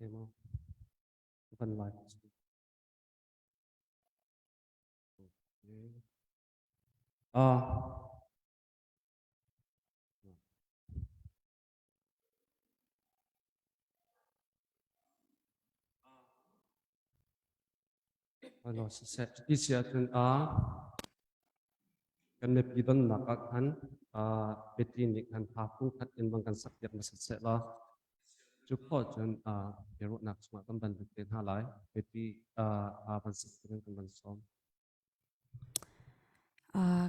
Okay maw? Van lai. Okay. Ah. Ano siseh cuti si ahcun a kan mipi donnak ah khan Betty nih khan ha fungkhat in bang kan sak piak hmasat seh law cu khawh cun biaruahnak chungah kan van lut te hna lai. Betty ha van sak ding kan van sawm.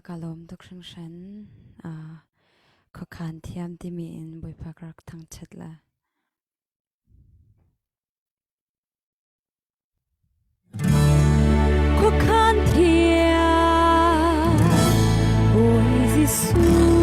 Ka lawm tuk hringhran. Khuakhan thiam timi in Bawipa ka rak thangṭhat la. Khuakhan thiam Bawi Jesuh.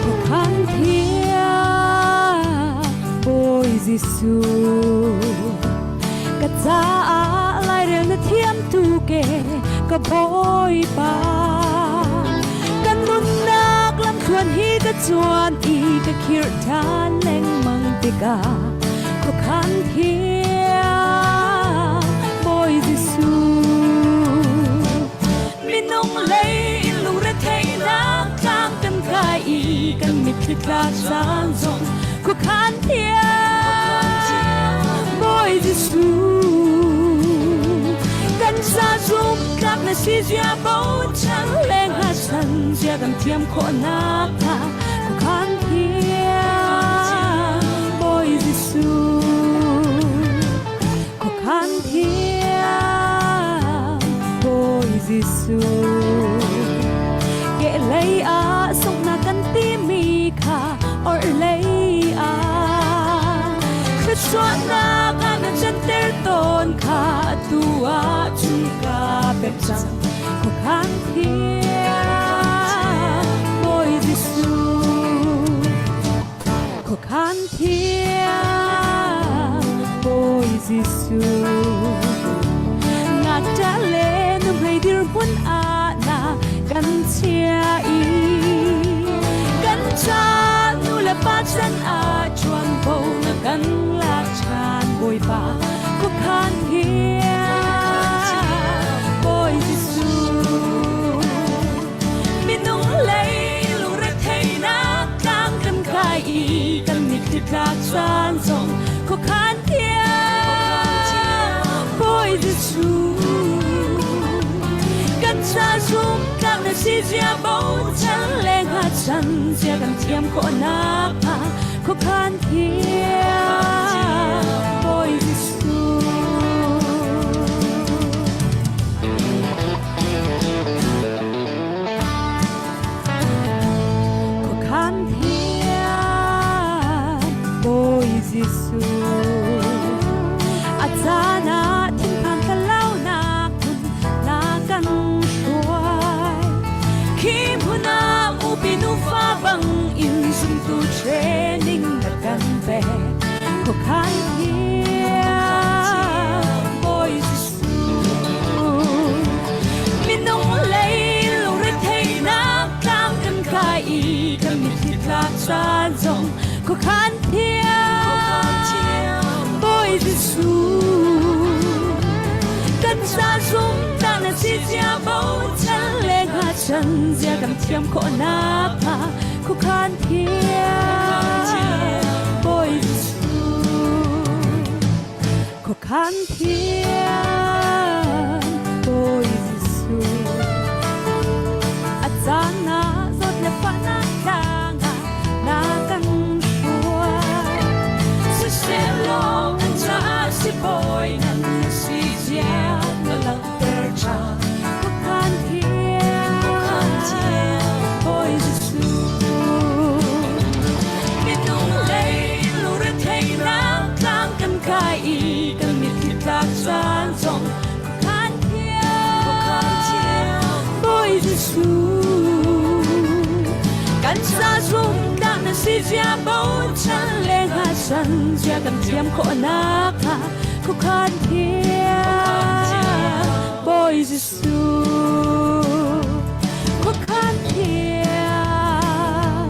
Khuakhan thiam Bawi Jesuh. Ka caah lairel na thiam tu ke ka bawipa. Kan nunnak lamthluan hi ka cuan i ka khirh ṭhan lengmang tikah khuakhan thiam Bawi Jesuh. Minung lei in lungretheihnak tlang kan kai i kan mitthli tla caan zong khuakhan thiam Bawi Jesuh. Kan sa zum tlak na si zia bochan le hngatchan zia kan thiam khawhnak kha khuakhan thiam Bawi Jesuh. Khuakhan thiam Bawi Jesuh. Kehlei ah sunghnak kan timi kha orhlei ah thluachuahnak ah na canter tawn kha atu ah cun ka pek cang khuakhan thiam Bawi Jesuh. Khuakhan thiam Bawi Jesuh. Ngakṭah le nuhmei dirhmun ah na kan chia i kan ca nu le pa chan ah ṭuanvo na kan lak ṭhan Bawipa khuakhan thiam Bawi Jesuh. Minung lei lungretheihnak tlang kan kai i kan mitthli tlak caan zong khuakhan thiam Bawi Jesuh. Kan ca zum tlak na si zia bochan le hngatchan zia kan thiam khawhnak hnga khuakhan thiam Bawi Jesuh. Khuakhan thiam Bawi Jesuh. A caan ah thinphan tlalaunak hmun na kan hruai. Khi hmun ah upi nufa bang in zumtu training na kan pek. Khuakhan thiam Bawi Jesuh. Minung lei lungretheihnak tlang kan kai i kan mitthli tlak caan zong khuakhan thiam Bawi Jesuh. Kan ca zum ta na si zia bochan le hngatchan zia kan thiam khawhnak hnga khuakhan thiam Bawi Jesuh. Khuakhan thiam Bawi Jesuh. A caan ah zawt le fahnak tlang ah na kan hruai. Siselaw kan caah sibawi nan si zia na langhter ṭhan. Khuakhan thiam Bawi Jesuh. Minung lei lungretheihnak tlang kan kai i kan mitthli tlak caan zong khuakhan thiam Bawi Jesuh. Kan sa zumnak na si zia bochan le hngatchan zia kan thiam khawhnak hnga. Khuakhan thiang Bawi Jesuh Khuakhan thiang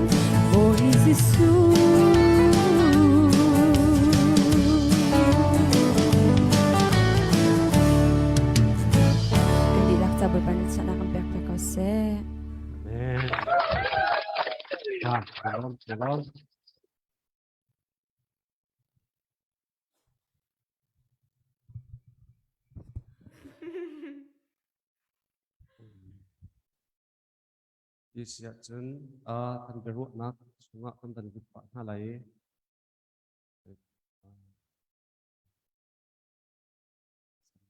Bawi Jesuh. Kan dihlak ca Bawipa nih chana kan pek ve ko seh. Amen. Ah, shalom, shalom. Ti si ahcun kan biaruahnak chungah kan van lut pah hna lai i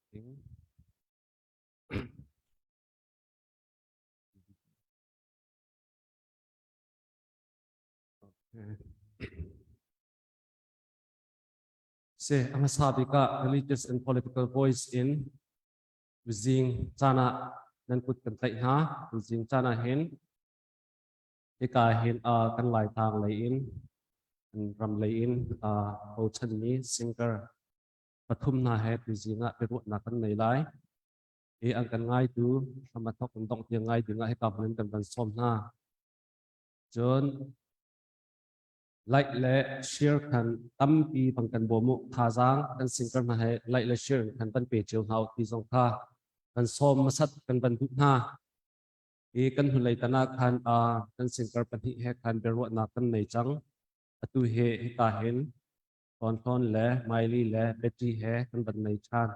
something. Okay. Se a hmasa bik ah religious and political voice in tuzing caan ah nan kut kan tlaih hna. Tuzing caan ah hin hika hin kan Laitlang lei in kan ram lei in bochanmi singer pathum hna he tuzing ah biaruahnak kan nei lai. I an kan ngaitu hram a thok in dongh tiang ngai ding ah hika hmun in kan van sawm hna. Cun like le share khan tampi bang kan bawm u. Thazaang kan singter hna he like le share khan kan pe cio hna u ti zong kha kan sawm hmasat kan van duh hna. I kan hnulei tan ah khan kan singter pahnih he khan biaruahnak kan nei cang. Atu hi hika hin Hlawn le Miley le Betty he kan van nei ṭhan.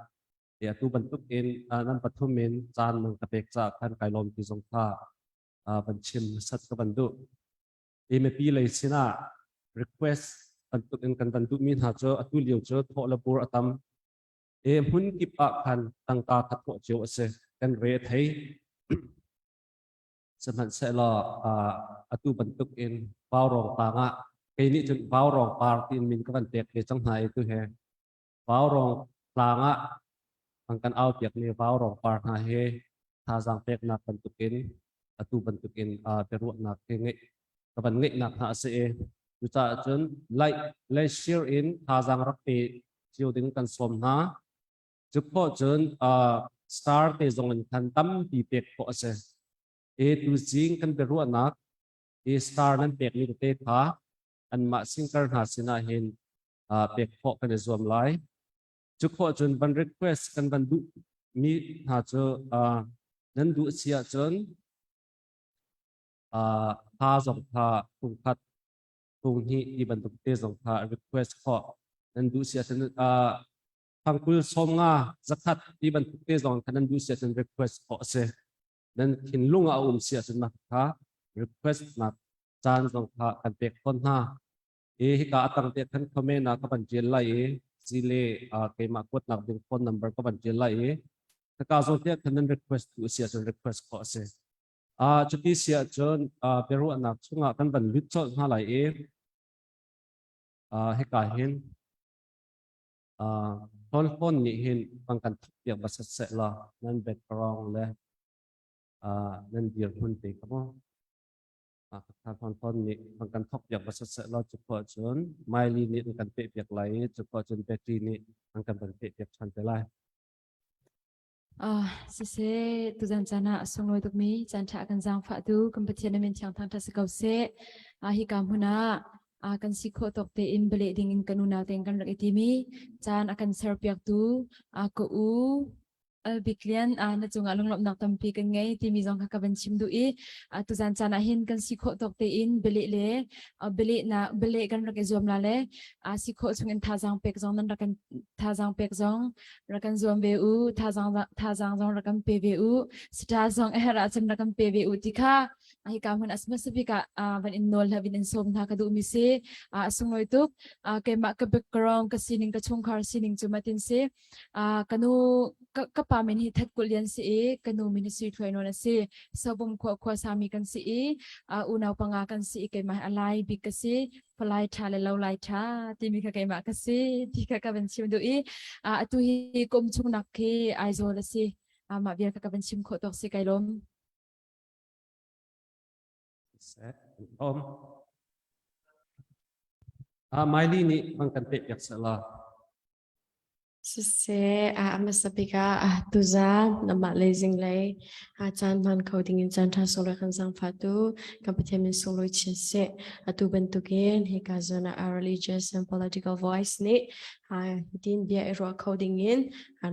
I atu bantuk in nan pathum in caan nan ka pek caah khan kai lawm ti zong kha van chim hmasat ka van duh. I mipi lei sinah request bantuk in kan van duhmi hna cu atu lio cu thawh le bur a tam. I hmun kip ah khan tangka kha thawh cio a si. Kan re a thei. Sihmanhsehlaw atu bantuk in vaurawng tang ah kei nih cun vaurawng par tiin min ka van pek ve cang hna i tu he vaurawng tlang ah an kan au piakmi vaurawng par hna hi thazaang peknak bantukin atu bantukin biaruahnak hi ngeih ka van ngeihnak hna a si i cucaah cun like le share in thazaang rak pe cio ding kan sawm hna. Cu khawh cun star te zong in khan tampi pek khawh a si. E tuzing kan biaruahnak i star nan pekmi tete kha anmah singer hna sinah hin pek khawh kan i zuam lai. Cu khawh cun van request kan van duh mi hna cu nan duh si ahcun hla zong kha phungkhat phunghnih ti bantuk te zong kha request khawh nan duh si ahcun thangkul 50 100 ti bantuk te zong kha nan duh si ahcun request khawh a si. Nan thinlung ah a um si ahcun mah kha request nak caan zong kha kan pek fawn hna. I hika a tang te khan comment ah ka van tial lai i zile keimah kuatnak ding phone number ka van tial lai i hika zawn te khan nan request tu si ahcun request khawh a si. Cuti si ahcun biaruahnak chungah kan van lut colh hna lai i hika hin Hlawnhlawn nih hin bang kan thukpiak va set seh law nan background le nan dirhmun te kha mu. Hlawnhlawn nih bang kan thokpiak va set seh law cu khua cun Miley nih an kan pehpiak lai i cu khua cun Betty nih an kan van pehpiak ṭhan te lai. Siseh, tuzan caan ah a sunglawi tukmi caan ṭha kan zaangfah tu kan Pathian na min thiang thangṭhat si ko seh. Hika hmun ah kan si khawh tawk tein bialeh ding in kan unau tein kan rak i timi caan a kan serpiaktu ka u Albik Lian na cungah lunglawmhnak tampi kan ngei timi zong kha ka van chim duh i tuzan caan ah hin kan si khawh tawk tein bialeh le bialeh na bialeh kan rak i zuam la le si khawh chung in thazaang pek zong nan rak kan thazaang pek zong rak kan zuam ve u thazaang thazaang zong rak kan pe ve u star zong a herh ahcun rak kan pe ve u ti kha hika hmun a specific ah van in nawl hla vin in sawm hna ka duh mi si a sunglawi tuk keimah ka background ka sining ka chungkhar sining cu matin si kanu ka pa min hi that kul lian si i kanu min hi sui thluai nawn a si sobum khua khua sami kan si i unau panga kan si i keimah alai bik ka si palai ṭha le lo lai ṭha timi kha keimah ka si ti kha ka van chim duh i atu hi kum chungnak khi Aizawl a si mah vial kha ka van chim khawh tawk si kai lawm. Om. Miley nih bang kan peh piak seh la. Siseh, a hmasa bik ah tuzaan namah lei zinglei caan hman kho dingin caan ṭha sunglawi kan zaangfahtu kan Pathian min sunglawi chin seh. Atu bantukin hika zawn ah religious and political voice nih hitin bia i ruah kho dingin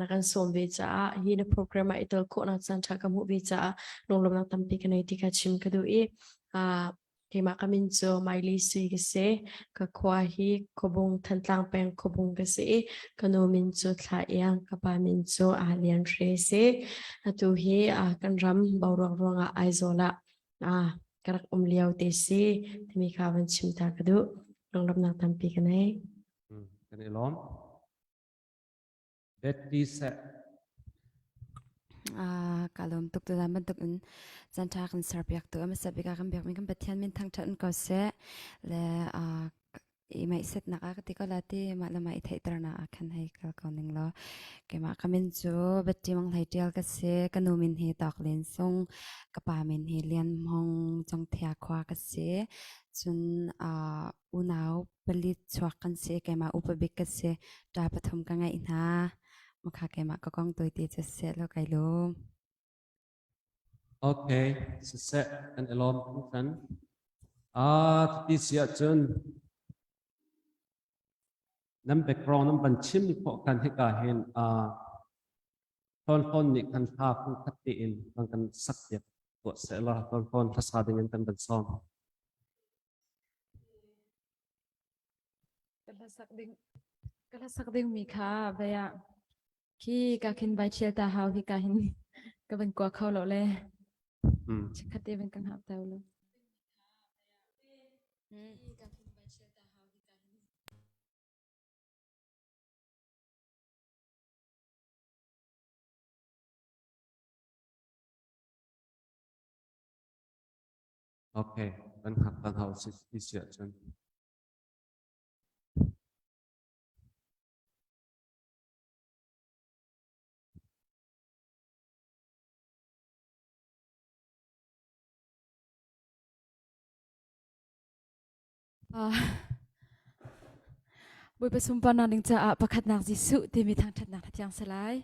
na kan sawm ve caah hi na program ah i tel khawhnak caan ṭha ka hmuh ve caah lunglawmhnak tampi ka nei ti kha chim ka duh i Keimah ka min cu Miley Sui ka si. Ka khua hi Khuabung, Thantlang peng Khuabung ka si i ka nu min cu Thla Iang, ka pa min cu Ah Lian Hre si. Atu hi kan ram boruak ruangah Aizawl ah ka rak um lio te si timi kha van chim ta ka duh. Lunglawmhnak tampi ka nei. Kan i lawm. Betty seh. Ka lawm tuk tu zan bantuk in caan ṭha kan serpiak tu hmasa bik ah kan biakmi kan Pathian min thangṭhat in ko seh le i ngaihsetnak ah ka ti ko la ti mah le mah i theihternak ah khan hei kal ko ning law keimah ka min cu Betty Mang Hlei Ṭial ka si. Ka nu min hi Tawk Len Sung, ka pa min hi Lian Hmong Congthia khua ka si. Cun unau pali chuak kan si. Keimah upa bik ka si. Ṭa pathum ka ngeih hna. Makha keimah ka kong tawite cu seh law kai lawm. Okay, siseh kan i lawm hringhran. Ah, ti si ahcun nan background nan van chim khawh kan hika hin hlawn hlawn nih khan hla phungkhat tein kan kan sak piak tuah seh law hlawn hlawn hlasa ding in kan van sawm. Ka hlasak ding ka hlasak ding mi kha vei ah khi ka khin vai thial ta hau hi ka hin ka van kua kho lo le chikkhat te van kan hap ta lo. Okay, kan hak kan hau si ti si ahcun. Bawipa sunparnak ding caah pakhatnak Jesuh timi thangṭhatnak na thiang salai.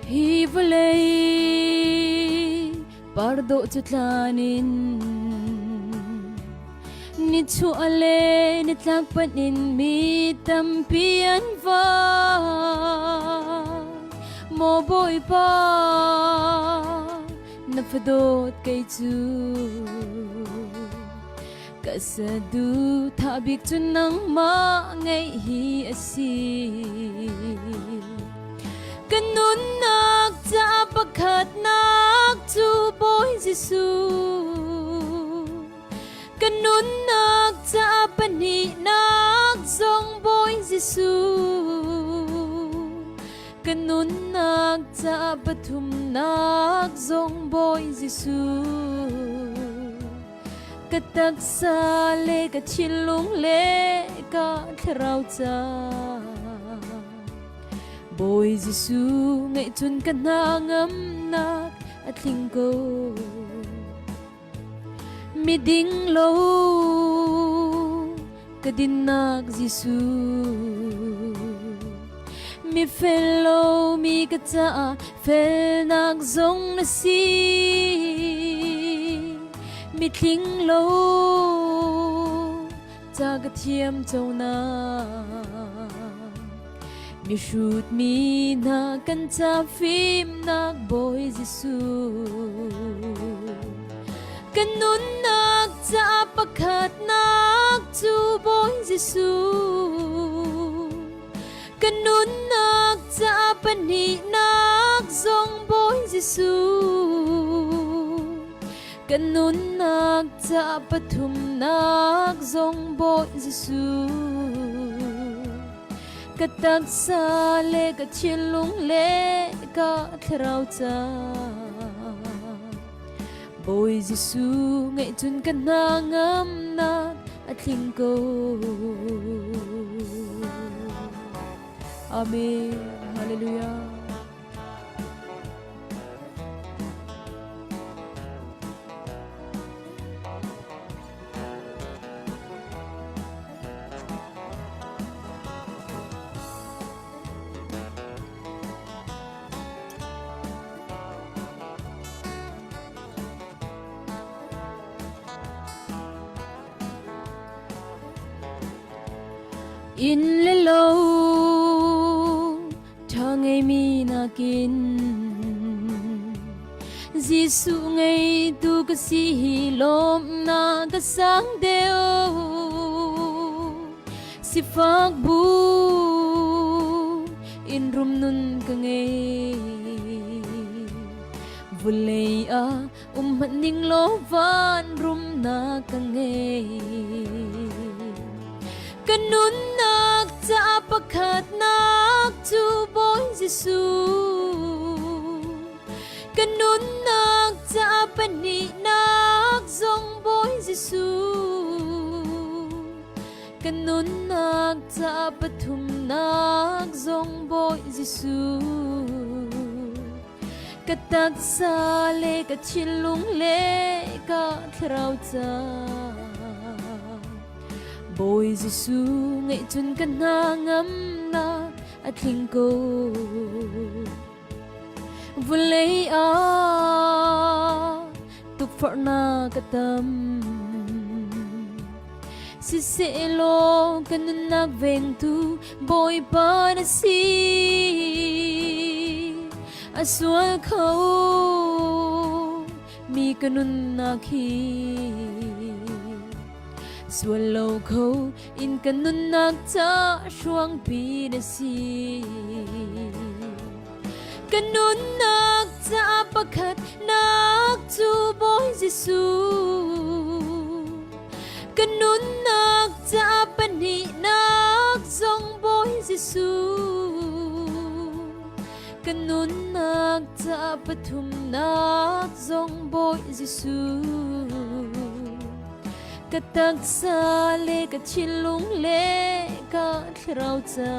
Hi vawlei pardawh cu tlan in nichuah le nitlak panh in mi tampi an vai. Maw Bawipa, na fadawt kei cu ka saduhthah bik cu nangmah ngeih hi a si. Ka nunnak ca pakhatnak cu Bawi Jesuh. Ka nunnak ca pahnihnak zong Bawi Jesuh. Ka nunnak ca pathumnak zong Bawi Jesuh. Ka taksa le ka thinlung le ka thlarau ca. Bawi Jesuh ngeih cun ka hna ngamnak a tling ko. Miding lo ka dinnak Jesuh. Mi fel lo mi ka caah felnak zong na si. Mitling lo ca ka thiam conak mihrut mi hna kan ca fimnak Bawi Jesuh kan nunnak ca pakhatnak cu Bawi Jesuh kan nunnak ca pahnihnak zong Bawi Jesuh Kan nunnak ca pathumnak zong Bawi Jesuh. Ka taksa le ka thinlung le ka thlarau ca. Bawi Jesuh ngeih cun ka hna ngamnak a tling ko. Amen. Hallelujah. Inn le lo ṭha ngeimi nakin Jesuh ngeitu ka si hi lawmhnak ka sang deuh. Sifak bu in rum nun ka ngei. Vulei ah um hmanh ning law van rumnak ka ngei. Ka nunnak ca pakhatnak cu Bawi Jesuh. Ka nunnak ca pahnihnak zong Bawi Jesuh. Ka nunnak ca pathumnak zong Bawi Jesuh. Ka taksa le ka thinlung le ka thlarau ca. Bawi Jesuh ngeih cun ka hna ngamnak a tling ko. Vulei ah tukforhnak ka tam. Siseh ka nunnak vengtu Bawipa na si. A sual kho mi ka nunnak hi. Sual lo kho in ka nunnak ca hruangpi na si. Ka nunnak ca pakhat nak cu Bawi Jesuh. Ka nunnak ca pahnihnak zong Bawi Jesuh. Ka nunnak ca pathumnak zong Bawi Jesuh. Ka taksa le ka thinlung le ka thlarau ca.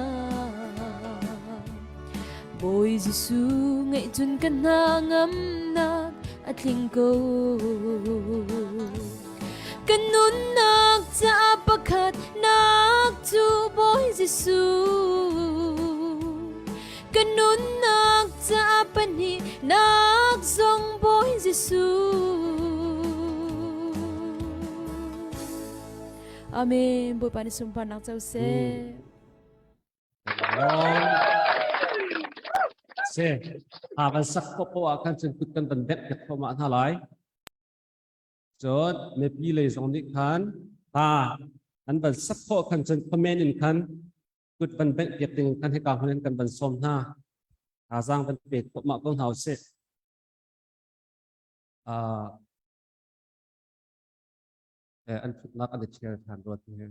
Bawi Jesuh ngeih cun ka hna ngamnak a tling ko. Ka nunnak ca pakhat nak cu Bawi Jesuh. Ka nunnak ca pahnih nak zong Bawi Jesuh. Amen. Bawipa nih sunparnak co seh. Se, ha kan sak ko po ah khan cun kut kan van bek piak thluahmah hna lai. Cun mipi lei zong nih khan ha an van sak khawh khan cun comment in khan kut van bengh piak ding khan hika hmun in kan van sawm hna. Thazaang van pe thluahmah ko hna usih. Uh, an thutnak an i ṭhial ṭhan rua ti hi.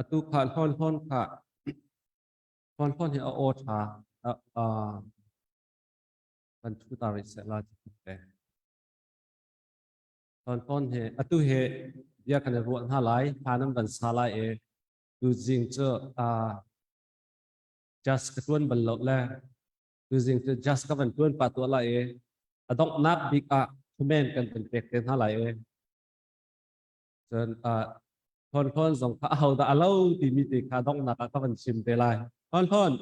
Atu kha hlawn hlawn kha hlawn hlawn hi a aw ṭha kan ṭhu ta rih seh la ti te. Hlawn hlawn hi atu hi bia kan i ruah hna lai, hla nan van sa lai i tuzing cu just ka ṭuan bal lo le tuzing cu just ka van ṭuan pah tuah lai i a donghnak bik ah comment kan van pek te hna lai i Cun Hlawn Hlawn zong kha ahodah a lo timi te kha donghnak ah ka van chim te lai. Hlawn Hlawn,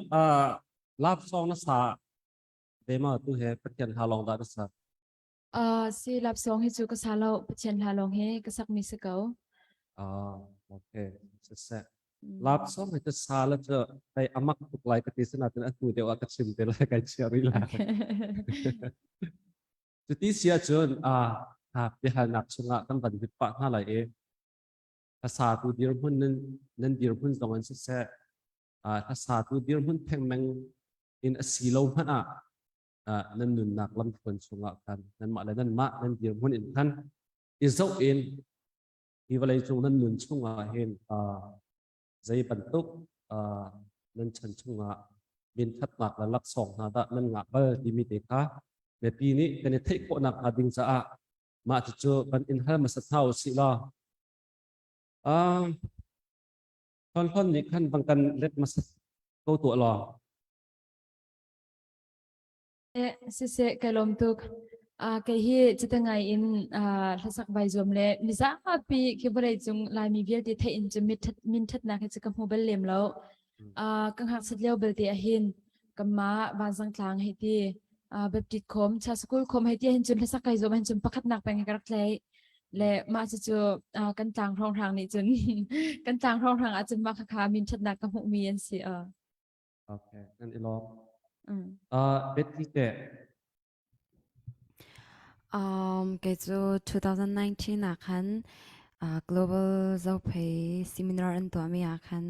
love song na sa ve ma tu he Pathian hla lawng dah na sak? Si love song hi cu ka sa lo, Pathian hla lawng hi ka sakmi si ko. Ah, okay. Siseh. Love song hi cu sa la cu kai amak tuk lai ka ti sinatin a hnu deuh ah ka chim te lai kai chia rih lai. Cuti si ahcun biahalnak chungah kan van lut pah hna lai i hlasatu dirhmun nan, nan dirhmun zong in siseh hlasatu dirhmun thengmeng in a si lo hmanh ah nan nunnak lamthluan chungah khan nanmah le nanmah nan dirhmun in khan i zoh in hi vawlei cung nan nun chungah hin zei bantuk nan chan chungah minthatnak le laksawng hna dah nan ngah bal timi te kha. Mipi nih kan i theih khawhnak hnga ding caah mah cucu kan in hal hmasat hna u sih law. Hlawn hlawn nih khan bang kan let hmasat ko tuah law. Eh, siseh kai lawm tuk. Kei hi cuti ngai in hlasak vai zuam le mizapi khi vawlei cung Laimi vialte theih in cu min ṭhatnak hi cu ka hmu bal lem lo. Ka ngakchiat lio belte ahhin kanmah Vanzang tlang hei ti Baptist khom, Cha School khom hei ti ahhin cun hlasak kai zuam ahhin cun pakhatnak peng hi ka rak tlaih. Le mah cucu kan tlang hrawnghrang nih cun kan tlang hrawnghrang ahcun mah khakha min ṭhatnak ka hmuhmi an si. Okay, nan i lawm. Betty teh? Kei cu 2019 ah khan Global Zophei Seminar an tuahmi ah khan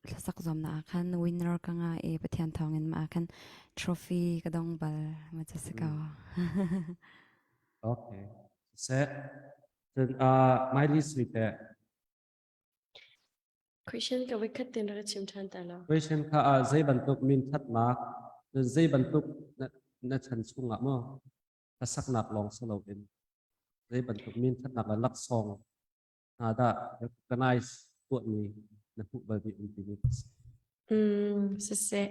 hlasak zuamnak ah khan winner ka ngah i Pathian thawngin mah ah khan trophy ka dong bal ma cu si ko. Okay. Siseh. Cun Miley Sui teh? Question ka voikhat ten rak chim ṭhan ta law. Question kha ah zei bantuk min thatnak zei bantuk na, na chan chungah maw hlasaknak lawng si loin zei bantuk min thatnak le laksawng hna dah recognize tuahmi na hmuh bal mi um timi ka si. Siseh.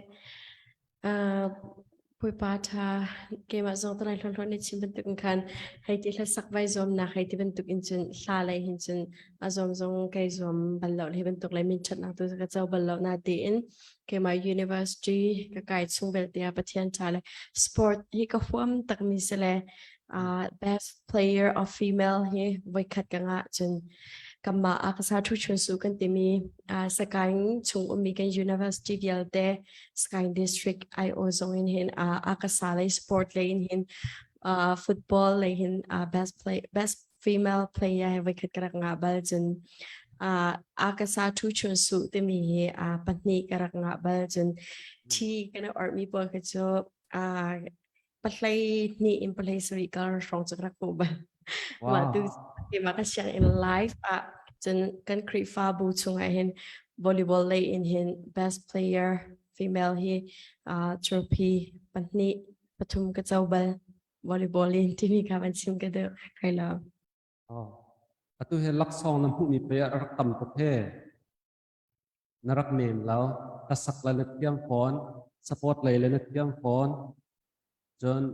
Bawipa ṭha keimah zong tanai hlawnhlawn nih chim bantuk in khan hei ti hlasak vai zuamnak hei ti bantuk in cun hla lei hin cun a zuam zong kai zuam bal lo hei bantuk lei min ṭhatnak tu ka co bal lo na tiin keimah university ka kai chung belte ah Pathian ṭha le sport hi ka huam takmi si le best player of female hi voikhat ka ngah cun kanmah a ka sa thu chun su kan timi Sagaing chung ummi kan university vialte Sagaing District IO zong in hin akasa lei sport lei in hin football lei hin best play best female player he voikhat ka rak ngah bal cun akasa thu chun su timi hi pahnih ka rak ngah bal cun thi kana ormi pawl kha cu pahlei hnih in pahlei sarih kar hrawng cu ka rak hmuh bal. Mah tu keimah ka sianginn live ah cun kan Khrihfabu chungah hin volleyball lei in hin best player female hi trophy pahnih pathum ka co bal volleyball in timi kha van chim ka duh kai lo. Oh. Atu he laksawng na hmuhmi pe a rak tam tuk he. Na rak nem lo. Hlasak le na thiam fawn, support lei le na thiam fawn. Cun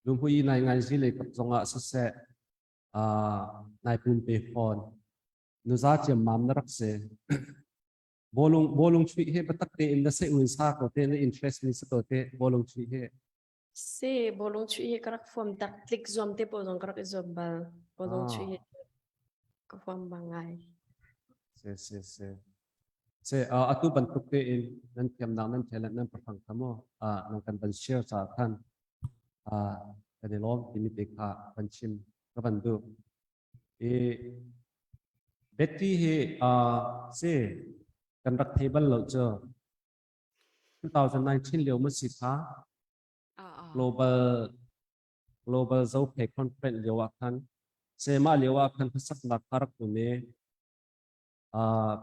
lunghui nai ngai zi lei kap zongah siseh nai pum pe fawn. Nuza ciammam na rak si. Bawlung bawlung chuih he biatak tein na seh un sa ko te na interest ni sa ko te bawlung chuih he. Si bawlung chuih hi ka rak fuam tak tlik zuam te pawl zong ka rak i zuam bal. Bawlung chuih hi ka huam bang ngai. Si si si. Se atu bantuk tein nan thiamnak nan talent nan pahrang kha mu nan kan van share ca khan kan i lawm timi te kha van chim ka van duh. I Betty hi si kan rak thei bal lo cu 2019 lio ma si kha global global Zophei conference lio ah khan sema lio ah khan hmasaknak kha rak um i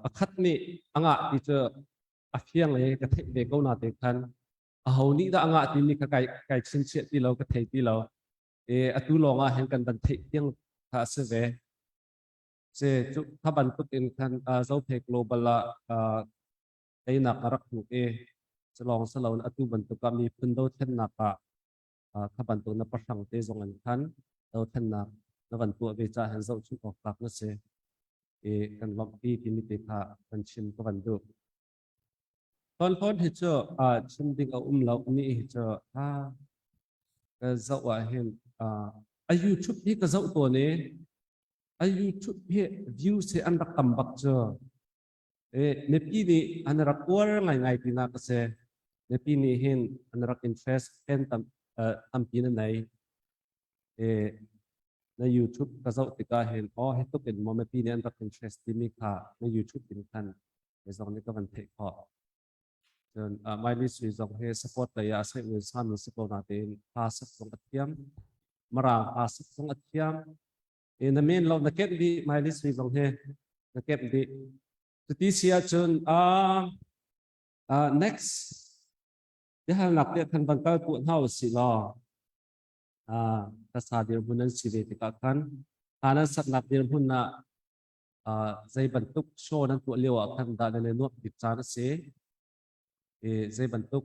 pakhat nih a ngah ti cu a fiang i ka theih ve ko na te khan aho nih dah a ngah timi kha kai kai chinchiah ti lo ka thei ti lo i atu lawng ah hin kan van theih tiang kha a si ve se cu kha bantuk in khan Zophei global ah teinak a rak hmuh i culawng si loin atu bantuk ah miphun dothlennak ah kha bantuk na pahrang te zong in khan dothlennak na van tuah ve ca hin zohchunh awk tlak na si i kan lawmhpi timi te kha kan chim ka van duh. Hlawn hlawn hi cu chim ding a um lo ni hi cu ka zoh ah hin a YouTube hi ka zoh tawn i a YouTube hi views hi an rak tam bak cu mipi nih an rak uar ngaingai tinak a si. Mipi nih hin an rak interest fan tam tampi na nei. Na YouTube ka zoh tikah hin oh hi tuk in maw mipi nih an rak interest timi kha na YouTube in khan mi zong nih ka van theih khawh. Cun Miley Sui zong hi support lei ah sai ul sami si ko natein hla sak zong a thiam. Mirang hla sak zong a thiam. Na men lo na kemh dih Miley Sui zong hi na kemh dih. Cuti si ahcun next. Biahalnak te khan van kal tuah hna usih law hlasa dirhmun nan si ve tikah khan hla nan saknak dirhmun ah zei bantuk show nan tuah lio ah khan dah nan i nuamh bik caan a si i zei bantuk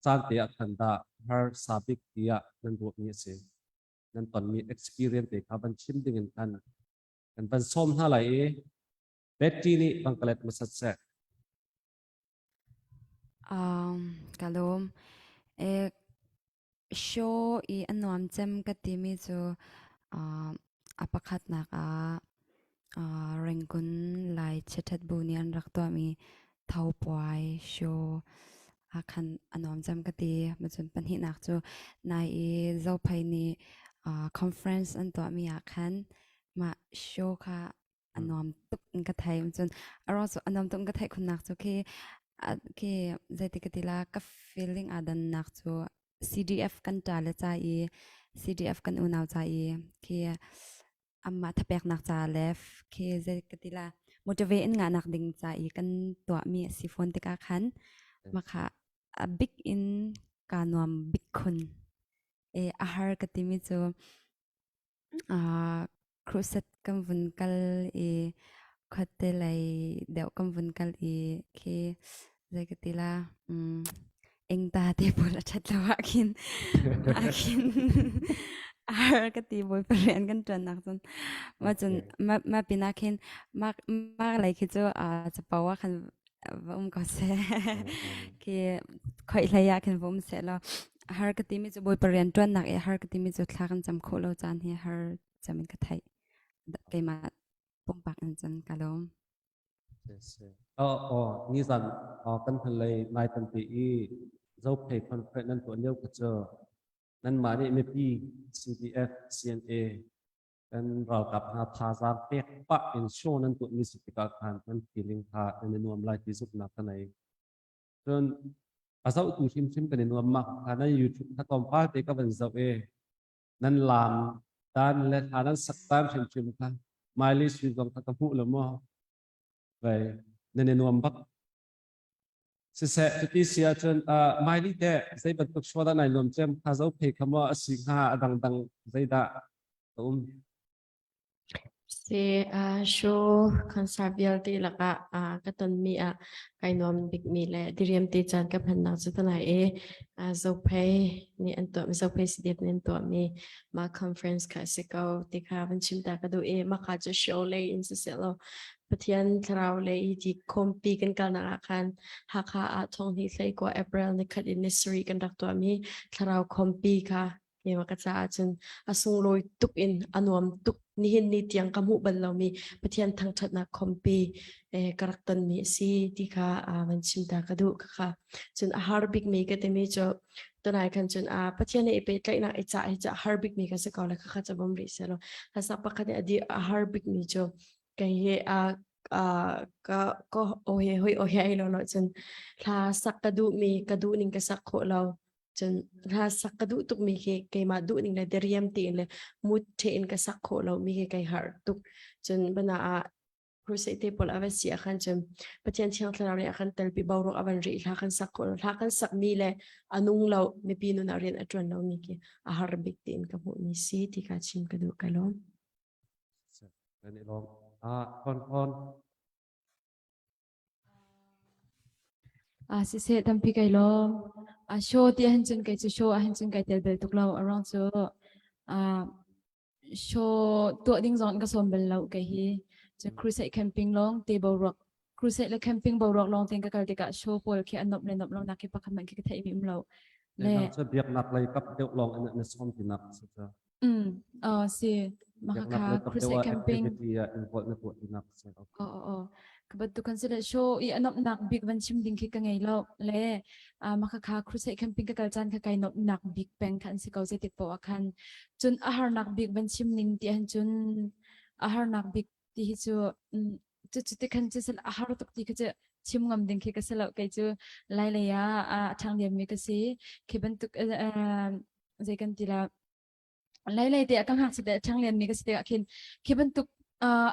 caan te ah khan dah harsa bik tiah nan ruahmi a si nan tonmi experience te kha van chim ding in khan kan van sawm hna lai i Betty nih bangkalet hmasat seh. Um, ka lawm. E, show i a nuam cem ka timi cu uh, a pakhatnak ah uh, Rangoon Lai Chiathat bu nih an rak tuahmi Thopuai show ah khan a nuam cem ka ti. Macun pahnihnak cu nai i Zophei nih uh, conference an tuahmi ah khan mah show kha a nuam tuk in ka thei. Cun a ruang cu a nuam tuk in ka theih khunnak cu khi khi zeiti ka ti la ka feeling aa dannak cu CDF kan ṭa le ca i CDF kan unau ca i khi amah thapeknak ca le khi zei ka ti la motivate in ngahnak ding ca i kan tuahmi a si fawn tikah khan makha a bik in kaa nuam bik khun. E a har ka timi cu Crusade kan vun kal i khuate lei deuh kan vun kal i khi zei ka ti la um, engta te pawl a ṭhat lo ah khin ah khin ar ka ti bawipa rian kan ṭuannak cun ma cun ma ma pinah khin ma ma lei khi cu capo ah khan va um ko seh khi khoi hlei ah khin va um seh law har ka timi cu bawipa rian ṭuannak i har ka timi cu thla kan cam khawh lo caan hi har cam in ka theih keimah pumpak in cun ka lawm. Oh, oh, nizan kan hnulei nai tampi i Zophei conference nan tuah lio kha cu nanmah nih mipi CDF, CNA kan ralkap hna thazaang pek pah in show nan tuahmi si tikah khan nan feeling kha nan i nuam lai ti zumhnak ka nei. Cun a zohtu hrimhrim kan i nuam mak kha nan YouTube kha tlawmpal te ka van zoh i nan laam dan le hla nan sak dan hrimhrim kha Miley Sui zong kha ka hmuh lo maw vai nan i nuam bak siseh cuti si ahcun uh, Miley te zei bantuk show dah nai nuam cem kha zo phei kha maw a si hnga a dangdang zeidah a um Si uh, show concert vialte lakah uh, ka tonmi ah kai nuam bikmi le diriam te caan ka hmannak cu tanai i uh, Zophei nih an tuahmi Zophei CDF nih an tuahmi mah conference kha a si ko ti kha van chim ta ka duh i mah kha cu show lei in siseh law Pathian thlarau lei hi ti khawmpi kan kalnak ah khan Hakha ah thonghnih hlei kua April nikhat in ni sarih kan rak tuahmi thlarau khawmpi kha Keimah ka caah cun a sunglawi tuk in a nuam tuk nihin ni tiang ka hmuh bal lomi Pathian thangṭhatnak khawmpi eh, ka rak tonmi a si ti kha uh, van chim ta ka duh ka kha. Cun a har bikmi ka timi cu tunai khan cun uh, Pathian he i pehtlaihnak i cah hi cu a har bikmi ka si ko le kha kha bom rih seh law hlasak pakhat nih a di a har bikmi cu kei hi uh, uh, ka ka ohe hoi ohe ai lo lo cun hla sak ka duhmi ka duh ning ka sak khawh lo Cun hla sak ka duh tukmi khi keimah duh ning le diriam tein le mood tein ka sak khawh lomi khi kai harh tuk. Cun bana ah crusade te pawl a va si ahkhan cun Pathian Thiang Thlarau nih a kan telpi boruak a van rih hla kan sak khawh lo hla kan sakmi le a nung lo mipi nun ah rian a ṭuan lomi khi a har bik tiin ka hmuhmi si ti kha chim ka duh ka lawm. Kan i lawm. Ah, khon khon. Ah siseh tampi kai lawm. Ah show ti ahhin cun kei cu show ahhin cun kai tel bel tuk lo. A ruang cu ah show tuah ding zong in ka sawm bal lo kei hi. Cun crusade camping lawng te boruak crusade le camping boruak lawng tein ka kal tikah show pawl khi an nuamh le nuamh lo nak khi pakhat hmanh khi ka theih mi um lo. Le Nang cu biaknak lei kap deuh lawng in na sawm tinak a si cu. Mm, oh, si. Biaknak Makaka lei kap deuh crusade ah camping. activity ah involve na tuah tinak a si. Okay. Oh, oh, oh. Ka bantuk kan si le show i a nomhnak bik van chim ding khi ka ngei lo. Le ah makaka crusade camping ka kal caan kha kai nomhnak bik peng kha an si ko zeitik poah ah khan. Cun a harnak bik van chim ning ti ahhin cun a harnak bik ti hi cu mm, cu cu ti khan cu sal a har tuk ti kha cu chim ngam ding khi ka si lo kei cu lai lei ah a ṭhang liammi ka si khi bantuk eh, zei kan ti la lai lei te ah ka ngakchia te ṭhang lianmi ka si tikah khin khi bantuk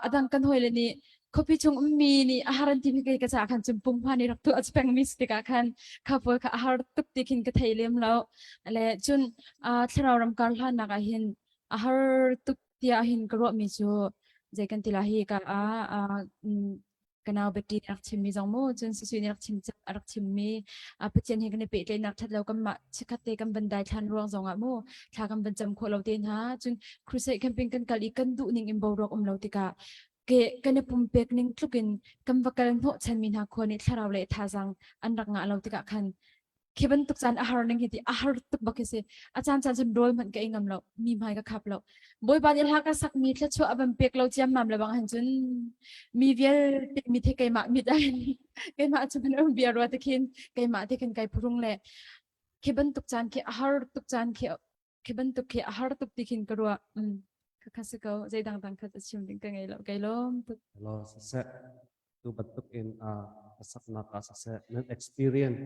a dang kan hawile nih. Khuapi chung ummi nih a har an timi kei ka caah khan cun pumhma nih rak tuah a pengmi si tikah khan kha pawl kha a har tuk ti khin ka thei lem lo. Le cun thlarau ram kar hlannak ah hin a har tuk tiah hin ka ruahmi cu zei kan ti la hi ka ah ka nau Betty nih rak chimmi zong mu cun Sui nih rak chim a rak chimmi Pathian he kan i pehtlaihnak ṭhat lo kanmah chikkhat te kan van daithlan ruang zong ah mu thla kan van cam khawh lo te hna cun crusade camping kan kal i kan duh ning in boruak um lo tikah ke kan i pumpek ning tluk in kan va kal hnawh chanmi hna khua nih thlarau le thazaang an rak ngah lo tikah khan khi bantuk caan a har ning hi ti a har tuk bak hi si. A caan caan cun rawl hmanh ka ei ngam lo, mi hmai ka khap lo. Bawipa nih hla ka sakmi thluachuah a van pek lo ciammam le bang han cun mi vialte mi the keimah mit ah keimah cu man um bia rua te khin keimah te khin kai phurung le khi bantuk caan khi a har tuk caan khi khi bantuk khi a har tuk ti khin ka ruah. Ka kha si ko zei dang dang kha chim ding ka ngei lo kai lawm tuk. Hello siseh tu bantuk in a saknak ah siseh nan experience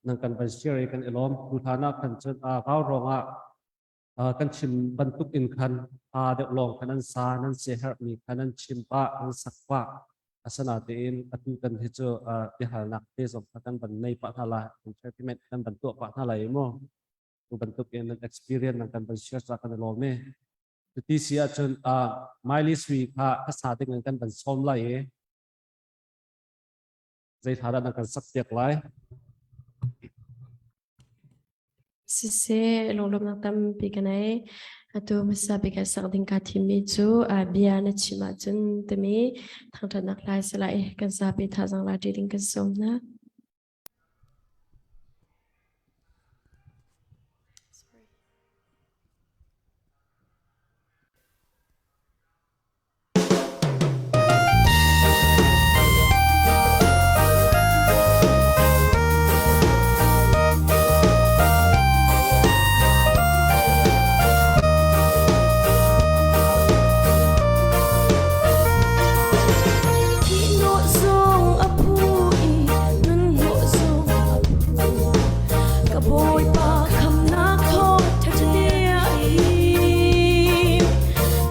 nan kan van share i kan i lawm. Tu hlan ah khan cun vau rong ah kan chim bantuk in khan ha deuh lawng khan an sa nan siaherhmi khan an chim pah an sak pah. Asinain atu kan hi cu biahalnak te zong kha kan van nei pah hna lai, entertainment kan van tuah pah hna lai mu. Tu bantuk in nan experience nan kan van share ca kan i lawm i. Cuti si ahcun Miley Sui kha ka sa ding in kan van sawm lai i zei hla dah nan kan sak piak lai? Siseh, lunglawmhnak tampi ka nei. Atu hmasa bik ah sak ding kaa thimmi cu bia na chim ahcun timi thangṭhatnak hla si lai. Kan zapi thazaang la ṭi ding kan sawm hna. Thihhnawh zong a phu i nunhnawh zong a phu. Ka Bawipa khamnak thawng ṭhaṭhia i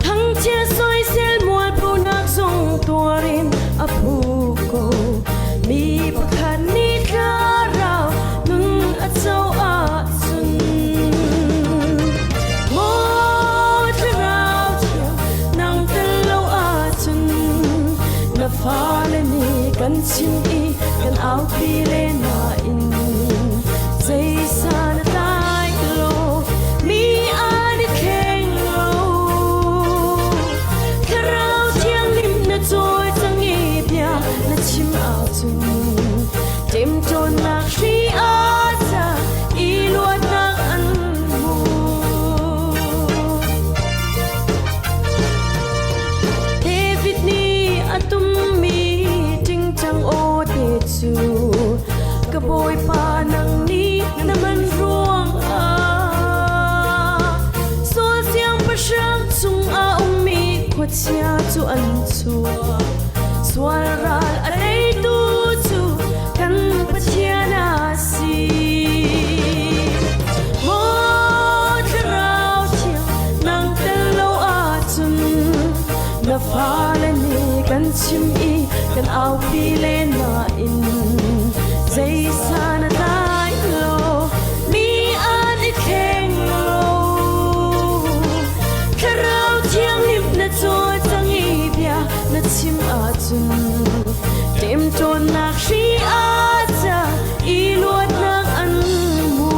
thangchia soisel mualphonak zong tuar in a phu ko. Mi pakhat nih thlarau nun a co ahcun maw thlarau thiang nang tel lo ahcun na fale nih kan chim i kan aupi len nain zeisan a tlai lo mi an i thleng lo. Thlarau Thianghlim na cawi cang i bia na chim ahcun ṭemṭawnnak hri a ca i luatnak an hmu. David nih a tummi ṭingṭang aw te cu ka Bawipa nang nih na man ruangah Saul siangpahrang chung a ummi khuachia cu an chuak. Sual ral a teitu cu kan Pathian a si. Maw Thlarau Thiang nang tel lo ahcun na fale nih kan chim i kan aupi len nain zeisan a tlai lo mi an i thleng lo. Thlarau Thianghlim na cawi cang i bia na chim ahcun ṭemṭawnnak hri a ca i luatnak an hmu.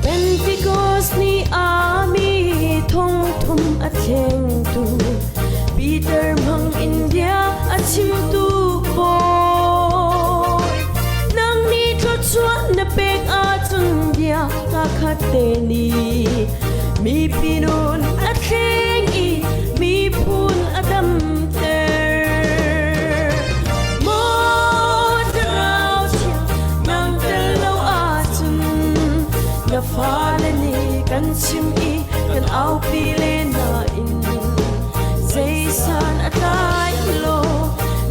Pentecost ni ah mi thongthum a thlengtu Peter hmang in bia a chimtu bawi nang nih thluachuah na pek ahcun bia ka khat te nih mipi nun a thleng i miphun a damter. fale nih kan chim i kan aupi le nain zeisan a tlai lo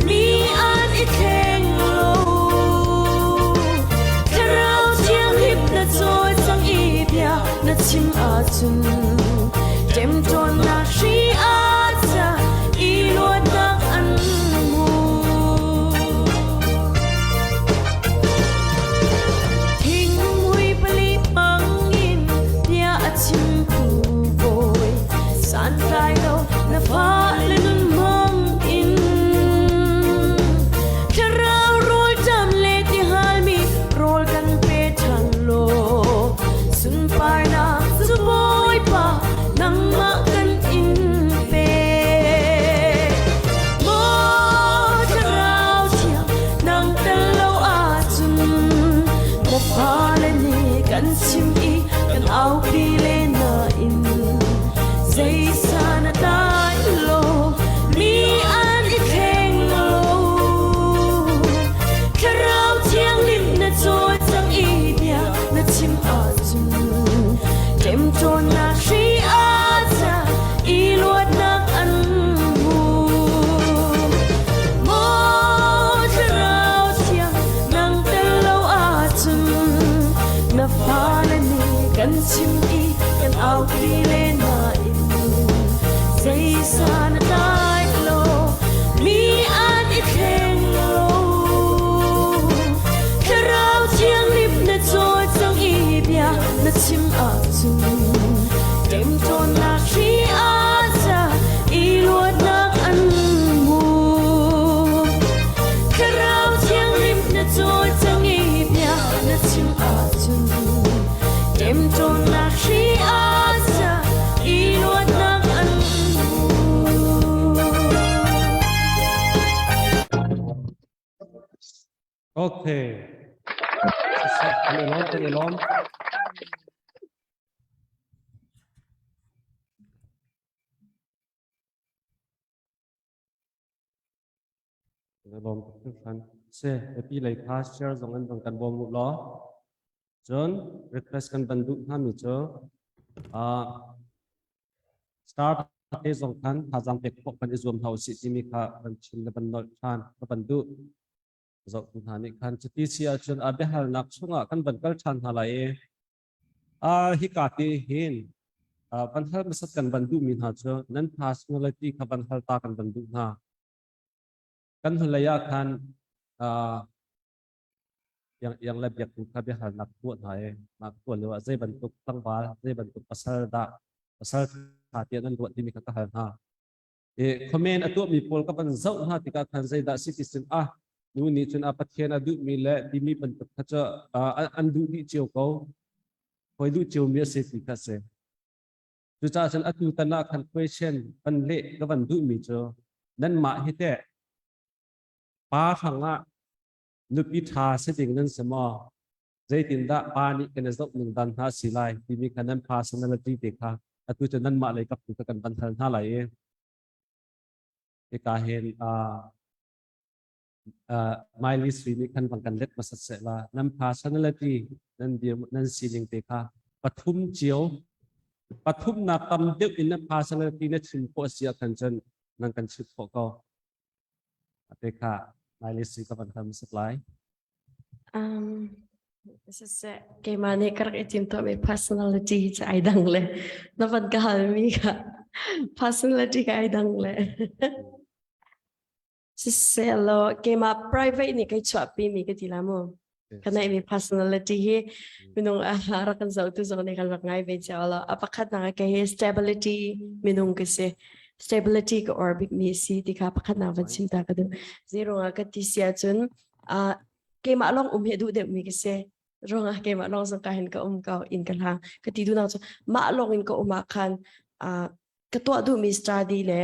mi an i thleng lo. Thlarau Thianghlim na cawi cang i bia na chim ahcun ṭemṭawnnak hri aa ca i luatnak an hmu. Thinghmui pali hmangin bia a chimtu bawi santlai lo na fale nun hmang in thlarau rawlṭam le tihalmi rawl kan pe ṭhan law sunparnak cu Bawipa nangmah kan in pe. Maw thlarau thiang nang tel lo ahcun na fale nih kan chim i kan aupi le nain zeisan a tlai lo mi an i thleng lo. Thlarau Thianghlim na cawi cang i bia na chim ahcun ṭemṭawnnak hri aa ca i luatnak an hmu. Maw Thlarau Thiang nang tel lo ahcun na fale nih kan chim i kan aupi le nain zeisan a tlai lo mi an i thleng lo. Thlarau Thianghlim na cawi cang i bia na chim ahcun ṭemṭawnnak hri aa ca i luatnak an hmu. Thlarau Thianghlim na cawi cang i bia na chim ahcun ṭemṭawnnak hri aa ca i luatnak an hmu. Okay. Kan i lawm, kan i lawm. Kan i lawm tuk hringhran. Se, biapi lei kha share zong in bang kan bawm u law. Cun request kan ban duh hna mi cu uh, star te zong khan thazaang pek khawh kan i zuam hna usih timi kha kan chim le ban nolh ṭhan ka ban duh. Zohtu hna nih khan cuti si ahcun a biahalnak chungah kan van kal ṭhan hna lai i hika ti hin van hal hmasat kan van duhmi hna cu nan personality kha van hal ta kan van duh hna. Kan hnulei ah khan iang le biaktu kha biahalnak tuah hna i mah tuah lio ah zei bantuk tlangval zei bantuk pasal dah pasal ṭha tiah nan ruah timi kha ka hal hna. I comment a tuahmi pawl ka van zoh hna tikah khan zeidah si ti sin ah nu nih cun a Pathian a duhmi le timi bantuk kha cu an duh dih cio ko. Hawi duh ciomi a si ti kha a si. Cucaah cun atu tan ah khan question van leh ka van duhmi cu nanmah hi teh pa hrangah nupi ṭha si ding nan si maw? Zeitindah pa nih kan i zoh ning dan hna si lai timi kha nan personality te kha atu cu nanmah lei kap tu kha kan van hal hna lai i hika hin Miley Sui nih khan van kan let hmasat seh la nan personality nan dir nan sining te kha pathum cio pathumnak tam deuh in na personality na chim khawh si ah khan cun nan kan chimh khawh ko. Te kha Miley Sui ka van hal hmasat lai. Um, siseh, keimah nih ka rak i timtuahmi personality hi cu ai dang le na van ka halmi kha personality ka ai dang le. Siseh law keimah private nih kai chuahpi mi ka ti la mu. Ka neihmi personality hi minung a rak kan zohtu zong nih kan rak ngai ve cio lo. A pakhatnak ah kei hi stability minung ka si. Stability ka or bikmi si ti kha pakhatnak van chim ta ka duh. Zeirung ah ka ti si ahcun uh, keimah lawng um hi duh deuhmi ka si. Ruangah keimah lawng zong ka hin ka um ko in ka hlang. Ka ti duhnak cu mah lawng in ka um ah khan uh, ka tuah duhmi study le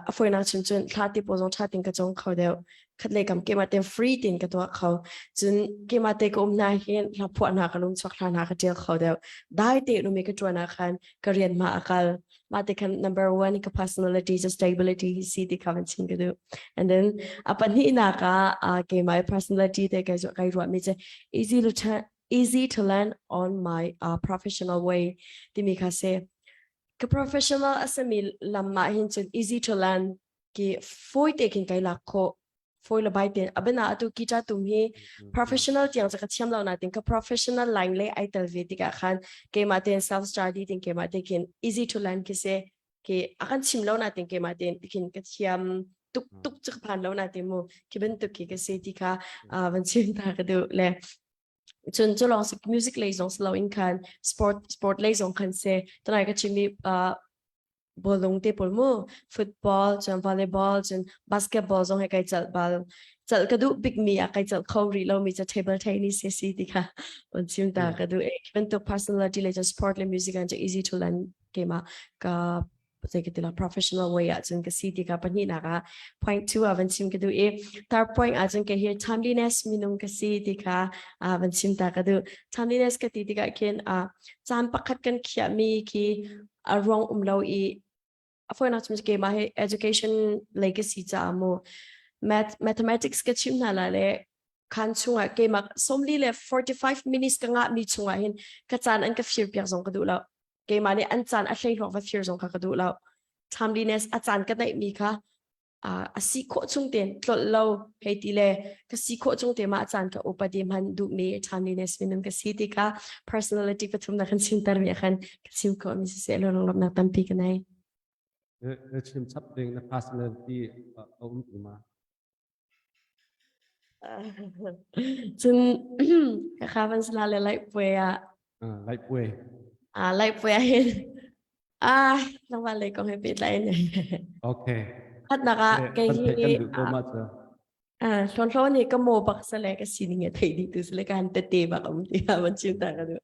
a fawinak chun cun thla ti pawl zong ṭha tein ka cawng kho deuh khat lei kam keimah te free tein ka tuah kho cun keimah te ka um hna hin hla phuah hna ka lung chuak hla hna ka ṭial kho deuh dai te numi ka ṭuan ah khan ka rian ma a kal mah te khan number one ka personality just stability hi si ti kha van chim ka duh and then a pahnihnak ah keimah personality te kai kai ruah mi cu easy to. Easy to learn on my uh, professional way timi kha si. Ka professional a simi lam ah hin cun easy to learn ki fawi te khin kai lak khawh fawi le bai ten abena atu guitar tum hi professional tiang ca ka thiam lo na tin ka professional line le ai tel ve tikah khan keimah ten self study tin keimah te khin easy to learn ki se ke akan chim lo na tin keimah ten tikhin ka thiam tuk tuk chu ka phan lo na ti mu ki bantuk ki ka se ti kha van chim ta ka du le cun cu lawng music lei zong si lo in khan sport sport lei zong khan se tunai ka chim mi bawlung te pawl mu football cun volleyball cun basketball zong he kai chalh bal chalh ka duh bik mi ah kai chalh kho rih lo mi ca table tennis he si ti kha on chim ta ka duh e bantuk personality le cun sport le music an cu easy to learn keimah ka zei ka ti la professional way ah cun ka si ti kha pahnihnak ah point 2 ah van chim ka duh i third point ah cun ka hi timeliness minung ka si ti kha van chim ta ka duh timeliness ka ti tikah khin caan pakhat kan khiahmi khi a ruang um lo i a fawinak cun keimah hi education lei ka si caah mu math mathematics ka chim hna la le khan chungah keimah sawmli le 45 minutes ka ngah mi chungah hin ka caan an ka fir piak zong ka duh lo keimah nih an caan a hleihlawk va fir zong kha ka duh lo timeliness a caan ka neih mi kha a si khawh chung tein tlolh lo hei ti le ka si khawh chung te ma caan ka upadi hman duhmi timeliness minung ka si ti kha personality pathum na kan chimter mi khan ka chim khawh mi siseh lo lawmnak tampi ka nei Na chim chap ding na personality a um ti ma? Cun ka van sala le lai puai ah lai puai ah lai puai ah hin ah nangmah lei kong he pehtlai in okay khatnak ah kei hi ah hlawn hlawn hi ka mo bak sale ka sining he thei dih tu sale ka han tete bak um ti ha van chim ta ka du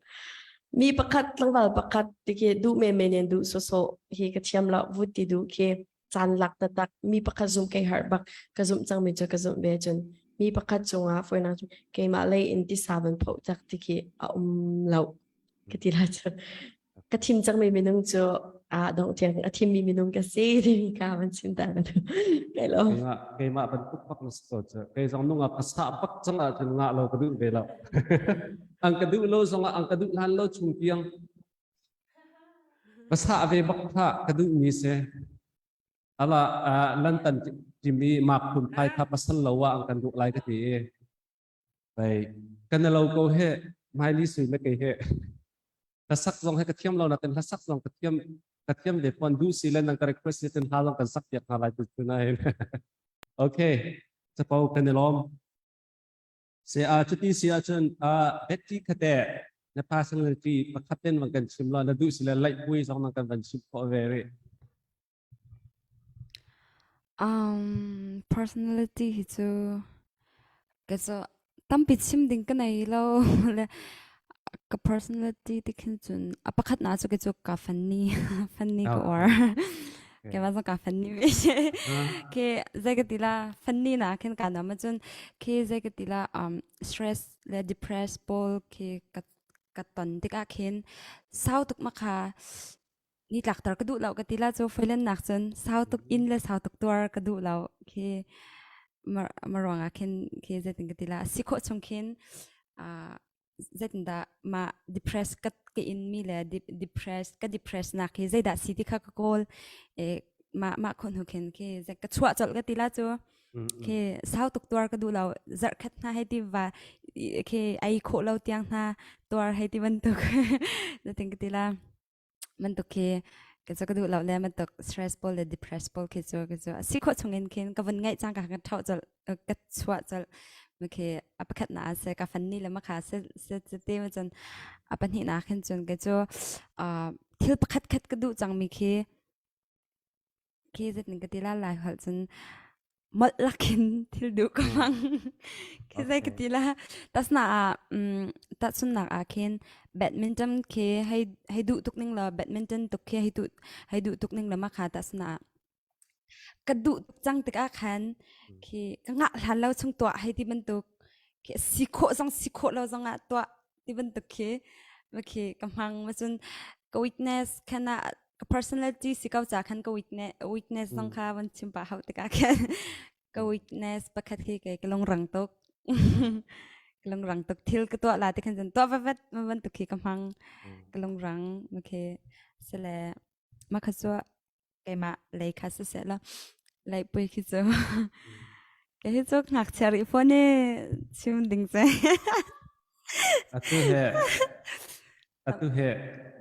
mi pakhat tlangval pakhat ti khi duh me men in duh so so hi ka thiam lo vut ti duh khi caan lak taktak mi pakhat zum kei harh bak ka zumh cangmi cu ka zumh ve cun mi pakhat cungah foinak cu keimah lei in tisa van phoh tak ti khi a um lo ka ti lai cu ka thim cangmi minung cu a dong tiang a thimmi minung ka si timi ka van chim ta ka kai lo keimah keimah bantuk bak na si ko cu kei zong nungak ka sah bak cang ah cun ngah lo ka duh ve lo ang ka duh lo zongah ang ka duh hlan lo chung tiang Ka sah ve bak kha ka duhmi si. Ala lantan timi mak phunphai kha pasal lo ah an kan duh lai ka ti i. Bai kan lo ko he hmaili sui le kei he hlasak zong he ka thiam lo nakin hlasak zong ka thiam ka thiam ve fawn duh si le nang ka request si tin hla zong kan sak piak hna lai tu tu na hin. Okay, capo kan i lawm. Se a cuti si ahcun Betty khate na personality pakhat ten van kan chim la na duh sile laih pui zong nang kan van chim khawh ve rih. Um, personality hi cu ka cu tampi chim ding ka nei lo le ka personality ti khin cun a pakhat na cu ka cu ka funny funny ka or ke ma ka funny ve ke zai ka tila funny na khin ka na ma cun ke zai ka tila um stress le depressed pawl ke ka ka ton tikah khin sau tuk ma kha ni tlak tar ka duh lo ka tila cu foilen nak cun sau tuk in le sau tuk tuar ka duh lo khi maruang ah khin khi zeitin ka tila si khawh chung khin zeitindah mah depress ka ka in mi le depress ka depress nak hi zeidah si ti kha ka kawl e mah mah khon hu khin khi ka chuah colh ka ti la cu khi sau tuk tuar ka duh lo zarh khat hna hei ti va khi ai khawh lo tiang hna tuar hei ti bantuk na ting ka ti la bantuk khi ka cu ka duh lo le bantuk stress pawl le depress pawl khi cu ka cu a si khawh chung in khin ka vun ngaih cang ka ka thau colh ka chuah colh ma khi a pakhat na se ka fan ni le ma kha se se se te ma cun a pahnih na khin cun ka cu thil pakhat khat ka duh cang mi khi Khi zeitin ka ti la lai holh cun molh lakin thil duh ka hmang. Khi zei ka ti la tasna ah um tahchunnak ah khin badminton khi hei hei duh tuk ning law badminton tuk khi hei duh hei duh tuk ning law ma kha tasna ah ka duh tuk cang tikah khan khi ka ngah hlan lo chung tuah hei ti bantuk khi si khawh zong si khawh lo zong ah tuah ti bantuk khi khi ka hmang ma cun ka weakness khan ah ka personality si ko ca khan ka weakness weakness zong kha van chim pah hau tikah khan ka weakness pakhat khi kei ka lungrang tuk. Ka lungrang tuk thil ka tuah la ti khan cun tuah vavat ma bantuk khi ka hmang. Ka lungrang ma khi sile ma kha cu keimah lei kha siseh la lei pui khi cu ke hi cu ngakchia rih fawn i chim ding ce. Atu he Atu he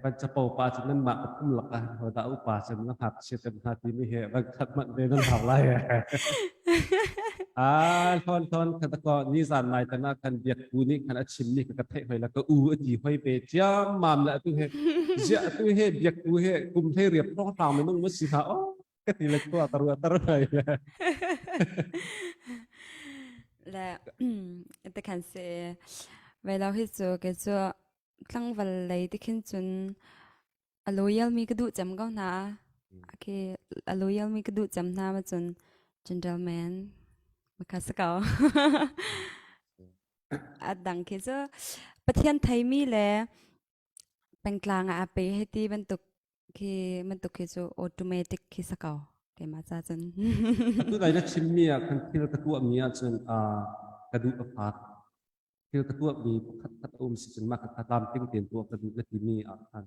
van capo pa cu nanmah ka pum lak ah hodah upa cem na ngakchia cem hna timi he van khat manh ve nan hau lai. Ah hlon hlon kha ko ni zan nai tan ah khan biak pu nih khan a chim mi ka ka theih hoi la ka u a ti hoi pe ciam mam le atu he zia atu he biak pu he kum hlei riap hrawng hrang minung ma si hna o ka ti le khua ka ruah tar hoi le. Le te khan se ve lo hi cu ke cu tlangval lei ti khin cun a loyal mi ka duh cem ko hna. Okay, a loyal mi ka duh cem hna ma cun gentleman maka sa ko. A dang khi cu Pathian theimi le pengtlang ah a pe hei ti bantuk khi bantuk khi cu automatic khi sa ko keimah ca cun. Atu dai na chimmi ah khan thil ka tuahmi ahcun ka duh a fak. Thil ka tuahmi pakhat khat a um si cun mah kha tlamtling tein tuah ka duh na timi ah khan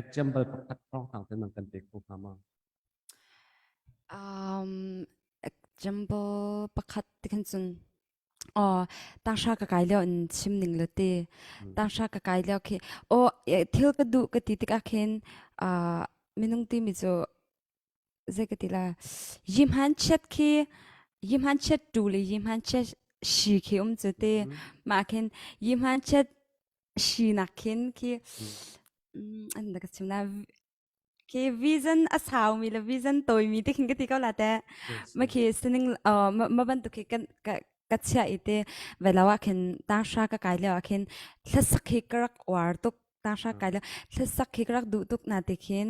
example pakhat hrawnghrang te nang kan pe kho hnga ma? Um, example pakhat ti khan cun Oh, tanghra ka kai lio in chim ning lo ti. Tanghra ka kai lio khi oh thil ka duh ka ti tikah khin uh, minung timi cu zei ka ti la yimhan chet khi yimhan chet tu le yimhan chet shi khi um cu te mah khin yimhan chet shi nak khin khi an da ka chim la khi vision a sau mi le vision tawi mi te khin ka ti ko la te ma khi sining ma bantuk khi kan ka ka chia i te velo ah khin tanghra ka kai lio ah khin hlasak hi ka rak uar tuk tanghra kai lio hlasak hi ka rak duh tuk na ti khin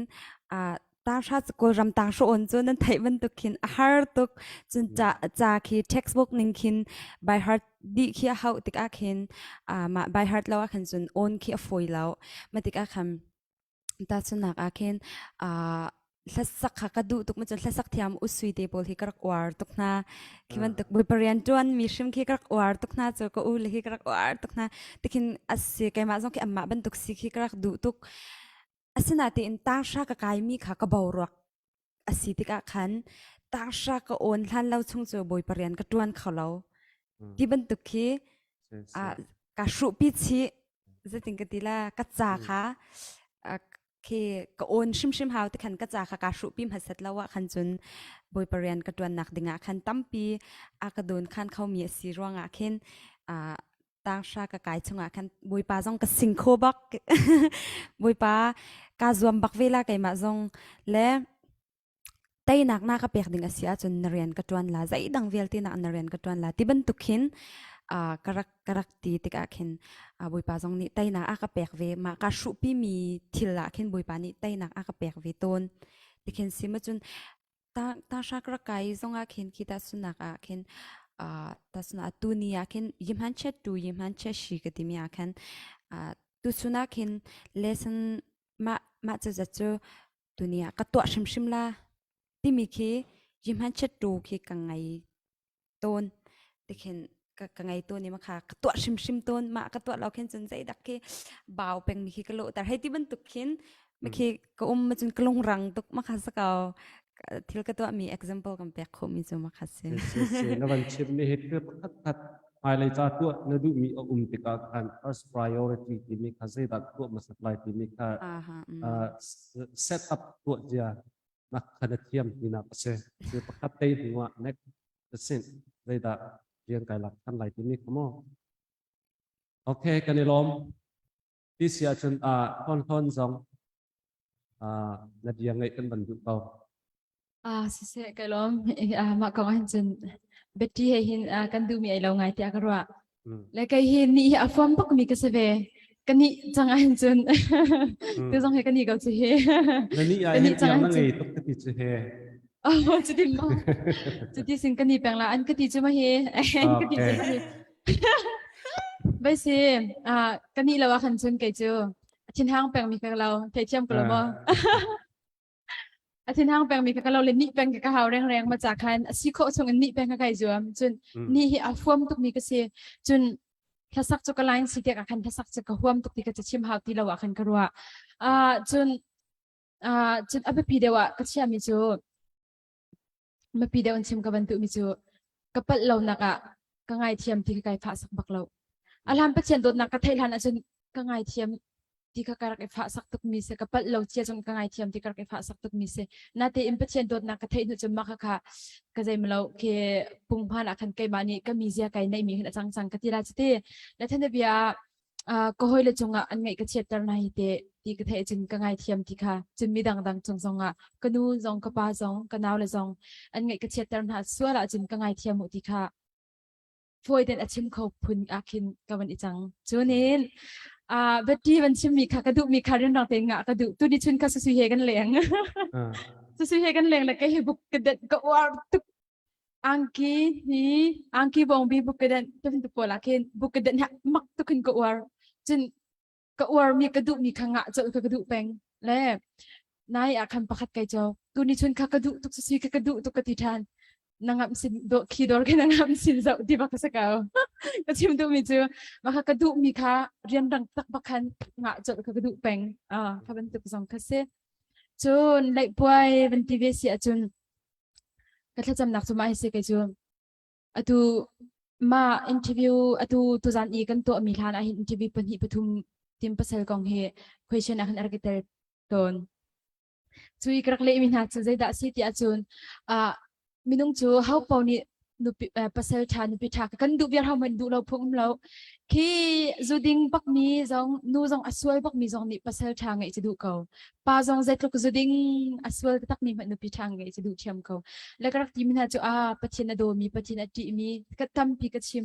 a tanghra cu kawlram tanghra on cu nan theih bantuk khin a har tuk cun ca ca khi textbook ning khin by heart dih khi a hauh tikah khin mah by heart lo ah khan cun on khi a fawi lo ma tikah khan Tahchunhnak ah khin uh, hlasak kha ka duh tuk ma cun hlasak thiam usui te pawl hi ka rak uar tuk hna. Khi bantuk Bawipa rian ṭuan mi hrim khi ka rak uar tuk hna cu ka u le hi ka rak uar tuk hna. Tikhin asi keimah zong khi amah bantuk si khi ka rak duh tuk. Asinain tanghra ka kai mi kha ka boruak a si tikah khan tanghra ka awn hlan lo chung cu Bawipa rian ka ṭuan kho lo. Ti bantuk khi ah ka hruhpi chih zeitin ka ti la ka ca kha khi ka awn hrimhrim hau ti khan ka ca kha ka hruhpi hmasat lo ah khan cun Bawipa rian ka ṭuannak dingah khan tampi a ka dawn khan khomi a si ruangah khin tanghra ka kai chungah khan Bawipa zong ka sing kho bak Bawipa ka zuam bak ve la keimah zong le teinak na ka pek ding a si ahcun na rian ka ṭuan la zeidang vialte nak na rian ka ṭuan la ti bantuk khin uh, ka rak ka rak ti tikah khin uh, Bawipa zong nih teinak a ka pek ve mah ka hruhpi mi thil ah khin Bawipa nih teinak a ka pek ve tawn tikhin si ma cun ta ta hra ka rak kai zong ah khin khi ta sunak ah khin uh, ta suna tu ni ah khin yimhan chet tu yimhan chet shi ka ti mi ah khan uh, tu suna khin lesson ma ma chu za chu tuni ah ka tuah hrimhrim la timi khi yimhan chet tu khi ka ngai tawn tikhin ka ka ngai tawn i ma kha ka tuah hrimhrim tawn ma ka tuah lo khin cun zeidak khi bau peng mi khi ka lawh ter hei ti bantuk khin ma khi ka um ma cun ka lungrang tuk ma kha sakau thil ka tuah mi example kan pek khawh mi cu ma kha si si na van chim mi hi thil pakhat khat hmailei ca tuah na duhmi a um tikah khan first priority timi kha zeidah tuah hmasat lai timi kha set up tuah cia nak kha na thiam tinak a si. Thil pakhat tei hnu ah next sin zeidah rian kai lak than lai timi kha maw. Okay, kan i lawm. Ti si ahcun uh, hlawn hlawn zong uh, na bia ngaih kan van duh ko. Ah, siseh kai lawm. Ah, mah kong ah hin cun Betty he hin ah, kan duhmi ai lo ngai tiah ka ruah. Le kei hi ni hi a fuam bak mi ka si ve. Ka ni cang ah hin cun tu zong he ka ni ko cu hi. Na ni ah hin tiang na ngei tuk ka ti cu he. Oh, cuti ma. Cuti sin ka ni peng la an ka ti cu ma hi. An ka ti cu ma hi. Bai si, ah, ka ni lo ah khan cun kei cu thinhang peng mi ka lo. Theithiam ko lo maw? A thinhang pengmi kha ka lo le nih peng ka hau rengreng ma ca khan a si khawh chung in nih peng kha kai zuam. Cun ni hi a fuam tukmi ka si. Cun Hlasak cu ka line si tiak ah khan hlasak cu ka huam tuk ti ka chim hau ti lo ah khan ka ruah. Ah cun ah cun a biapi deuh ah ka chiami cu mipi deuh in chim ka van duhmi cu ka palh lonak ah ka ngaithiam ti ka kai fah sak bak lo. A hlan Pathian dawtnak ka theih hlan ahcun ka ngaithiam ti kha ka rak i fah sak tukmi si ka palh lo cia cung ka ngaithiam ti ka rak i fah sak tukmi si. Natein Pathian dawtnak ka theih hnu cun mah kha kha ka zeimalo khi punghman ah khan keimah nih ka mizia kai neihmi hin a cang cang ka ti la cuti. Le thanabia ah ka hawile cungah an ngaih ka chiatter hna hi te ti ka theih cun ka ngaithiam ti kha cun mi dangdang cung zongah ka nu zong ka pa zong ka nau le zong an ngaih ka chiatter hna sual ahcun ka ngaithiam u ti kha fawi ten a chim kho phun ah khin ka van i cang cunin uh, Betty van chimmi kha ka duhmi kha rianrang tein ngah ka duh tuni chun kha susu he kan leng susu he kan leng le ke hi buk ka det ka uar tuk Angki hi angki bawngbi bukkedenh tibantuk pawl ah khin bukkedenh hi mak tuk in ka uar. Cun ka uarmi ka duhmi kha ngah colh kha ka duh peng. Le nai ah khan pakhat kai cawk. Tuni chun kha ka duh tuk sisi kha ka duh tuk ka ti ṭhan. Na ngamh sin dawh khi dawr khi na ngamh sin zoh ti bak ka si ko. Ka chim duhmi cu mah kha ka duhmi kha rianrang tak bak khan ngah colh kha ka duh peng. Ah, kha bantuk zong kha si. Cun leihpuai van ti ve si ahcun Ka thlacamnak cu mah hi si kei cu. Atu mah interview atu tuzan i kan tuahmi hlan ah hin interview pahnih pathum tim pasal kong hi question ah khan a rak i tel tawn. Cu i ka rak lehmi hna cu zeidah a si ti ahcun ah minung cu ho paoh nih nupi pasal ṭha nupi ṭha kan duh viar ho hmanh duh lo phung um lo. Khi zuding bakmi zong nu zong a sual bakmi zong nih pasal ṭha ngeih cu duh ko. Pa zong zeitluk zuding a sual takmi hmanh nupi ṭha ngeih cu duh ṭhiam ko. Le ka rak timi hna cu ah Pathian a dawmi Pathian a ṭihmi ka tampi ka chim.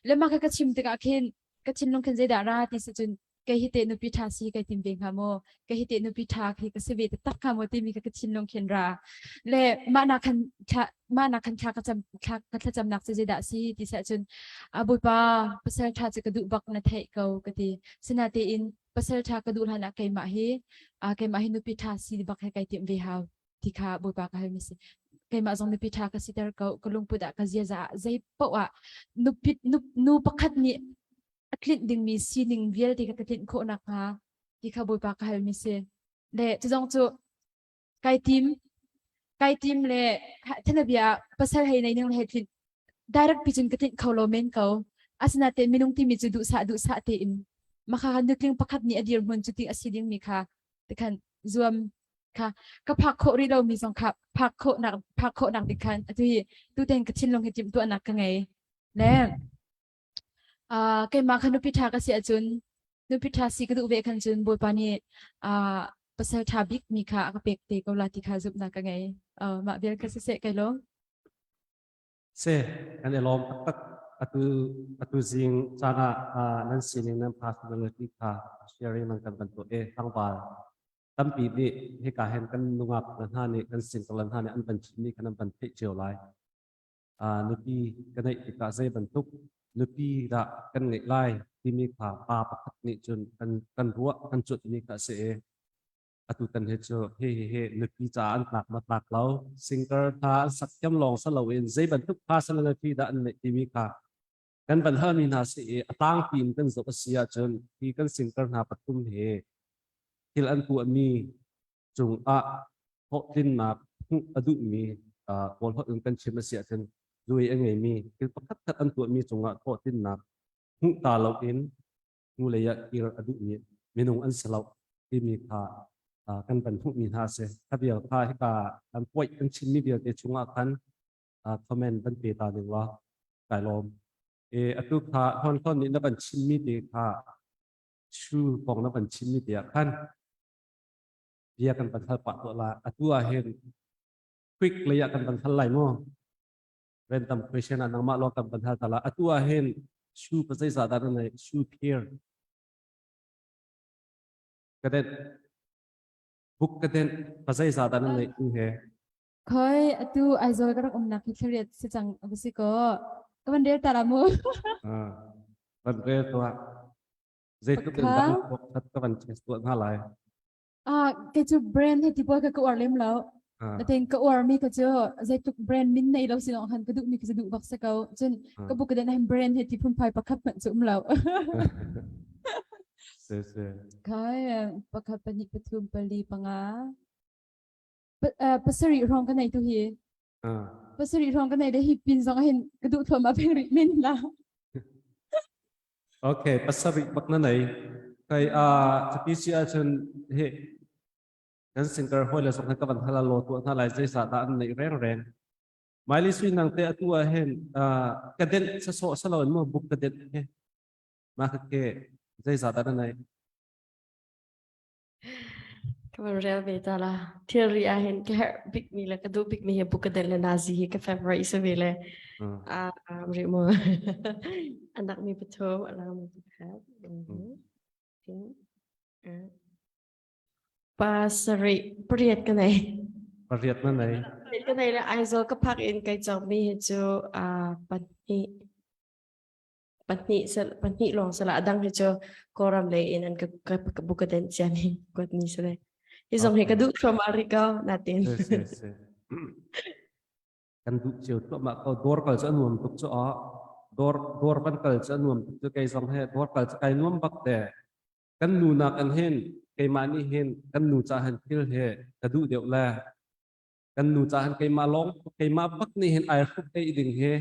Le mah kha ka chim tikah khin ka thinlung khin zeidah ra ti si cun kei hi teh nupi ṭha si kai tim ve hnga maw kei hi teh nupi ṭha khi ka si ve taktak hnga maw timi kha ka thinlung khin ra le mah nak khan thla mah nak khan thla ka cam thla ka thlacamnak cu zeidah si ti seh cun a bawipa pasal ṭha cu ka duh bak na theih ko ka ti sinatein pasal ṭha ka duh hlan ah keimah hi keimah hi nupi ṭha si bak he kai timh ve hau ti kha bawipa ka halmi si keimah zong nupi ṭha ka siter ko ka lungput ah ka ziaza ah zei paoh ah nupi nu pakhat nih a tlinh dingmi sining vialte kha ka tlinh khawh nakhnga ti kha Bawipa ka halmi si. Le cu zong cu kai tim kai tim le thanabia pasal hei nei ning le hei tlinh direct pi cun ka tlinh kho lo men ko. Asinain minung timi cu duhsah duhsah tein makha kha nutling pakhat nih a dirhmun cu ti a si dingmi kha tikhan zuam kha ka phak khawh rih lomi zong kha phak khawhnak phak khawhnak dik khan atu hi tuten ka thinlung hi timhtuahnak ka ngei. Le Uh, keimah kha nupi ṭha ka si ahcun nupi ṭha si ka duh ve khan cun Bawipa nih uh, pasal ṭha bik mi kha a ka pek te ko la ti kha zumhnak ka ngei. Uh, mah vial kha siseh kai lawm. Se kan i lawm taktak atu atu zing caan ah uh, nan sining nan personality kha sharing nan kan van tuah i tlangval tampi nih hika hen kan nungak hna nih kan sintal hna nih an van chimmi kha nan van theih cio lai. Nupi ka neih tikah zei bantuk nupi dah kan ngeih lai timi kha pa pakhat nih cun kan kan ruah kan cuanhmi kha a si i atutan hi cu hi hi hi nupi caah an tlak ma tlak lo singer hna an sak thiam lawng si loin zei bantuk personality dah an neih timi kha kan van halmi hna si i a tlangpi in kan zoh a si ahcun hi kan singer hna pathum hi thil an tuahmi cungah hlawhtlinnak hmuh a duhmi Kawl holh in kan chim a si ahcun zui a ngeimi thil pakhatkhat an tuahmi cungah hlawhtlinnak hmuh ta loin hnulei ah kir a duhmi minung an si lo timi kha kan van hmuhmi hna a si. Kha vial kha hika an point an chimmi vialte chungah khan comment van pe ta ning law kai lawm. E atu kha hlawn hlawn nih na van chimmi te kha chu kong na van chimmi te ah khan bia kan van hal pah tuah la atu ah hin quick lei ah kan van hal lai mu random question ah nangmah lawng kan van hal ta la atu ah hin shoe pa zeizah dah na nei shoe pair ka den book ka den pa zeizah dah na nei tu he Khoi atu Aizawl ka rak umnak hi thlariat si cang a si ko. Ka van rel ta la mu. Ah, van rel tuah. Zeitluk in dah khat ka van test tuah hna lai. Ah, kei cu brand he ti pawl ka ka uar lem lo. Natein ka uarmi ka cu zeitluk brand min nei lo sinong khan ka duhmi ka duh bak se ko. Cun ka buk den hin brand he ti phunphai pakhat hmanh cu um lo. Se se. Kai pakhat pahnih pathum pali panga pasarih hrawng ka nei tu hi. Pasarih hrawng ka nei le hi pin zong hin ka duh thluahmah peng rih men la. Okay, pasarih bak na nei. Kai a cuti si ahcun he kan singer hawi le zong ka van hal lo tuah hna lai zeizah dah an neih reng reng Miley Sui nang te atu ah hin ka denh sasawh salo in mu buk ka denh he ma ka ke zeizah dah na nei Ka van rel ve ta la. Thilri ah hin ka herh bik mi le ka duh bik mi hi buk ka denh le nazi hi ka favorite si ve le. Ah ri mu. Anak mi pathum, alang mi pakhat. Pasarih pariat ka nei. Pariat na nei. Pariat ka nei le Aizawl ka phak in kai cawkmi hi cu uh, pahnih pahnih sel pahnih lawng sala adang hi cu Kawlram lei in an ka ka ka bukaden ciami kuatmi si le. Hi zong hi ka duh thluahmah rih ko natin. Si si si. Kan duh cio thluahmah ko dawr kal cu a nuam tuk cu a dawr dawr van kal cu a nuam tuk cu kei zong he dawr kal cu kai nuam bak te. Kan nu nakin hin keimah nih hin kan nu ca hin thil hi ka duh deuh le kan nu ca hin keimah lawng keimah bak nih hin ai hruk ei ding hi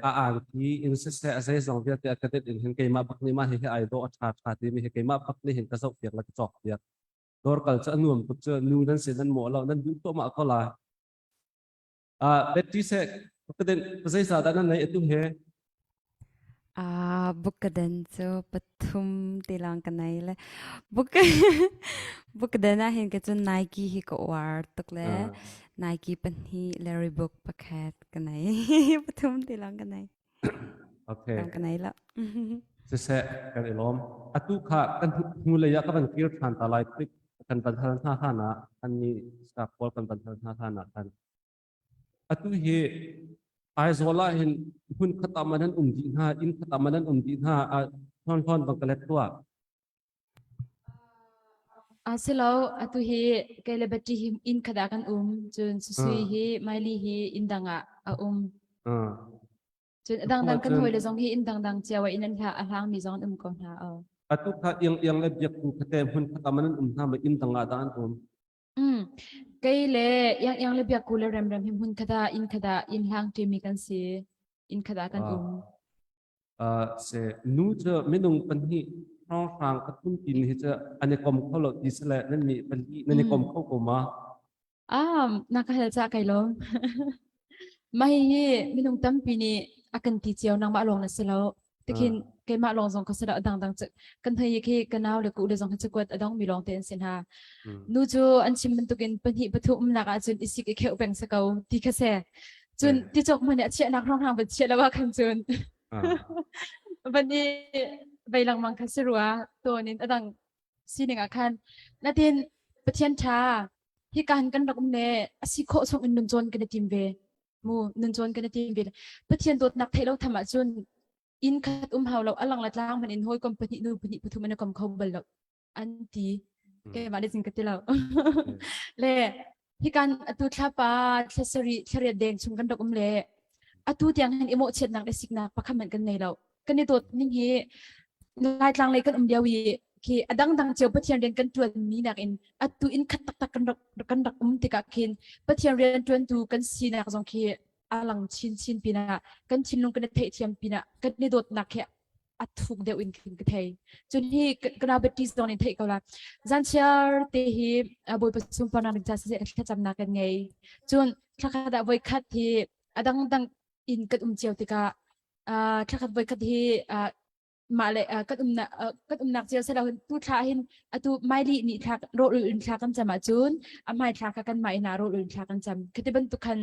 a angki in siseh a zeizong vialte a ka det in hin keimah bak nih mah hi hi ai dawh a ṭha ṭha timi hi keimah bak nih hin ka zoh piak le ka cawk piak dawr kal cu a nuam tuk cu nu nan si nan mawh lo nan duh tuahmah ko lai Ah, Betty seh, kaden zeizah dah nan nei atu he? Ah, bukkaden cu pathum ti lang ka nei le buk bukkaden ah hin ka cun Nike hi ka uar tuk le Ah, Nike pahnih le Reebok pakhat ka nei pathum ti lang ka nei okay. tam ka nei lo Siseh, kan i lawm. Atu kha kan hnu lei ah ka van kir ṭhan ta lai tik kan van hal hna hlan ah an nih staff pawl kan van hal hna hlan ah khan Atu hi Aizawl ah hin hmun khat ah man an um dih hna, inn khat ah man an um dih hna, hlawn hlawn bang ka let tuah. A si lo, atu hi kei le Betty hi inn khat ah kan um, cun Susui hi Miley hi inn dang ah a um. Cun a dangdang kan hawile zong hi inn dangdang cio ah inn an hla a hlangmi zong an um ko hna. Atu kha iang iang le biaktu khate hmun khat ah man an um hna ma inn dang ah dah an um? Mm. Kei le iang iang le biakku le remrem hi hmun khat ah inn khat ah inn hlang ṭimi kan si. Inn khat ah kan um. Uh, se nu cu minung pahnih hrawnghrang pathum tin hi cu an i kom kho lo ti si le nan nih pahnih nan i kom kho ko ma? Ah, na ka hal ca kai lo. Mah hi minung tampi nih a kan ti cio nangmah lawng na si lo. Tikhin keimah lawng zong ka si lo dangdang kan hei khi ka nau le ku le zong cakuat a dong mi lawng te an si hna. Nu cu an chim bantukin pahnih pathum umnak ahcun i sik i kheuh peng sa ko ti kha se. Cun ti cawk hmanh a chiahnak hrawnghrang van chiah lo ah khan cun van i vei lengmang kha si rua tawn in adang sining ah khan natin Pathian ṭha hika han kan rak um le a si khawh chung in nun cawn kan i tim ve mu nun cawn kan i tim ve Pathian dawtnak theih lo tham ahcun inn khat um hau lo a lang la tlang hmanh in hawikom pahnih nu pahnih pathum an i kom kho bal lo an ti keimah le zing ka ti lo le hikan atu thlapa thlasarih thlariat deng chung kan rak um le atu tiang hin i mawhchiatnak le siknak pakhat hmanh kan nei lo kan i dawt ning hi Laitlang lei kan um lio i khi a dangdang cio Pathian rian kan ṭuan mi nakin atu in khat taktak kan rak kan rak um tikah khin Pathian rian ṭuantu kan sinak zong khi a lang chin chin pinah kan thinlung kan i theihthiam pinah kan i dawtnak khi a thuk deuh in khin ka thei cun hi kana Baptist zong nih theih ko la zanchiar te hi Bawipa sunparnak ding ca siseh thlacamnak kan ngei cun thlakhat ah voikhat hi a dangdang in kan um cio tikah thlakhat voikhat hi mah le kan umnak kan umnak cio selo tu thla hin atu maili ni thla rawh in thla kan cam ahcun a hmai thla kha kan mah ina rawh in thla kan cam khati bantuk khan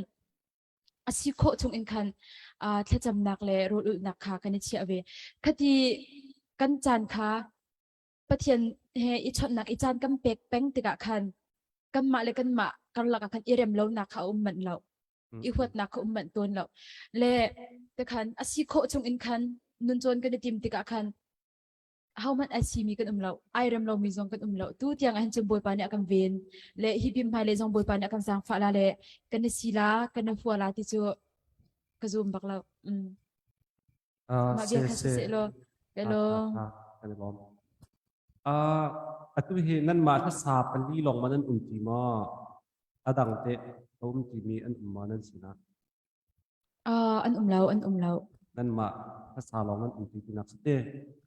a si khawh chung in khan thlacamnak le rawl ulhnak kha kan i chiah ve khati kan caan kha Pathian he i chawnhnak i caan kan pek peng tikah khan kanmah le kanmah karlak ah khan i rem lonak kha a um manh lo i huatnak kha um manh tawn lo le te khan a si khawh chung in khan nun cawn kan i tim tikah khan. Ahohmanh ai simi kan um lo, ai rem lomi zong kan um lo. Tu tiang ahhin cun Bawipa nih a kan ven le hi bim hmailei zong Bawipa nih a kan zaangfah la le kan i si la, kan i hua la ti cu ka zum bak lo. Mm. Mah bia kha siseh law, ka lawm. Kan i lawm. Atu hi nanmah hlasa pali lawng ma nan um ti maw? A dang teh a um timi an um maw nan sinah? Uh, an um lo, an um lo. Nanmah hlasa lawng nan um ti tinak si te.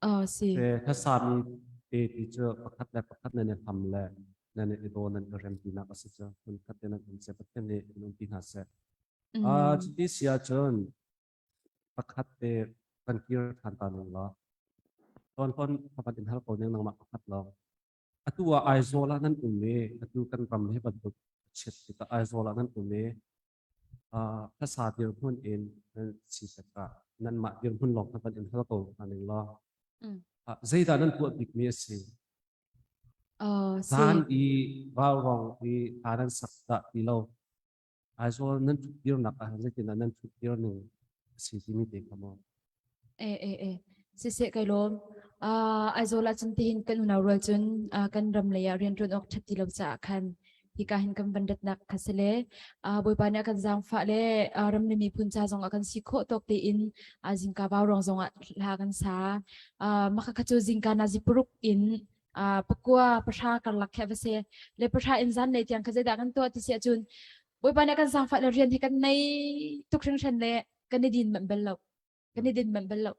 Uh, si. Te hlasa mi te ti cu pakhat le pakhat nan i hlam le nan i daw nan i rem tinak a si cu hmun khat te nan um seh Pathian nih in um ti hna seh. Uh, cuti si ahcun pakhat te kan kir ṭhan ta ning law tawn tawn pakhat in hal ko ning nangmah pakhat lawng. Atu ah Aizawl ah nan um i atu kan ram hi bantuk chiat tikah Aizawl ah nan um i hlasa dirhmun in nan si tikah nanmah dirhmun lawng kha van in hal ko hna ning law zeidah nan tuah bikmi a si? Zan i vaurawng i hla nan sak dah ti lo Aizawl nan ṭhutdirnak ah zeitindah nan ṭhutdir ning a si timi te kha maw? E e e siseh kai lawm. Uh, Aizawl ah cun tihin kan unau rual cun uh, kan ram lei ah rian ṭuan awk ṭhat ti lo caah khan hika hin kan van ratnak kha si le uh, Bawipa nih a kan zaangfah le uh, ram le miphun ca zong ah kan si khawh tawk tein uh, zingka vaurawng zong ah hla kan sa. Uh, maka kha cu zingka nazi paruk in uh, pakua pahra karlak khe va si le pahra in zan lei tiang kha zeidah kan tuah ti si ahcun Bawipa nih kan zaangfah le rian hi kan nei tuk hringhran le kan i din manh bal lo kan i din manh bal lo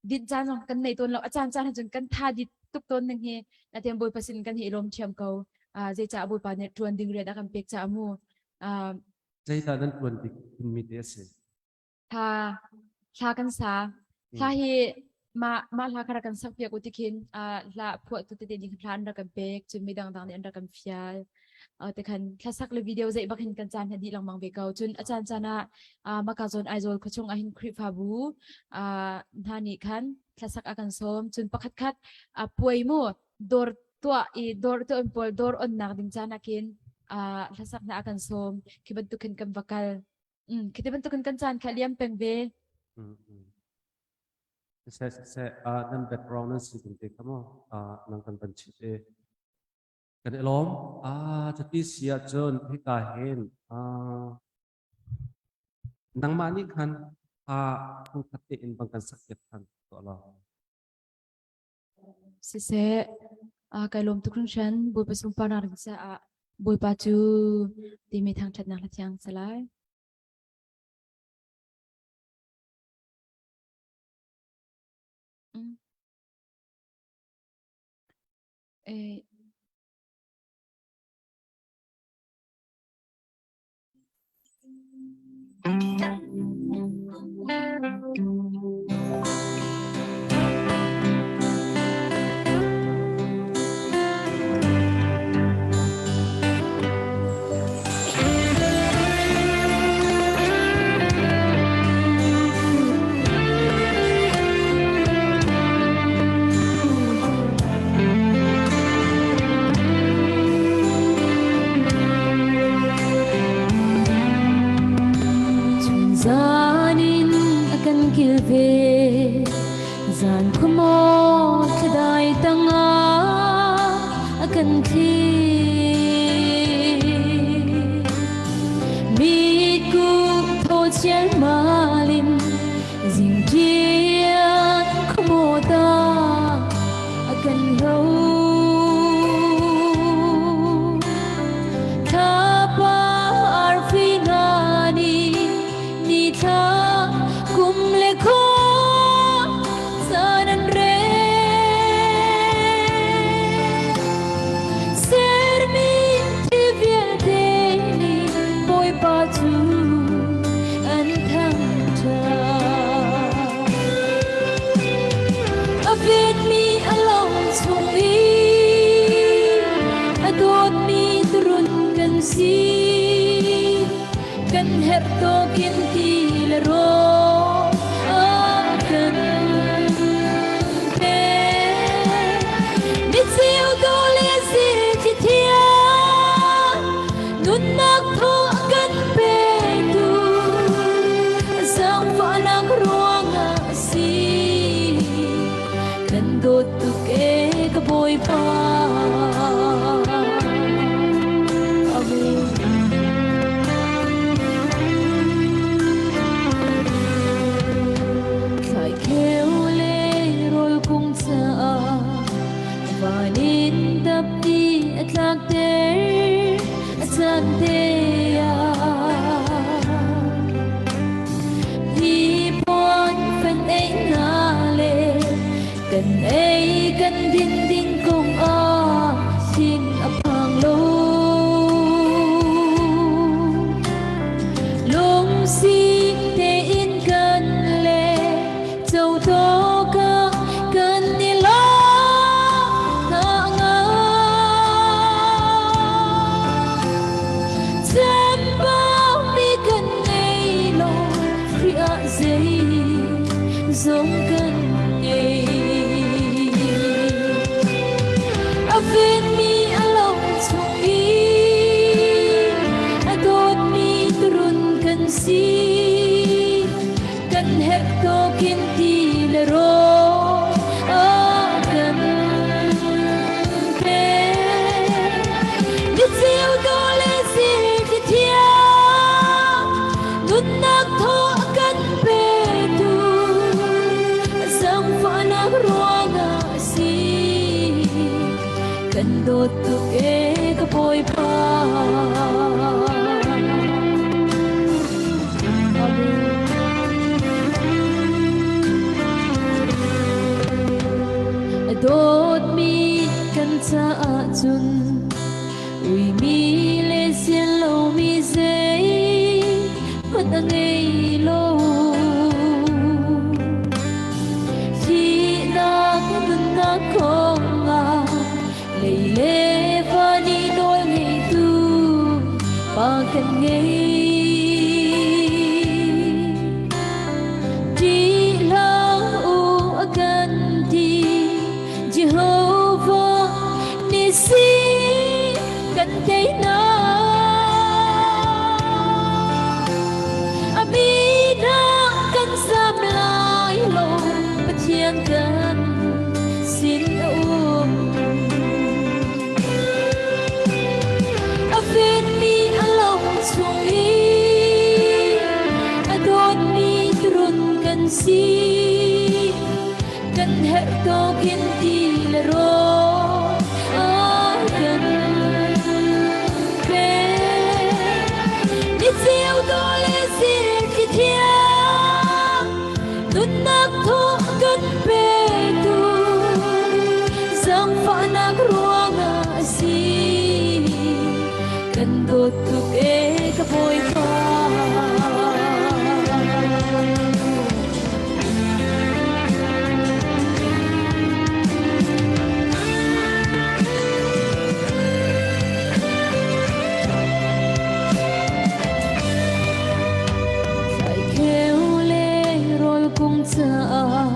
din caan zong kan nei tawn lo a caan caan cun kan tha dit tuk tawn ning hi natin Bawipa sin kan hi i lawm thiam ko uh, zeicah Bawipa nih tuan ding rian a kan pek caah mu uh, Zeidah nan tuan bik mi te a si? Thla thla kan sa. Thla hi mah mah hla kha rak kan sak piak u ti khin hla phuahtu tete nih hla an rak kan pek cun mi dangdang nih an rak kan fial. Te khan hlasak le video zeih bak hin kan caan hi dih lengmang ve ko. Cun a caan caan ah maka zawn Aizawl khuachung ah hin Khrihfabu hna nih khan hlasak a kan sawm. Cun pakhat khat puai mu dawr tuah i dawr tuah pawl dawr onnak ding caan ah khin hlasak hna a kan sawm. Khi bantuk khin kan va kal. Mm, khi ti bantukin kan caan kha liam peng ve. Mm, mm. Siseh, siseh, uh, nan background nan si tung te kha mo, uh, nang kan van chit e. Kan i lawm. Ah, cuti si ahcun hika hin, ah, nangmah nih khan, ah, phungkhat tein bang kan sak piak than tuah law. Siseh, uh, kai lawm tuk hringhran Bawipa sunparnak ding caah Bawipa cu timi thangṭhatnak hla thiang sa lai. Mm. Eh, Chunzan in a kan kil ve zan khumaw thladai tangah a kan thli mitku thaw chial malin zingtian khumaw ta a kan hlo Thlapa arfi hna nih nithla kum le khua caan an rel. Sermi thil vialte nih Bawipa cu an thangṭhat. A vetmi a lawng chung i a dawtmi turun kan si. Kan herh tawkin ti le rawl a kan pek. Micheu do le zir thi thiang nunnak thaw a kan petu zaangfahnak ruangah a si. Kan dawt tuk e ka Bawipa. Amen. Thlai kheu le rawl kung caah van in dapti a tlak ter a caan te ah. Hi puan fan ei na le kan ei kan din ding kong ah thin a phang lo. Lungsi tein kan le co to ka kan i lawm hna nga. Chambau-mi kan ngei lo, Khrih ah zei zong kan ngei. A fenmi a lo chung i a dawtmi turun kan si. Kan herh tawkin ti le rawl a kan pek. Micheu dawh le zir ti thiang, nunnak thaw a kan petu, zaangfahnak ruangah a si. Kan dawt tuk e ka Bawipa. A dawtmi kan caah cun uimi le sian lomi zei hmanh a ngei lo. Thihnak nunnak kongah lei le va nih nawl ngeitu pa kan ngei. Ṭih hlah u a kan ti Jehovah Nisi kan teinak. A min ah kan zam lai lo Pathian kan sin a um. A fenmi a lo chung i a dawtmi turun kan si. Kan herh tawkin ti le rawl a kan pek. Ni ceu dawh le zir ti thiang nunnak thaw kan petu zaangfahnak ruangah a si. Kan dawt tuk e ka Bawipa. Thlaikheu le rawl kung caah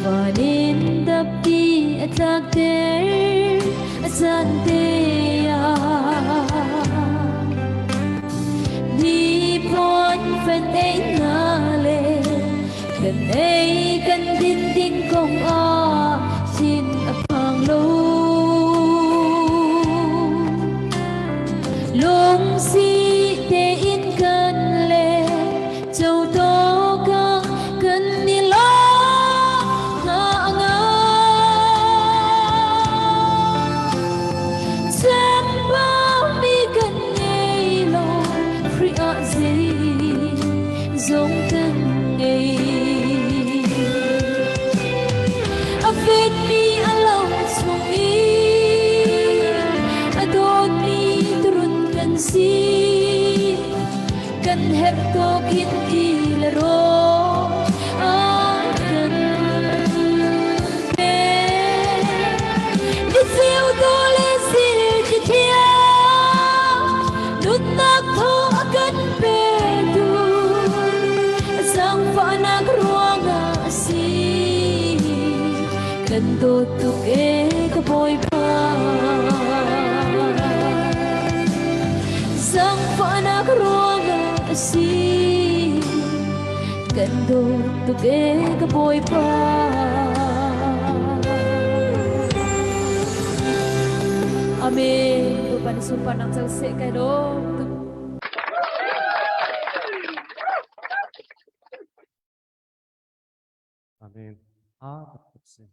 van in dapti a tlak ter a caan te ah. Ni puan fan ei na le kan ei kan din ding kong ah thin a phang lo. Lungsi tein kan le co to ka kan ni lo nga nga. Chambau-mi kan ngei lo, Khrih ah zei zong kan ngei. A fekmi a lo chung i a dawtmi turun kan si. Kan herh tawkin ti le rawl a kan pek. Ni ceu dawh le zir ti thiang, nunnak thaw a kan petu, zaangfahnak ruangah a si. Kan dawt tuk e ka Bawipa. Zaangfahnak ruangah a si. Kan dawt tuk e ka Bawipa. nih sunparnak co seh kai lawm tuk. Amen. A tuk si.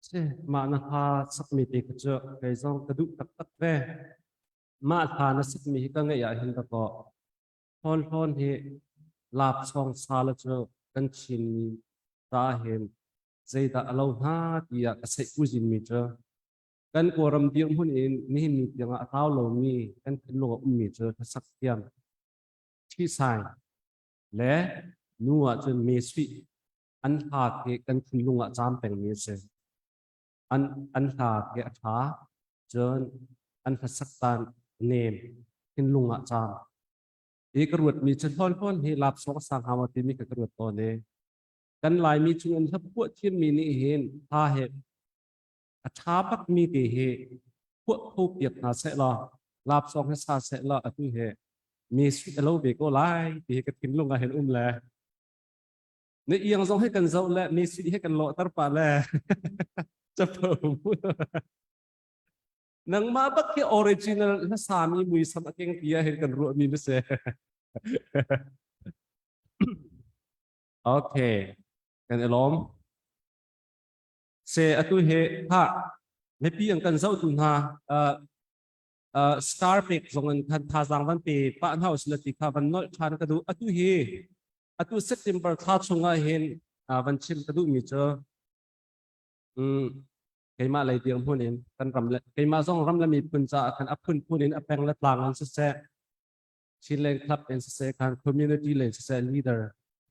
Si mah na hla sakmi te kha cu kei zong ka duh taktak ve. Mah hla na sakmi hi ka ngeih ah hin dakaw hlawn hlawn hi lap sawng sa la cu kan Chinmi ta hin zeidah a lo hna tiah ka seih kuzin mi cu kan Kawlram dirhmun in nihin ni tiangah a tlau lomi kan thinlung a ummi cu hlasak thiam ṭhisai le nu ahcun me suih an hla khi kan thinlung ah caam pengmi a si. An, an hla khi a ṭha, cun an hlasak dan nem, thinlung ah caam. Hi ka ruatmi cu hlawn hlawn hi lapsawng a sang hnga maw timi ka ka ruat tawn i kan Laimi chung in hlaphuah thiammi nih hin hla he a ṭha bakmi te hi phuah kho piak hna seh law lapsawng he sa seh law atu he mi sui a lo ve ko lai ti hi ka thinlung ah hin um le na iang zong he kan zoh le mi sui he kan lawhter pah le capo nangmah bak hi original na sami muisam a keng tia hin kan ruah mi na si okay kan i lawm se atu he ha mipi an kan zoh tu hna star pek zong an khan thazang van pe pa hna usila ti kha van nolh than ka duh atu hi atu September thla chungah hin van chim ka duh mi cu keimah lei dirhmun in kan ram le keimah zong ram le miphun caah khan a phunphun in a peng le tlang in siseh Chinland Club in siseh khan community le siseh leader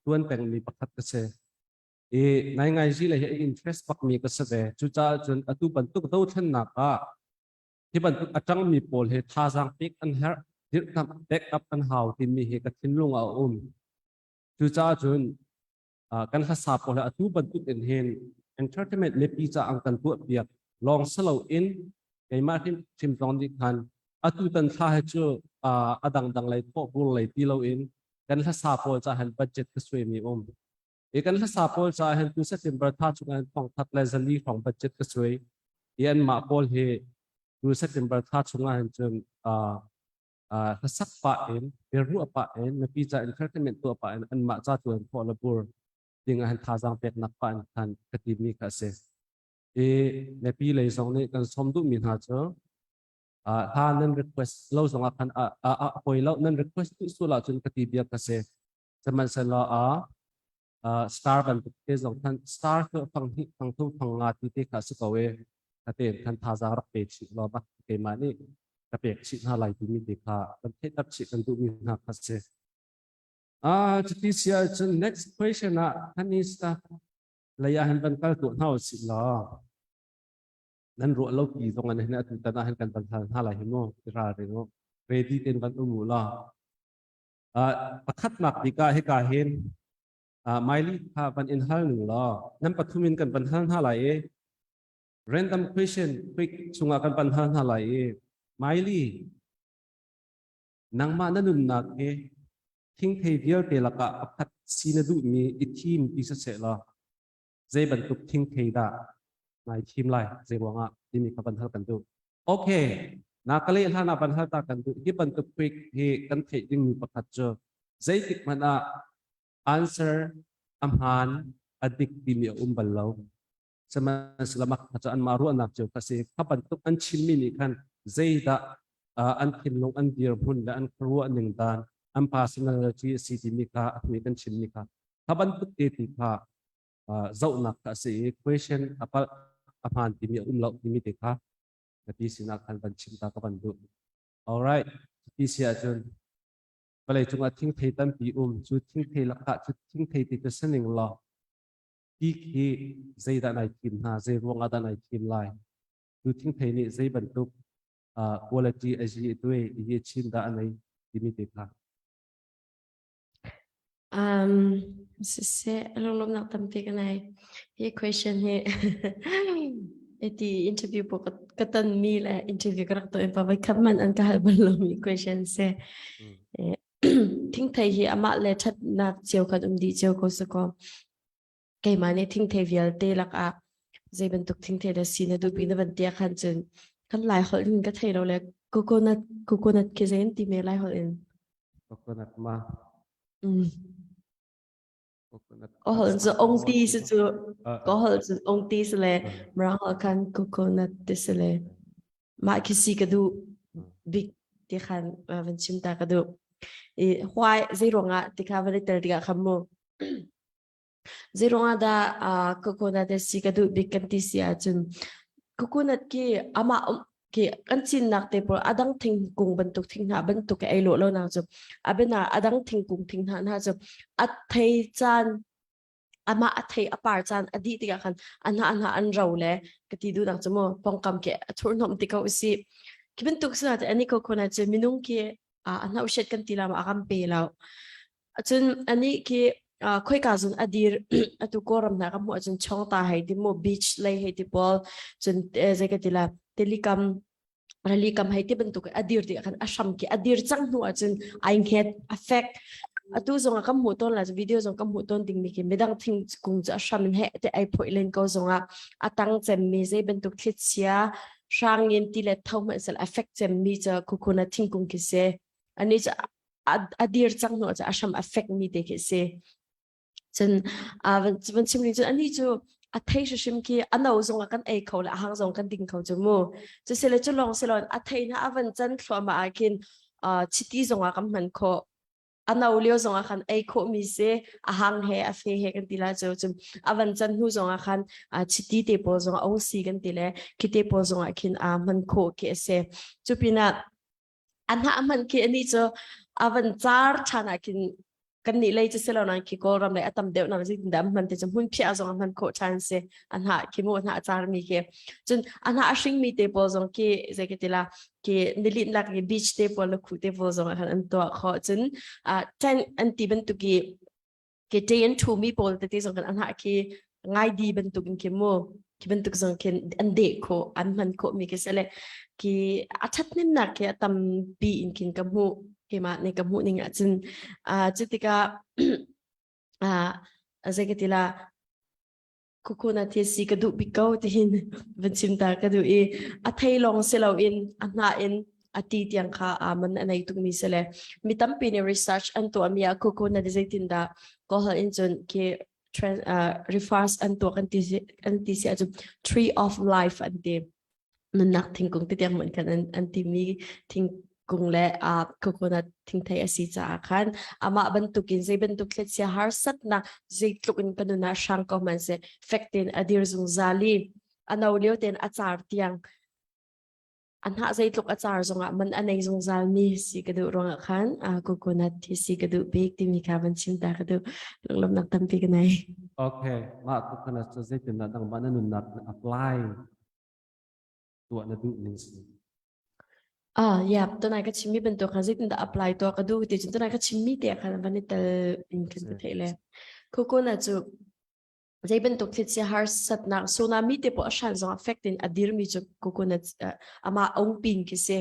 tuan pengmi pakhat ka si i ngai ngai zi le hi interest bak mi ka si ve cucaah cun atu bantuk dothlennak ah hi bantuk a ṭangmi pawl hi thazaang pek an herh dirhkamh back up an hau timi hi ka thinlung ah a um cucaah cun kan hlasa pawl hi atu bantuk in hin entertainment mipi ca ang kan tuah piak lawng silo in keimah hrim hrim zong nih khan atu tan thla hi cu a dangdang lei thawh bur lei ti loin kan hlasa pawl ca han budget ka suai mi um i kan hlasa pawl ca hin tu September tha chung an thong khat le zali hrawng budget ka suai i an mah pawl hi tu September thla chung ah hin cun hlasak pah in biaruah pah in mipi ca entertainment tuah pah in anmah ca tuan khawh le bur ding ah hin thazaang peknak pah in khan ka timi kha a si. I mipi lei zong nih kan sawm duhmi hna cu hla nan request lo zong ah khan a poi lo nan request duh sual ahcun ka ti bia ka si. Sihmanhsehlaw a star bantuk te zong khan star cu fang hnih fang thum fang nga ti te kha si ko i khatein khan thazaang rak pe chih law bak keimah nih ka pek chih hna lai timi te kha kan theihter chih kan duhmi hna kha si. Ah, cuti si ahcun next question ah Hanista lei ah hin van kal tuah hna usih law nan ruah lo pi zong an hin atu tan ah hin kan van hal hna lai hi mu ti ralring u ready ten van um u law pakhatnak bik ah hika hin Miley kha van in hal ning law nan pathum in kan van hal hna lai i random question quick chungah kan van hal hna lai i Miley nangmah na nunnak hi thingthei vialte lakah pakhat si na duhmi i thim ti siseh law zei bantuk thingthei dah nai thim lai zei ruangah timi kha van hal kan duh Okay, na ka leh hlan ah van hal ta kan duh. Hi bantuk quick hi kan theih dingmi pakhat cu zeitik hmanh ah answer a hmaan a dik timi a um bal lo. Sihmanhsehlaw mah kha cu anmah ruahnak cio kha si. Kha bantuk an chimmi nih khan zeidah uh, an thinlung an dirhmun le an khuaruah ning dan an personality a si timi kha a hnu kan chimmi kha kha bantuk te ti kha uh, zohnak kha a si i question a palh a hmaan timi a um lo timi te kha ka ti sinah khan van chim ta ka van duh. All right, ti si ahcun vawlei cungah thingthei tampi um cu thingthei lakah cu thingthei ti cu saning law ti khi zeidah nai thim hna zei ruangah dah nai thim lai cu thingthei nih zei bantuk uh, quality a zi tui i chin dah a nei timi te kha Um, siseh, lunglawmhnak tampi ka nei. Hi question hi iti interview po ka ton mi le interview ka rak tuah pa voi khat man an ka hal bal lomi question se. Thingthei hi amah le thatnak cio kan um dih cio ko sakaw. Keimah nih thingthei vialte lakah zei bantuk thingthei dah si na duh pi na van tia khan cun. Kan Lai holh in ka thei lo le coconut coconut khi zei an ti me Lai holh in. Coconut ma. Mm. Ka holh cu ongti si cu ka holh cu ongti si le mirang holh khan coconut ti si le mah khi si ka duh bik ti khan van chim ta ka duh. I why zei ruangah ti kha van i tel tikah khan mu Zeiruangah dah uh, coconut si ka duh bik kan ti si ahcun coconut khi amah khi kan cinnak te pawl adang thingkung bantuk thinghnah bantuk ei lawh lo nak cu abena adang thingkung thinghnah hna cu a thei caan amah a thei a par caan a dih tikah khan a hnah hna an ro le ka ti duh nak cu mu pongkam ke a thurhnom ti ko si khi bantuk sina te ani coconut cu minung khi a hnauhset kan ti la ma a kan pe lo Cun anih khi khoika zun a dir atu Kawlram hna ka hmuh ahcun Chongta hei ti mu beach lei hei ti pawl cun zei ka ti la telikam rali kam hei ti bantuk a dir tikah khan a hram khi a dir cang hnu ahcun ai hnget a fek atu zong ah kan hmuh tawn la video zong kan hmuh tawn ding mi khi midang thingkung cu a hram in he te ai phoih len ko zong ah a tang cemmi zei bantuk thlichia hrang in ti le tho hmanh sel a fek cemmi cu khukhuna thingkung khi si ani cu a dir cang hnu ah a hram a fek mi te khi si cun van chim ring cun ani cu a thei hrim khi a no zong ah kan ei kho le a hang zong kan ding kho cu mu cu sile cu lawng silon a thei na a van can thluahmah ah khin chiti zong ah kan hman khawh a no lio zong ah khan ei khawh mi si a hang he a fe he kan ti la cu cun a van can hnu zong ah khan chiti te pawl zong a ong si kan ti le khi te pawl zong ah khin a hman khawh khi a si cu pinah a hnah hmanh khi ani cu a van car ṭhan ah khin kan nih lei cu si lo nain khi Kawlram lei a tam deuh nak zeitin dah hman ti cu hmun phiah zong a hman khawh ṭhan si a hnah khi mu a hnah car mi khi cun a hnah a hring mi te pawl zong khi zei ka ti la khi nilin lak i beach te pawl le khu te pawl zong ah khan an tuah khawh cun tent an ti bantuk i ke ṭe an ṭhumi pawl tete zong kan an hah khi ngai di bantuk in khi mu khi bantuk zong khin an deh khawh an hman khawh mi khi sele khi a ṭhathnemnak khi a tampi in khin ka hmuh keimah nih ka hmuh ning ahcun cu tikah zei ka ti la Kukuna thil si ka duh bik ko tihin van chim ta ka duh i a thei lawng si loin a hnah in a ti tiang kha aa man a nei tukmi si le mi tampi nih research an tuahmi ah coconut zeitin dah kawlhal in cun khi refers an tuah kan ti an ti si ahcun tree of life an ti. Nunnak thingkung ti tiang hmanh khan an, an timi thingkung le uh, coconut thingthei a si caah khan amah bantukin zei bantuk thlichia harsatnak zeitluk in kan nun ah hrang ko hmanhseh fek tein a dir zungzal i a no lio tein a car tiang a hnah zeitluk a car zongah man a nei zungzal mi si ka duh ruangah khan uh, coconut hi si ka duh bik timi kha van chim ta ka duh lunglawmhnak tampi ka nei. Okay, mah coconut cu zeitindah nangmah na nunnak na apply tuah na duh ning si? Ah, yeah, tunai ka chimmi bantuk kha zeitindah apply tuah ka duh ti cun tunai ka chimmi te khan van i tel in khin ka theih le. Kukuna cu zei bantuk thlichia harsatnak tsunami te pawh a hran zong affect in a dirmi cu coconut amah ong pin khi si.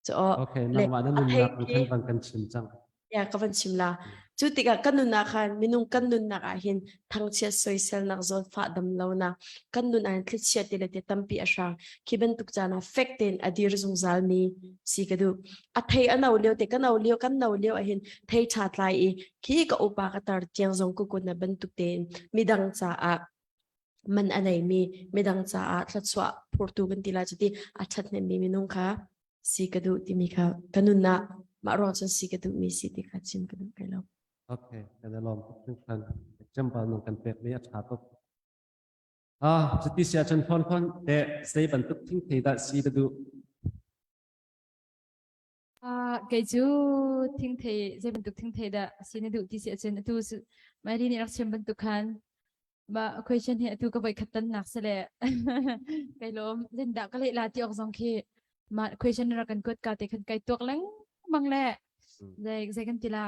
So, okay, nangmah na nunnak in khan van kan chim cang. Ya, ka van chim la. Cu tikah kan nunnak khan minung kan nunnak ah hin thangchiat soiselnak zawnfah dam lonak kan nun ah thlichia te le te tampi a hrang khi bantuk caan ah fek tein a dir zungzal mi si ka duh. A thei a no lio te ka no lio kan no lio ah hin thei tha tlai i khi ka upa ka tar tiang zong ku kun na bantuk tein midang caah man a neimi midang caah thluachuah phurtu kan ti lai cuti a ṭhathnemmi minung kha si ka duh timi kha ka nunah mah ruang cun si ka duhmi si ti kha chim ka duh kai lo. Okay, kan i lawm tuk hringhran. Example nang kan pek mi a ṭha tuk. Ah, cuti si ahcun phone phone te zei bantuk thingthei dah si ka duh? Ah, kei cu thingthei zei bantuk thingthei dah si na duh ti si ahcun atu Mary nih rak chim bantuk khan Mah question hi atu ka voi khat tannak si le kai lawm zindah ka leh la ti awk zong khi mah question rak kan kuat ka te khan kai tuak lengmang le zei zei kan ti la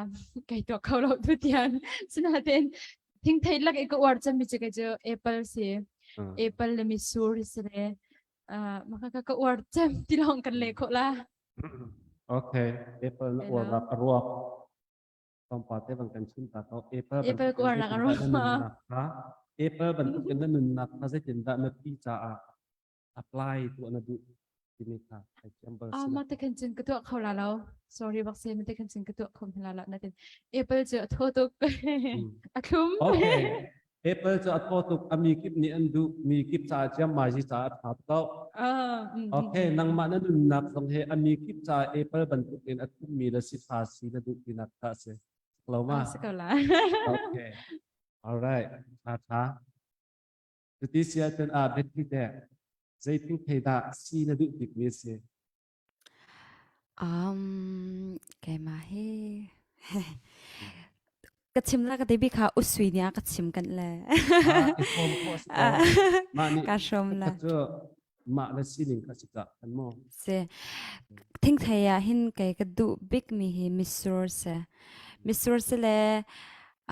kai tuak kho lo tu tiang sinain thingthei lak i ka uar cemmi cu kei cu apple si apple le mitsur si le maka ka ka uar cem ti lawng kan leh khawh la Okay, apple na uar la ka ruak. Tlawmpal te bang kan chim ta ko. Apple Apple bantuk ka uar nak a ruang. kha Apple bantuk in na nunnak kha zeitindah na pi caah apply tuah na duh. timi kha theithiam bal Ah, si mah te khan cun ka tuah kho la lo. Sorry bak se ma te khan cun ka tuah kho la lo. Natin Apple cu a thaw tuk. A thlum. Okay. Apple cu a thaw tuk a mi kip nih an duh mi kip caah ciam mai caah a tha ko. Okay, nangmah na nunnak zong he a mi kip caah Apple bantuk in a thummi le si tha si na duh tinak kha a si. Lo ma? Si ko la. Okay. All right. Tha tha. Cuti si ahcun ah biathi teh zeitin thei dah si na duh bikmi a si? Um, keimah hi ka chim la ka te bi kha usui nih a ka chim kan le. Ah, i hrawm khawh si ko. Mah nih Ka hrawm la. cu mah le sining kha si cah kan maw? Si. Thingthei ah hin kei ka duh bik mi hi misur si. Misur si le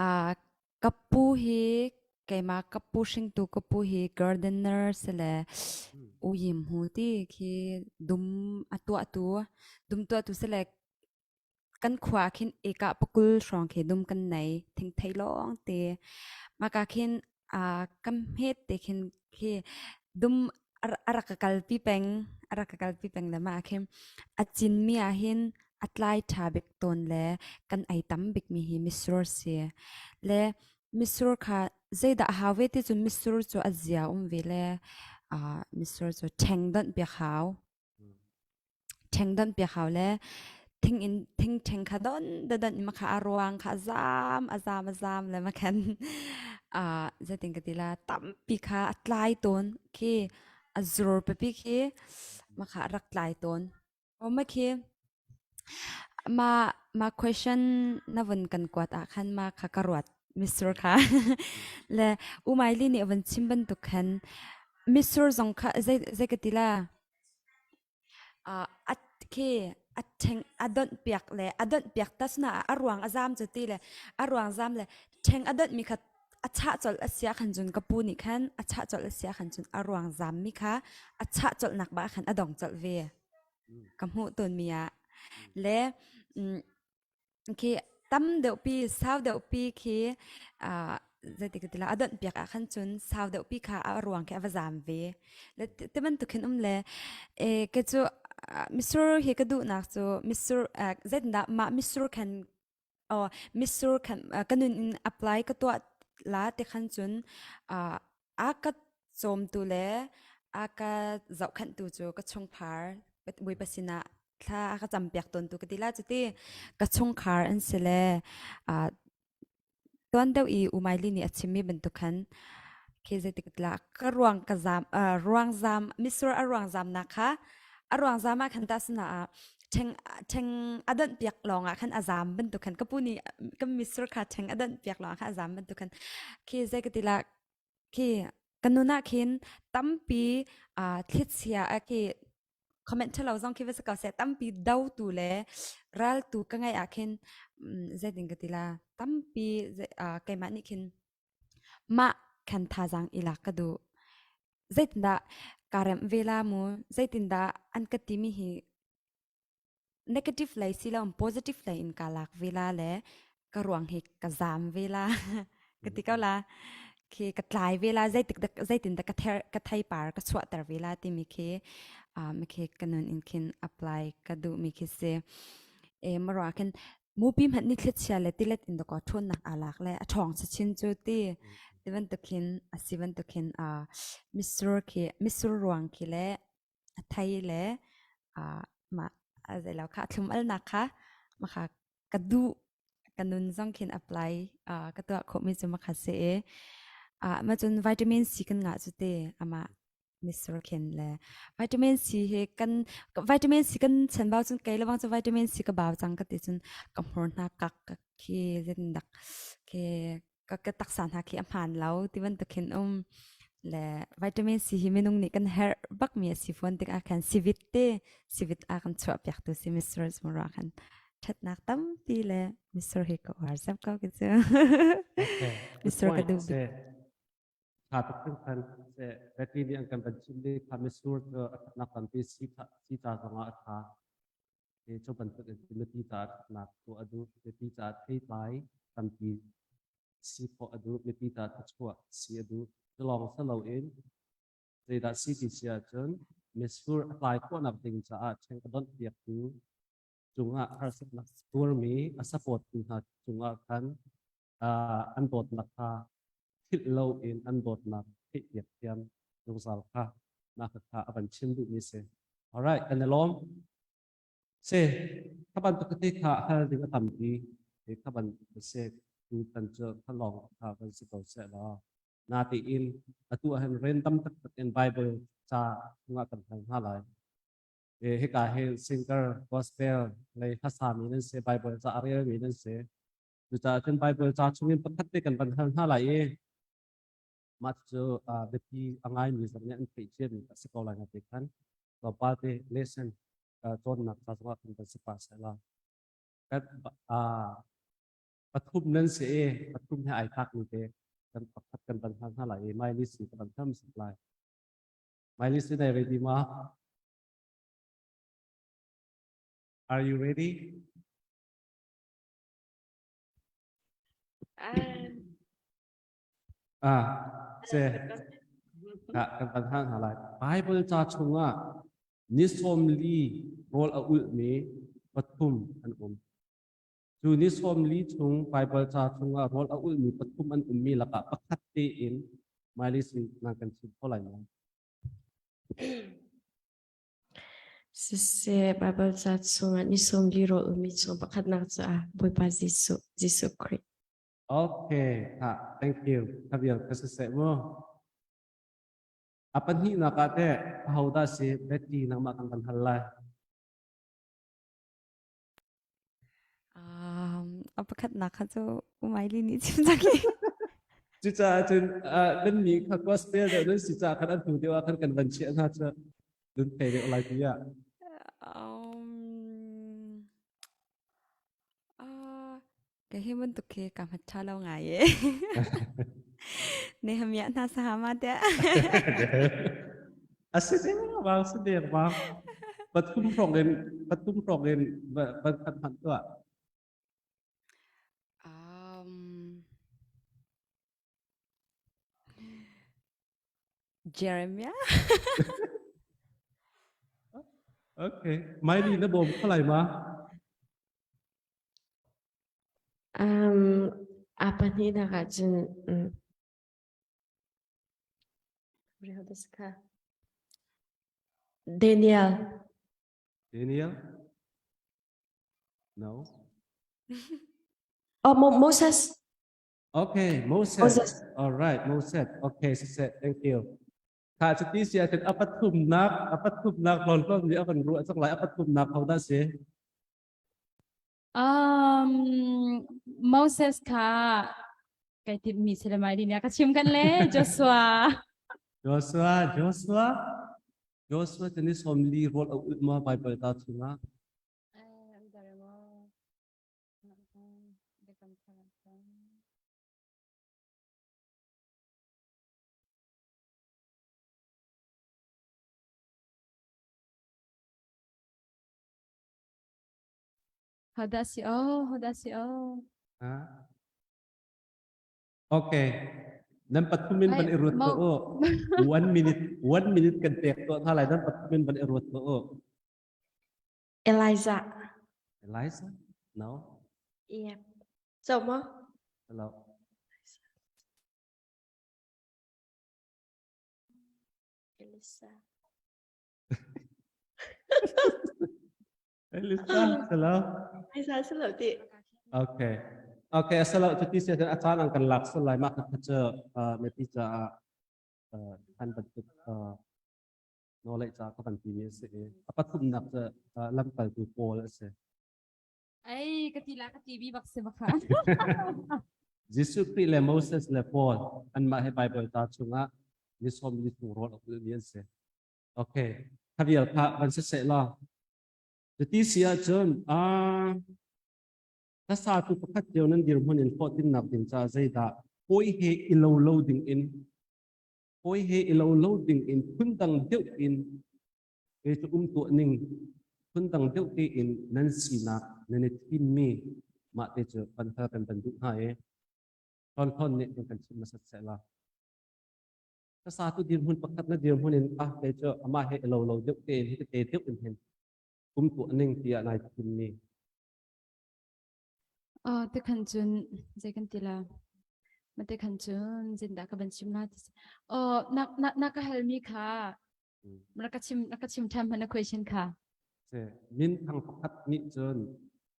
ah Ka pu hi keimah ka pu hringtu ka pu hi gardener si le uyim hu ti khi dum a tuahtu dum tuahtu si le kan khua ah khin ekah pakul hrawng khi dum kan nei thingthei lawng te maka khin uh, kam het te khin khi dum a rak ka kalpi peng a rak ka kalpi peng le ma khin a cin mi ah hin a tlai ṭha bik tawn le kan ei tam bikmi hi mitsur si. Le mitsur kha zeidah a hau ve ti cun mitsur cu a zia um ve le uh, mitsur cu ṭheng donh piak hau. Ṭheng donh piak hau le thing in thing ṭheng kha don da don in kha a ruang kha a zam a zam a zam le ma khan uh, zeitin ka ti la tampi kha a tlai tawn khi a zur pipi khi ma kha a rak tlai tawn. Ma khi ma ma question na vun kan kuat ah khan ma kha ka ruat misur kha le umaili nih a vun chim bantuk khan misur zong kha zei zei ka ti la a khi a ṭheng a donh piak le a donh piak tas na a ruang a zam cu ti le a ruang zam le ṭheng a donh mi kha a chah colh a si ah khan cun ka pu nih khan a chah colh a si ah khan cun a ruang zam mi kha a chah colh nak ba khan a dong colh ve ka hmuh tawnmi ah le khi tam deuhpi sau deuhpi khi zeiti ka ti la a donh piak ah khan cun sau deuhpi kha a ruang khi a va zam ve le ti bantuk khin um le e ke cu misur hi ka duhnak cu misur zeitindah mah misur khan Oh, mitsur khan ka nun in apply ka tuah la ti khan cun a ka cawmtu le a ka zohkhenhtu cu ka chungkhar Bawipa sinah thla a ka campiak tawntu ka ti la cuti ka chungkhar an si le tuan deuh i U Mai Li nih a chimmi bantuk khan khi zeitik la ka ruang ka zam ruang zam mitsur a ruang zamnak kha a ruang zam ah khan ta sinah ah ṭheng ṭheng a donh piak lawng ah khan a zam bantuk khan ka pu nih ka misur kha ṭheng a donh piak lawng ah khan a zam bantuk khan khi zei ka ti la khi ka nun ah khin tampi thlichia a khi comment ṭhalo zong khi va si ko seh tampi dotu le raltu ka ngeih ah khin zeitin ka ti la tampi keimah nih khin mah khan thazaang i lak ka duh zeitindah kaa remh ve la mu zeitindah an ka timi hi negative lei si lo positive lei in kaa lak ve la le ka ruang hi ka zaam ve la ka ti ko la khi ka tlai ve la zeitik dah zeitin dah ka ther ka theipar ka chuahter ve la timi khi um khi ka nun in khin apply ka duh mi khi si e marwa khin Mupi hmanh nih thlichia le tilet in dakaw ṭhawnnak aa lak le a ṭhawng chinchin cu ti ti bantuk hin a si bantuk hin uh, mitsur khi mitsur ruang khi le a thei le uh, mah a zeilo kha a thlum alnak kha mah kha ka duh ka nun zong khin apply uh, ka tuah khawhmi cu mah kha si i uh, mah cun vitamin C kan ngah cu ti amah Mitsur khin le vitamin C hi kan vitamin C kan chanbau cun kei lebang cu vitamin C ka bau cang ka ti cun ka hmur hna kak ka khi zindak khi ka ka taksa hna khi a hmaan lo ti bantuk khin um le vitamin C hi minung nih kan herh bak mi a si fawn tikah khan sivit te sivit a kan chuah piak tu si mitsur mura khan thatnak tampi le mitsur hi ka uar zap ko ki cu Okay, good mitsur ka point. duh Se Ṭha tuk hringhran. Seh, Betty nih an kan van chimh mi kha mitsur cu a ṭhatnak tampi si si ca zongah a ṭha. Hi cu bantuk in Timothy caah ṭhatnak tuah a duh. Mipi caah theitlai tampi si khawh a duh. Mipi caah thluachuah si a duh. Cu lawng si loin zeidah si ti si ahcun. Mitsur a tlai khawhnak ding caah ṭheng a donh piaktu cungah harsatnak tuarmi a supporttu hna cungah khan an dawtnak kha philh loin an dawtnak theihpiak thiam zungzal kha mah kha a van chim duhmi si. Alright, kan i lawm. Si, kha bantuk te kha hal ding a tampi. Kha bantuk si tu tan cu kha lawng kha kan si ko seh law. Natein atu ahhin random taktak in Bible ca chungah kan hal hna lai. Hika hi singer gospel lei hlasami nan si, Bible ca a relmi nan si. Cucaah cun Bible ca chungin pakhat te kan van hal hna lai i mah cu biapi a ngaimi zong nih an theih ciami a si ko lai na ti khan tlawmpal te lesson cawnnak ca zongah kan van si pah seh la. Kan pathum nan si i pathum he ai tlakmi te kan pakhat kan van hal hna lai i Miley si ka van tham sak lai. Miley si dai ready ma? Are you ready? Ah, se ka kan van hal hna lai. Bible ca chungah ni 40 rawl a ulhmi pathum an um. Cu ni 40 chung Bible ca chungah rawl a ulhmi pathum an ummi lakah pakhat tein Miley sin nang kan chim kho lai maw? Siseh, Baibal ca chungah ni 40 rawl ummi chung pakhatnak caah Bawipa Jesuh, Jesuh Khrih. Okay, ha, thank you. Thavial ka siseh mu. A pahnihnak ah teh ahodah si Betty nangmah kan kan hal lai. Um, a pakhatnak kha cu Umaili nih chim cang i. Cucaah cun nan nih kha gospel deuh nan si caah khan an hnu deuh ah khan kan van chiah hna cu nun thei deuh lai ti ah. Um, uh, Ka hi bantuk khi ka hmat ṭha lo ngai e. Nehemiah hna sahama tiah. A si deng bang si deng bang. Pathum hrawng in pathum hrawng in van khat hmanh tuah. Um, Jeremiah. Okay. Miley na bawm kho lai ma? Um, a pahnihnak ahcun um, Daniel. Daniel? No. Oh, Mo Moses. Okay, Moses. Moses. All right, Moses. Okay, siseh, thank you. Kha cuti si ahcun a pathumnak, a pathumnak hlawn hlawn nih a kan ruah cang lai. A pathumnak ho dah si? Um, Moses kha kai timmi si le mai din ka chim kan le Joshua. Joshua, Joshua. Joshua cu ni 40 rawl a ulh ma Bible ta chungah? Hodah si o, hodah si o. Ha? Okay. Nan pathum in ban i ruat ko u. One minute, one minute kan pek tuah hna lai. Nan pathum in ban i ruat ko u. Eliza. Eliza? No. Yeah. So mo? Hello. Elisa. Elisa, hello. Elisa salo ti. Okay. Okay, asalo cuti sia a caan an kan lak sal lai mah kha cu mipi caah an bantuk nawlei ca ka van timi a si i a pathumnak cu lamkaltu Paul a si. Ei, ka ti la ka ti bi bak si baka. Jesuh Khrih le Moses le Paul anmah he Bible ta chungah ni 40 chung rawl a ulmi an si. Okay, kha vial kha van si seh law. Cuti si ahcun ah hlasatu pakhat cio nan dirhmun in hlawhtlinnak ding caah zeidah hawi he i lo lo ding in hawi he i lo lo ding in phundang deuh in kei cu um tuah ning phundang deuh tein nan sinak nan i thimmi mah te cu kan hal kan van duh hna i hlawn hlawn nih kan chim hmasat seh la. Hlasa tu dirhmun pakhat na dirhmun in ah kei cu amah he i lo lo deuh tein hi tete deuh in hin um tu ning tiah nai thimmi. Oh, te khan cun zei kan ti la? Ma te khan cun zindah ka van chim la ti. Oh, na na na ka hal mi kha na ka chim na ka chim ṭhan hmanh na question kha. Se min thang pakhat nih cun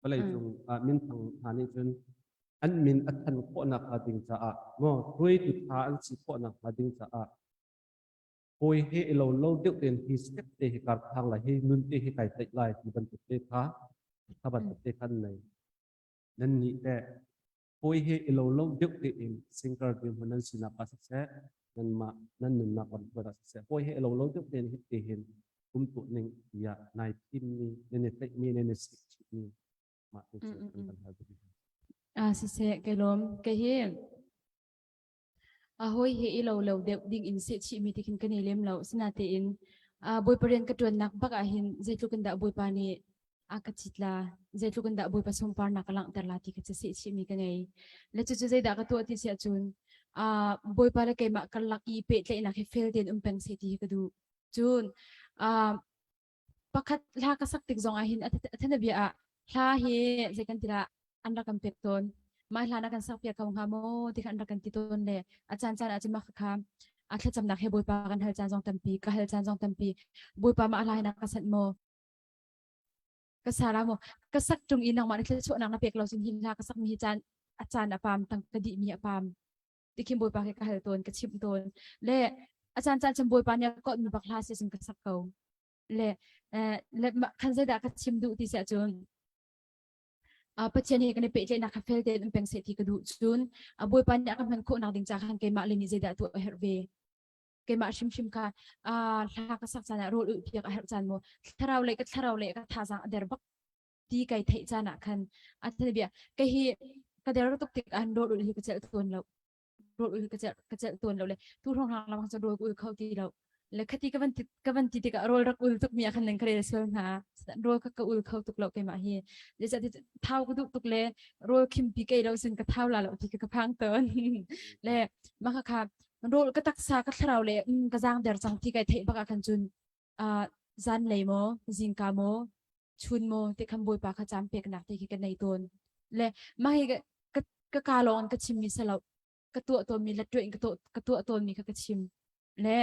vawlei cung ah min thang hna nih cun an min a than khawhnak hnga ding caah maw hruaitu ṭha an si khawhnak hnga ding caah hawi he i lo lo deuh tein hi step te hi kar thang lai hi nun te hi kai tlaih lai ti bantuk te kha kha bantuk te khan nei nan nih teh hawi he i lo lo deuh tein singer dirhmun nan sinak ah siseh nanmah nan nunnak lam hruai ah siseh hawi he i lo lo deuh tein hi te hin um tuah ning tiah nai thimmi nan i tlaihmi nan i sihchihmi mah te cu kan kan hal duh. Ah siseh kai lawm kei hi a hawi he i lo lo deuh ding in seh chih mi ti khin kan i lem lo sinatein bawipa rian ka ṭuannak bak ah hin zeitluk in dah bawipa nih a ka cit la zeitluk in dah bawipa sunparnak ka langhter la ti kha cu seh chih mi ka ngei le cucu zeidah ka tuah ti si ahcun bawipa le keimah karlak i pehtlaihnak hi fel tein um peng seh ti hi ka duh cun pakhat hla ka sak tik zong ah hin a thanabia ah hla hi zei kan ti lah an rak kan pek tawn mah hla na kan sak piak ko hnga maw ti kha an rak kan ti tawn le a caan caan ah cun mah kha a thlacamnak he bawipa kan hal caan zong tampi ka hal caan zong tampi bawipa mah hla hi na ka sanh maw ka sa la maw ka sak tung i nangmah na thluachuahnak na pek lo cun hi hla ka sak mi hi caan a caan a pam tang ka dih mi a pam tikhin bawipa he ka hal tawn ka chimh tawn le a caan caan cun bawipa nih a kot mi bak hla si cun ka sak ko le le khan zeidah ka chim duh ti siah cun Pathian he kan i pehtlaihnak kha fel tein um peng seh ti ka duh cun Bawipa nih a ka hman khawhnak ding ca khan keimah le nih zeidah tuah a herh ve keimah hrimhrim kha hla ka sak caan ah rawl ulh piak a herh caan maw thlarau le ka thlarau le ka thazaang a der bak ti kai theih caan ah khan a bia kei hi ka der tuk tik ah rawl ulh hi ka celh tawn lo rawl ul ka celh ka celh tawn lo le tu hrawng hrang lamang cu rawl ul kho ti lo le khati ka van ka van ti tikah rawl rak ul tuk mi ah khan nan ka rel sual hna rawl ka ka ul kho tuk lo keimah hi le thau ka duh tuk le rawl khimpi kei lo sin ka thau la lo ti ka ka phang tawn le maka kha rawl ka taksa ka thlarau le ka zang der cang ti kai theih bak ah khan cun zan lei maw zingka maw chun maw te khan bawipa kha caan peknak te khi ka nei tawn le mah hi ka ka ka lawng ka chim mi salo ka tuah tawn mi lattuah in ka tuah ka tuah tawn mi kha ka chim le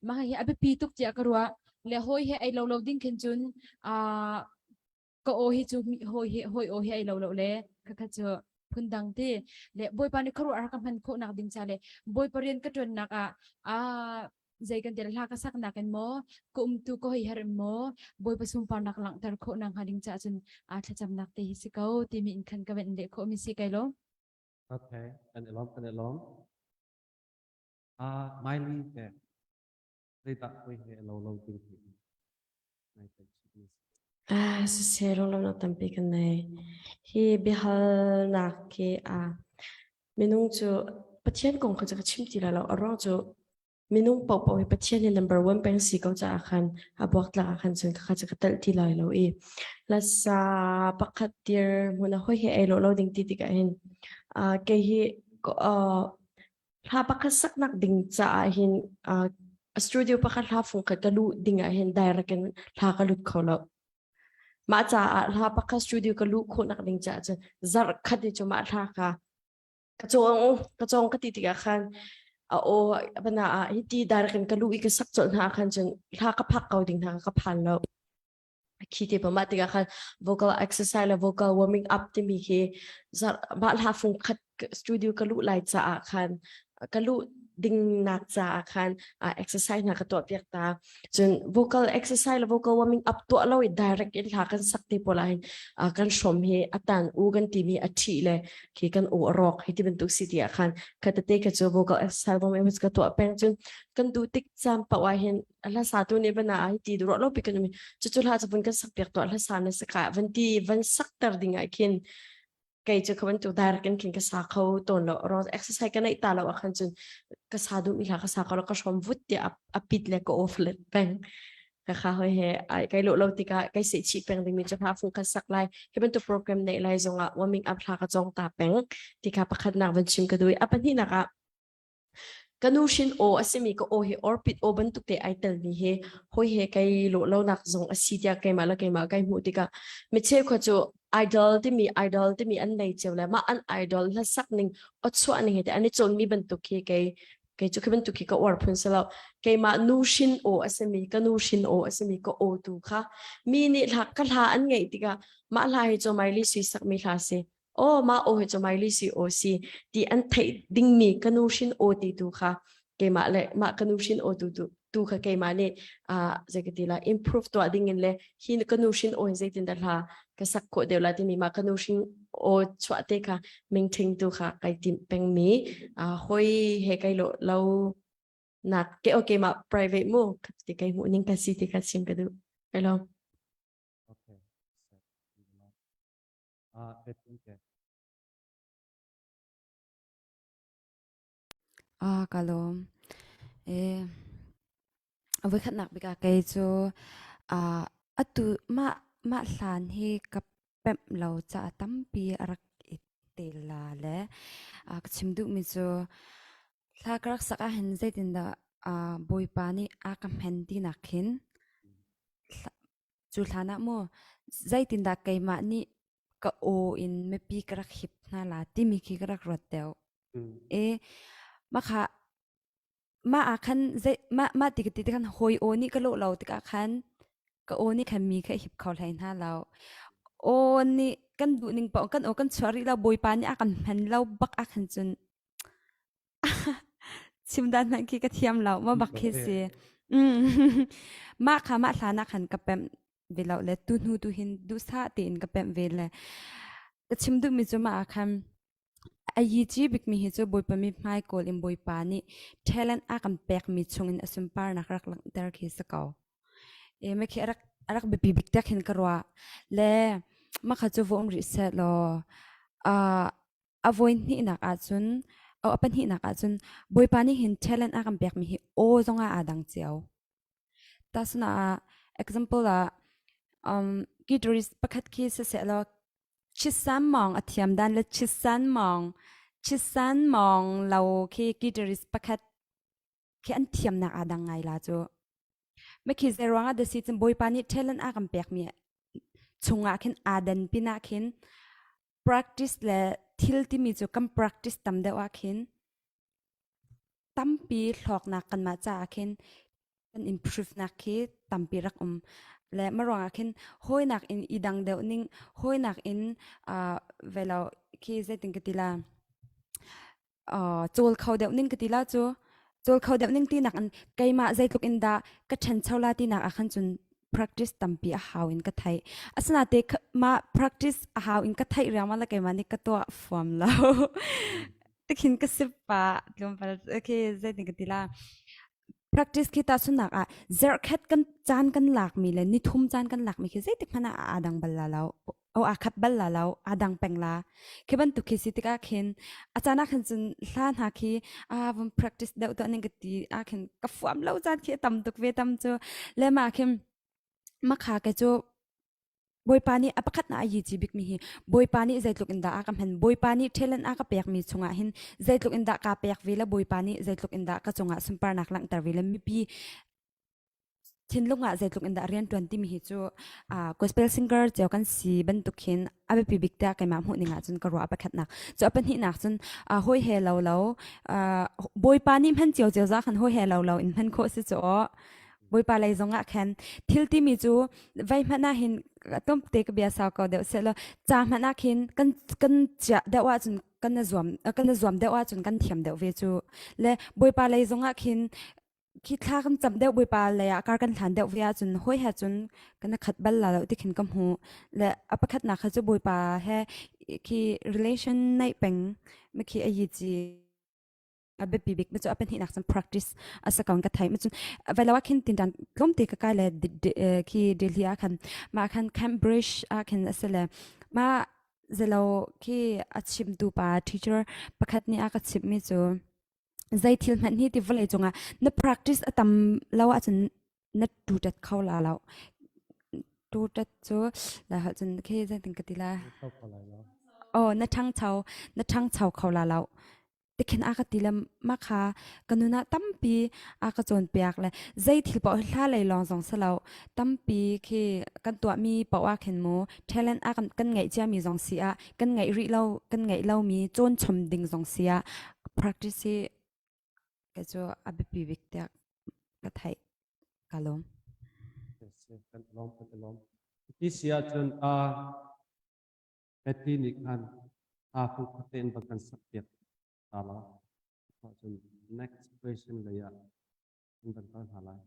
mah hi a biapi tuk tiah ka ruah le hawi he ei lo lo ding khin cun a ka aw hi cu hawi hi hawi aw hi ei lo lo le kha kha cu phundang ti le bawipa nih khuaruah ka hman khawhnak ding ca le bawipa rian ka ṭuannak ah a zei kan til hla ka saknak in maw ka umtu ka hoi her in maw bawipa sunparnak langhter khawhnak hnga ding caah cun a thlacamnak te hi si ko timi in khan ka van leh khawh mi si kai lo Okay, kan i lawm kan i lawm. Ah, Miley te zeidah hawi he lo lo ding hi nai tel chih mi si. Ah, siseh lawmnak tampi kan nei. Hi biahalnak hi a minung cu Pathian kong kha cu ka chim ti lai lo. A ruang cu minung paohpaoh hi Pathian hi number one peng si ko caah khan a buaktlak ah khan cun kha cu ka telh ti lai lo i lasa pakhat tir hmun a hoi he ei lo lo ding ti tikah hin uh, kei hi uh, hla pakhat saknak ding caah hin uh, studio pakhat hla fung khat ka luh ding ah hin direct in hla ka lut kho lo. Mah caah hla pakhat studio ka luh khawhnak ding caah cun zarh khat i cu mah hla kha ka cawng ka cawng ka ti tikah khan a aw bana ah hi ti direct in ka luh i ka sak colh hna khan cun hla ka phak ko ding hna ka phan lo. Khi te pa mah tikah khan vocal exercise le vocal warming up timi khi mah hla fung khat studio ka luh lai caah khan ka luh ding nak caah khan exercise hna ka tuah piak ta cun vocal exercise le vocal warming up tuah lo i direct in hla kan sak te pawl ah hin kan hrom hi atan u kan timi a ṭhi le khi kan u a rawk hi ti bantuk si ti ah khan khatate ka cu vocal exercise warming up ka tuah peng cun kan duh tik caan paoh ah hin hla satu nih van ah ti duh lo pi kan um cucu hla cu vun kan sak piak tuah hla sa na saka van ti van sak ter ding ah khin kei cu khaban tu direct in khin ka sa kho tawn lo ro exercise ka neih ta lo ah khan cun ka sa duh mi hla ka sa kho lo ka hrom vut ti a pit le ka off let peng ka kha hoi he ai kai lo lo tikah kai se chi peng ding mi chu hla fung ka sak lai hi bantuk program nei lai zongah warming up hla ka chong ta peng tikha pakhat nak van chim ka dui a pahnih nak ah. Ka nu hrin aw a simi ka aw hi orpit aw bantuk te ai telmi hi hoi he kai lawh lonak zong a si tiah keimah le keimah kai hmuh tikah mi cheukhat cu idol timi idol timi an nei cio le mah an idol hlasak ning aw chuah ning he te an i cawnmi bantuk khi kei kei cu khi bantuk khi ka uar phun si lo keimah nu hrin aw a simi ka nu hrin aw a simi ka aw tu kha mi nih hla ka hla an ngaih tikah mah hla hi cu Miley Sui sakmi hla si aw mah aw hi cu Miley Sui aw si ti an theih dingmi ka nu hrin aw ti tu kha keimah le mah ka nu hrin aw tu tu tu kha keimah nih uh, zei ka ti la improve tuah ding in le hi ka nu hrin aw in zeitin dah hla ka sak khawh deuh la timi mah ka nu hrin aw chuah te kha mingthing tu kha kai timh pengmi uh, hoi he kai lo lo nak ke okay ma private mu ti kai hmuh ning ka si ti kha chim ka duh hello Okay. Ah, okay. Ah, ka lawm. Eh, a voikhatnak bik ah kei cu ah atu mah mah hlan hi ka pemh lo caah tampi a rak i tel la le ah ka chim duhmi cu thla ka rak sak ahhin zeitindah ah Bawipa nih a ka hmen tinak khin cu hlan ah mu zeitindah keimah nih ka aw in mipi ka rak hip hna la timi khi ka rak ruat deuh. E mah mah ah khan zei mah mah ti ka ti khan hawi aw nih ka lawh lo tikah khan ka aw nih khan mi kha hip kho hlei hna lo. Aw nih kan duh ning paoh kan aw kan chuah rih lo Bawipa nih a kan hman lo bak ah khan cun chim dan hmanh khi ka thiam lo ma bak khi si. Mah kha mah hlan ah khan ka pemh ve lo le tu hnu tu hin duhsah tein ka pemh ve le ka chim duhmi cu mah ah khan a yici bikmi hi cu Bawipa mi hmai kawl in Bawipa nih talent a kan pekmi chungin a sunparnak rak langhter khi si ko. E me khi a rak a rak biapi bik tak hin ka ruah. Le mah kha cu va um rih seh law uh, a voi hnihnak ahcun a pahnihnak ahcun Bawipa nih hin talent a kan pekmi hi aw zongah aa dang cio. Tasuna ah example ah um, guitarist pakhat khi siseh law chisan mawng a thiam dan le chisan mawng chisan mawng lo khi guitarist pakhat khi an thiamnak aa dang ngai la cu. Makhi zei ruangah dah si cun Bawipa nih talent a kan pekmi chungah khin aa dan pinah khin practice le thil timi cu kan practice tam deuh ah khin tampi hlawknak kanmah caah khin kan improve nak khi tampi rak um le ma ruangah khin hawinak in i dang deuh ning hawinak in uh, velo khi zeitin ka ti la cawl kho deuh ning ka ti la cu cawl kho deuh ning tinak in keimah zeitluk in dah ka ṭhancho la tinak ah khan cun practice tampi a hau in ka theih asinain mah practice a hau in ka theih riangmang le keimah nih ka tuah fuam lo tikhin ka sip pa tlawmpal okay zeitin ka ti la practice khi ta sunak ah zarhkhat kan caan kan lakmi le nithum caan kan lakmi khi zeitik hmanh ah aa dang bal la lo o aa khat bal la lo aa dang peng la khi bantuk khi si tikah khin a caan ah khin cun hla hna khi a vun practice deuh tuah ning ka ti ah khin ka fuam lo caan khi a tam tuk ve tam cu le ma khin makha ke cu Bawipa nih a pakhat na a yi ci bikmi hi Bawipa nih zeitluk in dah a ka hman Bawipa nih talent a ka pekmi chungah hin zeitluk in dah ka pek ve le Bawipa nih zeitluk in dah ka cungah sunparnak langhter ve le mipi thinlung ah zeitluk in dah rian ṭuan timi hi cu gospel singer cio kan si bantuk hin a biapi bik tiah keimah hmuh ning ahcun ka ruah a pakhatnak cu a pahnihnak cun hawi he lo lo bawipa nih hman cio cio za khan hawi he lo lo in hman khawh si cu aw bawipa lei zong ah khan thil timi cu vai hmanh ah hin tlawmte ka bia sau ko deuh seh law ca hmanh ah khin kan kan chiah deuh ahcun kan zuam kan zuam deuh ahcun kan thiam deuh ve cu le bawipa lei zong ah khin khi thla kan cam deuh bawipa lei ah kar kan hlan deuh ve ahcun hawi he cun kan khat bal la lo ti khin ka hmu le a pakhatnak kha cu bawipa he khi relation neih peng mi khi a yi ci a biapi bik mi cu a pahnihnak cun practice a sa kaun ka thai mi cun velo ah khin tindan tlawmte ka kai le khi Delhi ah khan ma khan Cambridge ah khin a si le ma zelo khi a chimtu pa teacher pakhat nih a ka chimh mi cu zei thil hmanh hi ti vawlei cungah na practice a tam lo ahcun na tutat kho la lo tutat cu la holh cun khi zeitin ka ti la oh na ṭhangcho na ṭhangcho kho la lo. Tikhin a ka ti le mah kha ka nun ah tampi a ka cawnpiak le zei thil paoh hla lei lawng zong si lo tampi khi kan tuahmi paoh ah khin mu talent a kan ngeih ciami zong si ah kan ngeih rih lo kan ngeih lomi cawn chom ding zong si ah practice hi kei cu a biapi bik tiah ka theih ka lawm. Kan lawm kan lawm. Ti si ahcun Betty nih khan aa fungkhat tein va kan sak piak ta law cun next question lei ah kan van kal hna lai.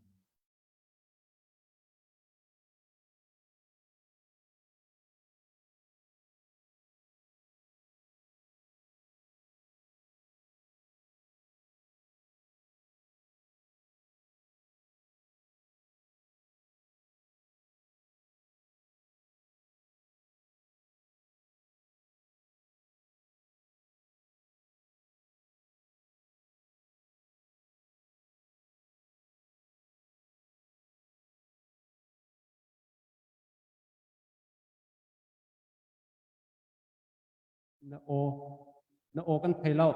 Na aw na aw kan thei lo.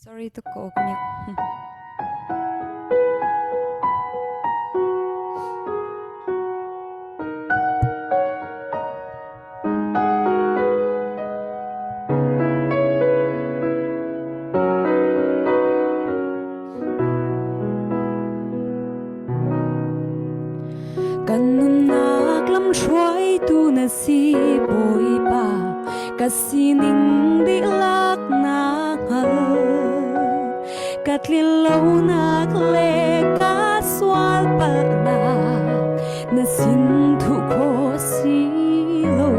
Sorry tuk ko ka mute. Kan nunnak lamhruaitu na si Bawipa ka sining dihlak na hngal ka tlinlonak le ka sual palhnak na sin thuh khawh si lo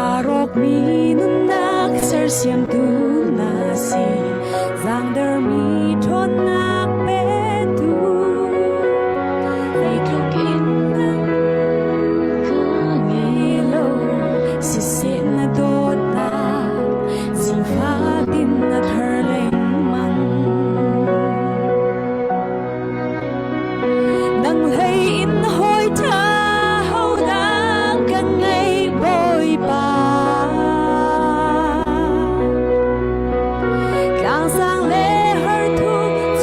aa rawkmi nunnak sersiamtu na si Zangdermi ṭhawnnak petu zeitluk in ka ngei lo siseh na dawtnak zingfatin na thar lengmang nang hlei in hawi ṭha hodah ka ngei Bawipa Tlangsang le harthu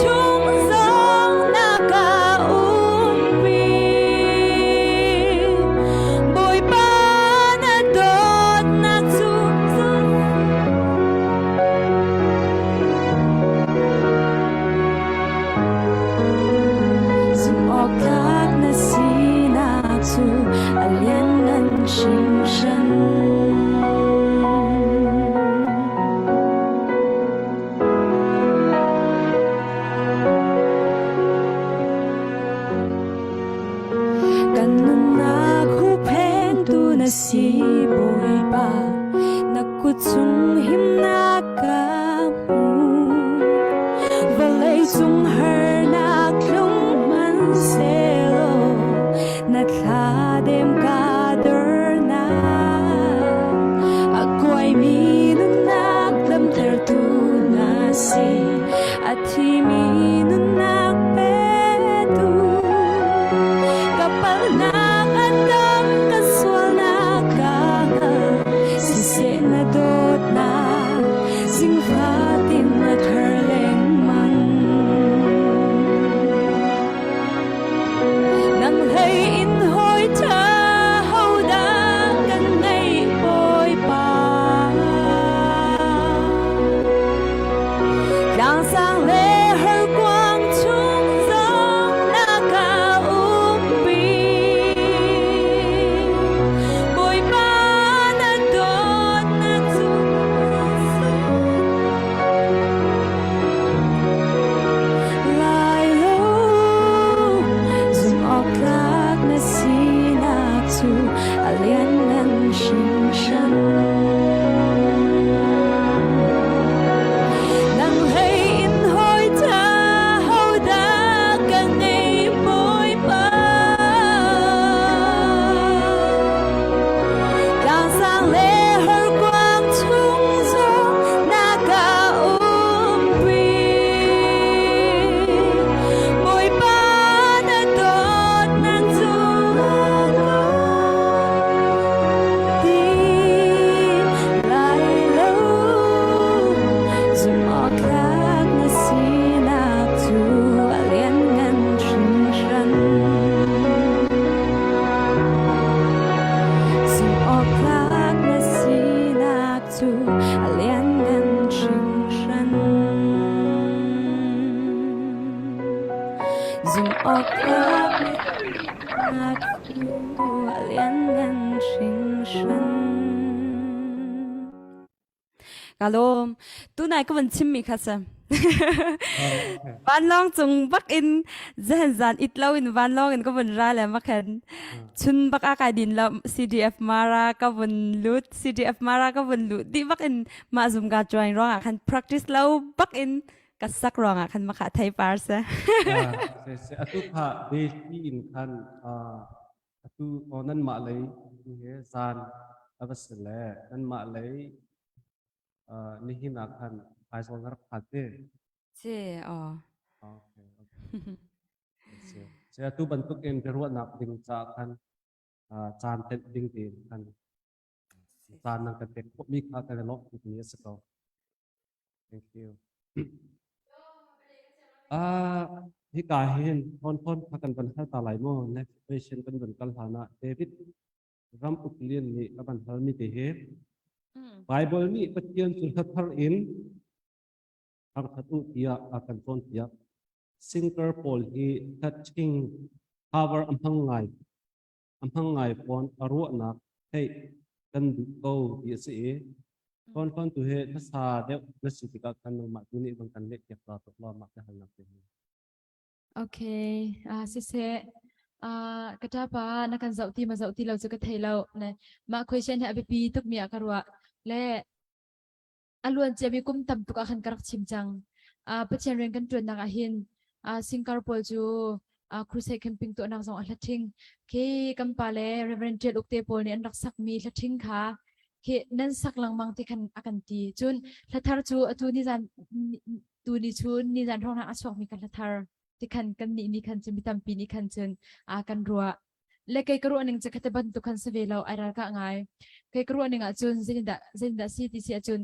chung zong na ka umpi. Bawipa na dawtnak cu Zumhawktlak na sinak cu a lianngan hringhran. Kan nunnak huhphentu na si Bawipa, na kut chung himnak ka hmu. Vawlei cung harnak tlung hmanhsehlaw na thladem ka dornak. A kuaimi nunnak damtertu na si, a thimi nunnak petu. Ka palhnak a tam, ka sualnak ka hngal, siseh na dawtnak zingfa. Ka lawm. Tunai ka van chimmi kha si. Vanlawng cung bak in zan zan it lo in vanlawng in ka vun ra le makhan chun bak a kai din lo CDF Mara ka vun lut CDF Mara ka vun lut di bak in mah zum ka join ruang ah khan practice lo bak in ka sak ruang ah khan makha thei par se. Se atu kha Delhi in khan atu nan mah lei tu he zan a va si le nan mah lei nihin ah khan Aizawl na rak phan te. Si aw. Okay, okay. Si. Si atu bantuk in biaruahnak ding caah khan caan tenh ding tiin khan caan nan kan pek khawhmi kha kan i lawmh tukmi a si ko. Thank you. Ah, hika hin thon thon kha kan van hal ta lai maw? Next question kan van kal hlan ah David ram uk lian nih a van halmi te hi Bible nih Pathian cu hla thar in thangthat u tiah a kan cawnpiak. Singer pawl hi touching power a hmang ngai a hmang ngai fawn a ruahnak theih kan duh ko ti a si i Hlawn tu hi hmasa deuh na si tikah khan nangmah tu nih van kan leh piak ta tuk law mah biahalnak te hi. Okay, ah siseh ah ka ṭapa na kan zoh ti ma zoh ti lo cu ka thei lo. Ne mah question hi a biapi tuk mi ah ka ruah. Le a luan ciami kum tam tuk ah khan ka rak chim cang. Uh, Pathian rian kan ṭuannak ah hin uh, singkar pawl cu uh, crusade camping tuahnak zong a hla ṭhing. Khi kan pa le Reverend Ṭial Uk te pawl nih an rak sakmi hla ṭhing kha khi nan sak lengmang ti khan a kan ti. Cun hla thar cu atu ni zan tu ni chun ni zan hrawng a chuakmi kan hla thar ti khan kan nih ni khan cun mi tampi nih khan cun a kan ruah. Le kei ka ruah ning cu khate bantuk khan si ve lo ai ral ka ngai. Kei ka ruah ning ah cun zeitindah zeitindah si ti si ahcun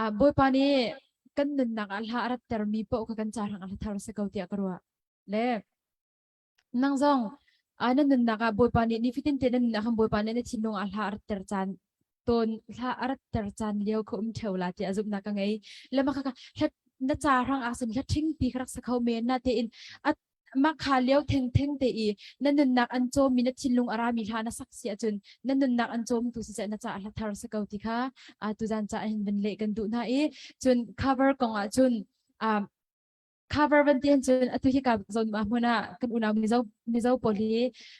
ah Bawipa nih kan nunnak ah hla a rat mi paoh kha kan ca hrang ah hla thar si ko tiah ka ruah. Le nang zong ah na nunnak ah Bawipa nih nifatin te na nunnak khan Bawipa nih na thinlung ah hla a rat ter caan tawn hla a rat ter caan lio kha um theo la tiah zumhnak ka ngei. Le mah kha hla na ca hrang ah sin hla ṭhingpi kha rak sa kho men na tein a mah kha lio thengtheng te i na nunnak an cawmmi na thinlung a rami hla na sak si ahcun na nunnak an cawmtu siseh na caah hla thar si ko ti kha tuzan ca hin van leh kan duh hna i cun cover kong ah cun cover van ti cun atu hi ka zawn ma hmun ah kan unau Mizo Mizo pawl hi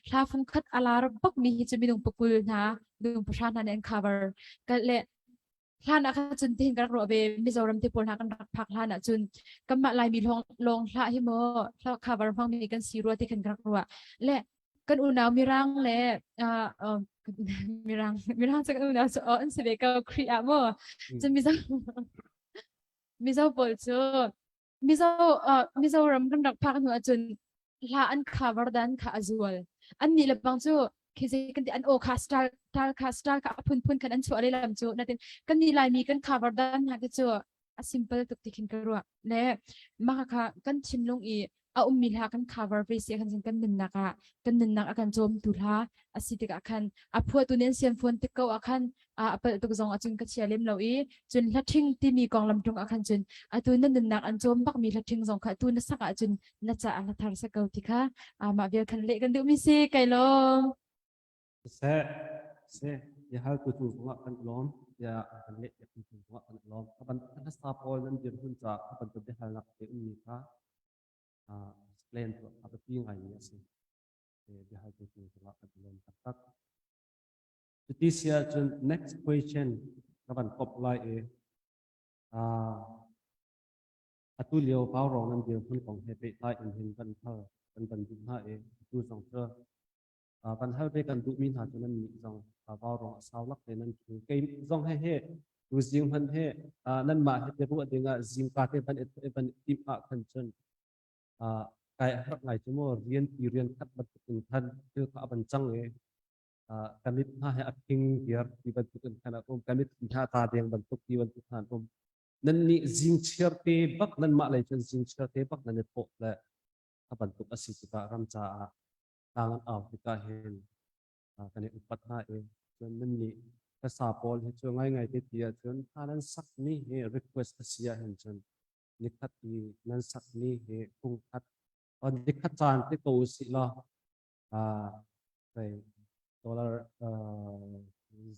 hla fung khat a lar bak mi hi cu minung pakul hna minung pahra hna nih an cover ka le Hlan ah khan cun tihin ka rak ruah ve Mizoram te pawl hna kan rak phak hlan ah cun kanmah Laimi lawng lawng hlah hi maw hla cover hmangmi kan si rua ti khan ka rak ruah. Le kan unau Mirang le uh, uh, Mirang Mirang cu kan unau cu oh, an si ve ko Khrih ah maw. Cun Mizo Mizo pawl cu Mizo uh, Mizoram kan rak phak hnu ahcun hla an cover dan kha a zual. An nih le bang cu khi zei kan ti an aw kha style style kha style kha a phunphun khan an chuah lehlam cu natin kan nih Laimi kan cover dan hna khi cu a simple tuk ti khin ka ruah. Le mah kha kan thinlung i a ummi hla kan cover ve si khan kan nunnak ah kan nunnak a kan cawmtu hla a si tikah khan a phuahtu nih an sian fawn tik ko ah khan a palh tuk zong ahcun ka chia lem lo i cun hla ṭhing timi konglam ṭung ah khan cun atu na nunnak an cawm bakmi hla ṭhing zong kha atu na sak ahcun na caah hla thar sa ko ti kha mah vial khan leh kan duhmi si kai lawm. Seh, seh, ya hal tu cung zongah kan lawm, ya kan leh piak tu cung zongah kan lawm. Ka ban hla pawl nan dir hun ca ka bantuk biahalnak te ummi kha explain tuah a biapi ngaimi a si. Biahal tu cung zongah kan lawm taktak. Cuti si ahcun next question ka van kop lai i atu lio Vaurawng nan dirhmun kong he pehtlai in hin van hal kan van duh hna i atu zong cu van hal ve kan duhmi hna cu nan nih zong Vaurawng a sau lak te nan thu kei zong he he tu zing hman he nanmah he te ruah dingah zingka te van i van timh ah khan cun kai harh ngai cu mu rian ti rian khat bantuk in khan thil kha a van cang i ka mit hna he a phing viar ti bantuk in khan a um ka mit hna ta deng bantuk ti bantuk khan um nan nih zing chiar te bak nan mah lei cun zing chiar te bak nan i thawh le a bantuk a si tikah ram caah tlang an au tikah hin kan i upat hna i cun nan nih hlasa pawl hi cu ngai ngai te ti ahcun hla nan sak mi hi request a si ah hin cun nikhat i nan sak mi hi phungkhat nikhat caan te ko usih law dollar.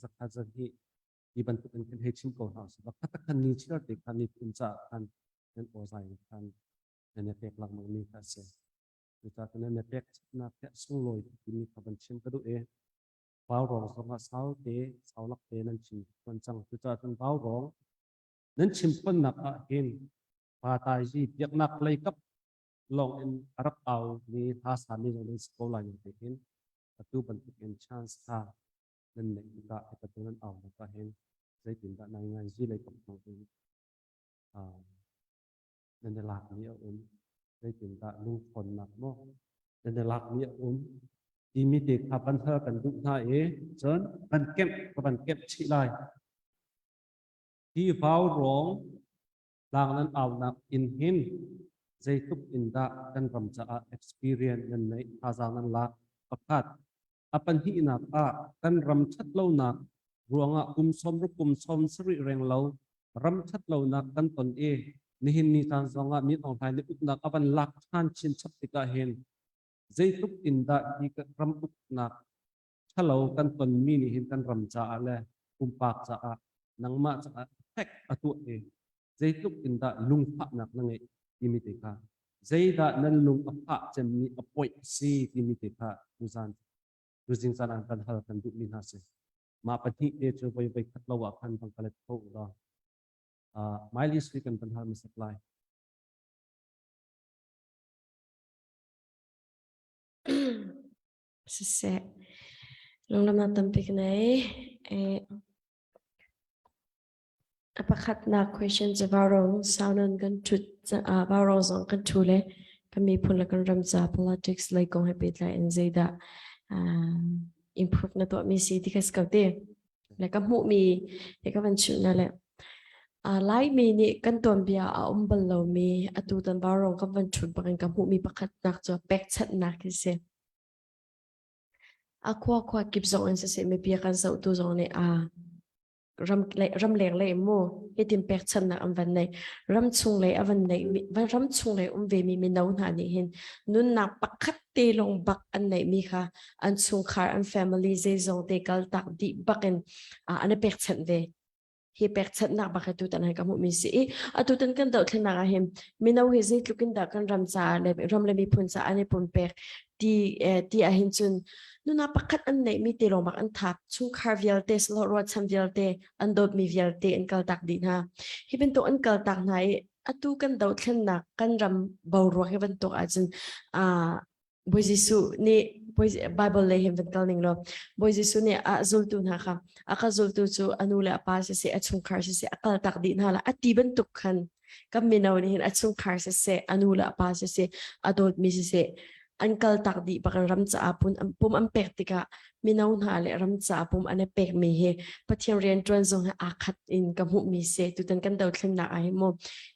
Zakhat zahnih ti bantuk in kan hei chim ko hna usih. Kha khan ni chiar te kha miphun caah khan nan awzai in khan nan i pek lengmang mi kha a si. Cucaah cun nan i pek chapnak hi a sunglawi timi kha van chim ka duh i vaurawng zong ah sau te sau lak te nan chim phuan cang. Cucaah cun vaurawng nan chim phuannak ah hin pa tai zi biaknak lei kap lawng in a rak au mi hla sa mi zong nan si ko lai nan te hin atu bantuk in chance kha nan neih tikah hi bantuk nan au nak ah hin zeitindah nai ngai zi lei kap zong in nan i lak mi a um zeitindah lungthawnnak maw nan i lak mi a um timi te kha van hal kan duh hna i cun van kemh ka van kemh chih lai hi vau rawng tlang nan aunak in hin zeitluk in dah kan ram caah experience nan neih thazaang nan lak pakhat a pahnihnak ah kan ram ṭhatlonak ruangah kum 60 kum 70 reng lo ram ṭhatlonak kan ton i nihin ni caan zongah Min Aung Hlaing nih uknak a van lak ṭhan chinchap tikah hin zeitluk in dah hi ram uknak ṭhalo kan tonmi nih hin kan ram caah le pumpak caah nangmah caah effect a tuah i zeitluk in dah lungfahnak na ngeih timi te kha zeidah nan lung a fah cemmi a poih a si timi te kha tuzan tuzing caan ah kan hal kan duhmi hna si mah pahnih te cu voi voi khat lo ah khan bang ka let kho law uh, Miley Sui kan van hal hmasat lai. Siseh, lunglamnak tampi ka nei. Eh, a pakhatnak question cu vaurawng saunawn kan ṭhut ah vaurawng zong kan ṭhu le kan miphun le kan ram ca politics lei kong he pehtlai in zeidah improve na tuahmi si ti kha si ko te. Le ka hmuhmi he ka van chimh na le Laimi nih kan tuanbia a um bal lomi atu tan vaurawng kan van ṭhut bangin ka hmuhmi pakhatnak cu pekchanhnak hi si. A khua khua kip zong in siseh mipi a kan zohtu zong nih a ram ramleng lei mu hitin pekchanhnak an van nei ramchung lei a van nei ramchung lei um ve mi mino hna nih hin nunnak pakhat te lawng bak an neih mi kha an chungkhar an family zeizong te kal tak dih bak in an i pekchanh ve hi pekchanhnak bak hi tutan hi ka hmuhmi si i atutan kan dohthlennak ah hin mino hi zeitluk in dah kan ram caah le ram le miphun caah an i pumpek ti eh, ti ah hin cun nuna pakhat an neihmi te lawng bak an thak chungkhar vialte silo ruahchan vialte an dawtmi vialte an kaltak dih hna hi bantuk an kaltak hna i atu kan dohthlennak kan ram boruak hi bantuk ahcun uh, Bawi Jesuh nih Bible lei hin van kal ning law Bawi Jesuh nih a zultu hna kha a ka zultu cu a nu le a pa siseh a chungkhar siseh a kal tak dih hna la a ti bantuk khan kan mino nih hin a chungkhar siseh a nu le a pa siseh a dawtmi siseh an kal tak dih bak ram caah pum pum an pek tikah mino hna le ram caah pum an i pekmi hi Pathian rian ṭuan zong hi aa khat in ka hmuhmi si tutan kan dothlennak ah hi mu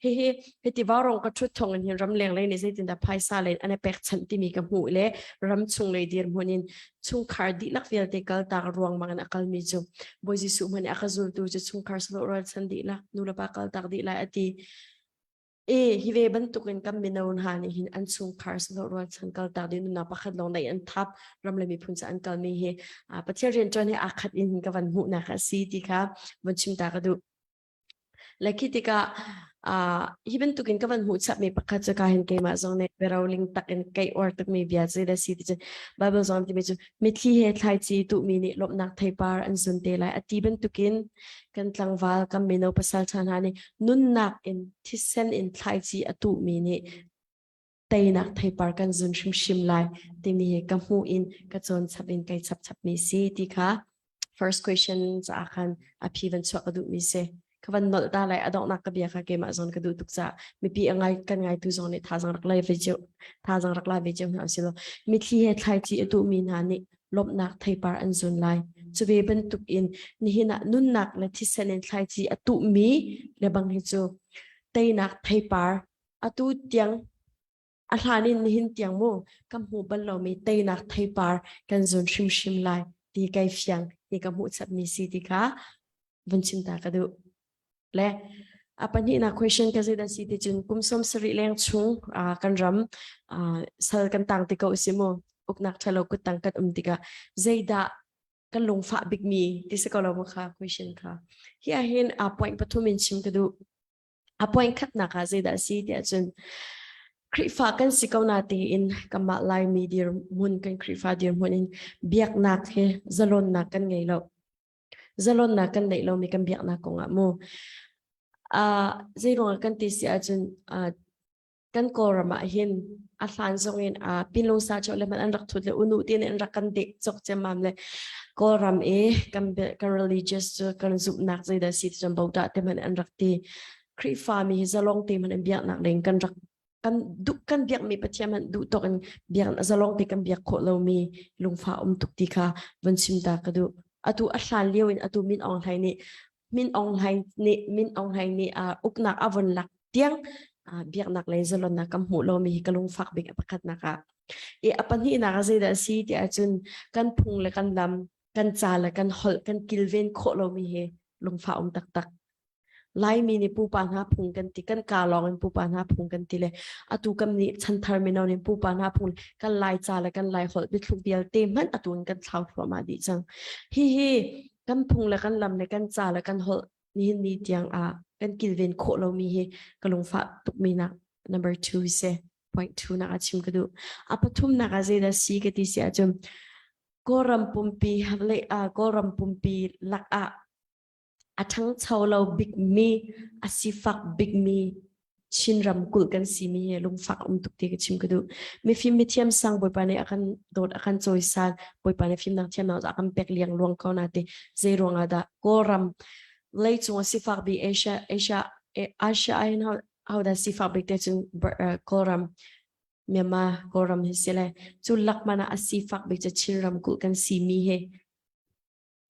hihi hiti vaurong ka ṭhut thawng in hin ramleng lei nih zeitindah phaisa lei an i pekchanh timi ka hmuh le ramchung lei dirhmun in chungkhar dihlak vialte kaltak ruangmang in a kalmi cu Bawi Jesuh hmanh nih a ka zultu cu chungkhar sawh rualchan dihlak nulepa kaltak dih lai a ti e hi ve bantukin kan mino hna nih hin an chungkhar sawh rualchan kaltak dih nunnak pakhat lawng nei an thap ram le miphun ca an kalmi hi Pathian rianṭuan he aa khat in ka van hmuhnak a si ti kha van chim ta ka duh. Le khi tikah uh, hi bantukin ka van hmuh chapmi pakhat cu ka hin keimah zong nih biaroling tak in kai uar tukmi bia cu da si ti cu Bible zong timi cu mitthli he thlaici tuhmi nih lawmhnak theipar an zun te lai a ti bantukin kan tlangval kan mino pasal ṭha hna nih nunnak in thisen in thlaici a tuhmi nih teinak theipar kan zun hrimhrim lai timi hi ka hmuh in ka cawn chap in kai chap chapmi si ti kha first question caah khan a phi van chuah ka duhmi si ka van nolh ta lai a donghnak ka bia kha keimah zawn ka duh tuk caah mipi a ngai kan ngaitu zong nih thazang rak lai ve cio thazang rak la ve cio hna usih law mitthli he thlaici a duhmi hna nih lawmhnak theipar an zun lai cu ve bantuk in nihin ah nunnak le thisen in thlaici a tuhmi le bang hi cu teinak theipar atu tiang a hlan in nihin tiang mu kan hmu bal lomi teinak theipar kan zun hrimhrim lai ti kai fiang ti ka hmuh chapmi si ti kha vun chim ta ka duh le a pahnihnak question ka zeidah si ti cun kum som sarih leng chung kan ram sal kan tang ti ko si mu uknak ṭhalo kuttang kan um tikah zeidah. Kan lungfah bikmi ti si ko lo maw kha question kha. Hi ah hin a point pathum in chim ka duh. A point khatnak ah zeidah a si tiah cun Khrihfa kan si ko na tein kanmah Laimi dirhmun kan Khrihfa dirhmun in biaknak hi zalonnak kan ngei lo. Zalonnak kan neih lomi kan biaknak kongah mu. Uh, zei ruangah kan ti si ahcun uh, kan Kawlram ah hin a hlan zong in uh, pinlung sa cho le man an rak thut le unu tin an rak kan dek chok cemam le Kawlram i kan kan religious cu kan zumhnak zeidah si cun bota te man an rak ti Khrihfa mi hi zalong te man an biaknak ding kan rak kan duh kan biak mi Pathian man duh tok in biak zalong te kan biak khawh lomi lungfa um tuk ti kha von chim ta ka duh atu a hlan lio in atu Min Aung Hlaing nih Min Aung Hlaing nih Min Aung Hlaing nih uh, uknak a von lak tiang uh, biaknak lei zalonnak kan hmuh lomi hi ka lungfak bik a pakhatnak ah i a pahnihnak ah zeidah a si ti ahcun kan phung le kan lam kan ca le kan holh kan kilven khawh lomi hi lungfah um taktak Laimi nih pupa hna phung kan ti kan ka lawng in pupa hna phung kan ti le atu kan nih chanthar mino nih pupa hna phung kan lai ca le kan lai holh biathluk vialte hmanh atu in kan thlau thluahmah dih cang hihi kan phung le kan lam le kan ca le kan holh nihin ni tiang ah kan kilven khawh lomi hi ka lungfah tukmi nak number two si point two nak a chim ka duh a pathum nak ah zeidah si ka ti si ahcun Kawlram pumpi le Kawlram pumpi lak ah a ṭhangcho lo bikmi a sifak bikmi Chin ramkulh kan simi hi lungfak um tuk ti ka chim ka duh. Mifim mithiam sang Bawipa nih a kan dawt a kan cawisan Bawipa nih fimnak thiamnak a kan pek liang luang ko na ti zei ruangah dah Kawlram leicung a sifak bik Asia Asia Asia ah hin ho dah sifak bik te cun Kawlram Myanmar Kawlram hi si le cu lakman ah a sifak bik cu Chin ramkulh kan simi hi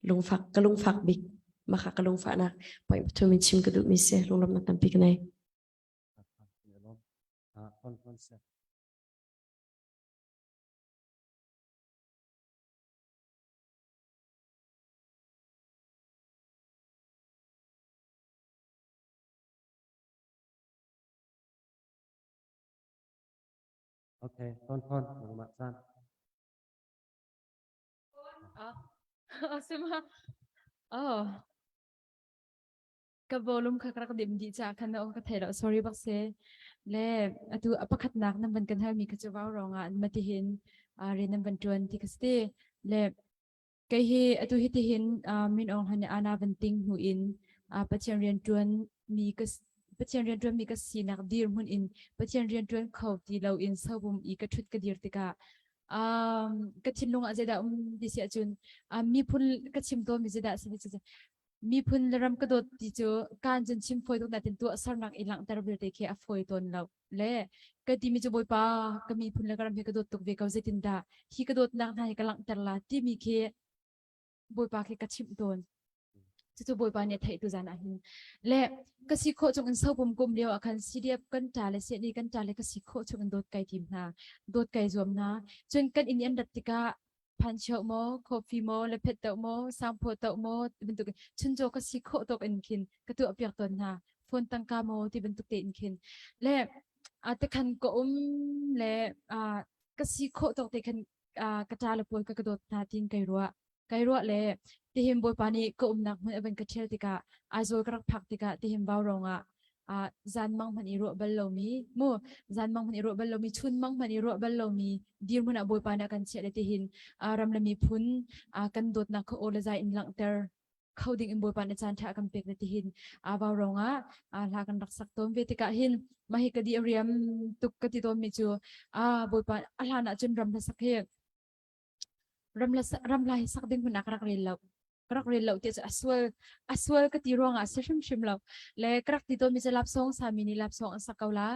lungfak ka lungfak bik maka ka lungfahnak point pathum in chim ka duhmi si lunglawmhnak tampi ka nei. Okay, ton ton, nangmah caan. Asima. Oh. Ka volume kha ka rak dim dih ca khan ka thei lo sorry bak se. Le atu a pakhatnak nan van kan hal mi kha cu vau rong ah mati hin rian nan van tuan ti ka si. Le kei hi atu hi ti hin min ong han ana van ting hnu in Pathian rian tuan mi ka Pathian rian tuan mi ka sinak dir hmun in Pathian rian tuan kho ti lo in sobum i ka thut ka dir tikah um, ka thinlung ah zeidah um ti si ahcun um, miphun ka chim tawnmi zeidah si ti miphun le ram ka dawt ti cu kaan cun chim fawi tuk natin tuah sernak i langhter vialte khi a fawi tawn lo le ka timi cu bawipa ka miphun le ka ram hi ka dawt tuk ve ko zeitindah hi ka dawtnak hna hi ka langhter la timi khi Bawipa khi ka chimh tawn. Cucu Bawipa nih a theih tu zan ah hin. Le ka si khawh chung in sopum kum lio ah khan CDF kan ṭa le CNE kan ṭa le ka si khawh chung in dawt kai tim hna. Dawt kai zuam hna. Cun kan inn i an rat tikah phancheu maw, coffee maw, lephet toh maw, sangphaw toh maw, bantuk chuncaw ka si khawh tawk in khin ka tuah piak tawn hna. Phone tangka maw ti bantuk tein khin. Le a te khan ka um le ka si khawh tawk te khan ka ṭa le pawl ka ka dawt hna tiin kai ruah. Kai ruah le tihin Bawipa nih ka umnak hmun a van ka ṭhial tikah Aizawl ka rak phak tikah tihin Vaurawng ah ah zanmang hmanh i ruah bal lomi mu zanmang hmanh i ruah bal lomi chunmang hmanh i ruah bal lomi dirhmun ah Bawipa nih a kan chiah le tihin ram le miphun kan dawtnak kha aw le zai in langhter kho ding in Bawipa nih caan ṭha a kan pek le tihin Vaurawng ah hla kan rak sak tawn ve tikah hin mah hi ka di a riam tuk ka ti tawnmi cu Bawipa a hlan ah cun ram hlasak hi ramhla hi sak ding hmun ah ka rak rel lo ka rak rel lo ti cu a sual a sual ka ti ruangah a si hrimhrim lo le ka rak ti tawnmi cu lapsawng sami nih lapsawng an sak ko la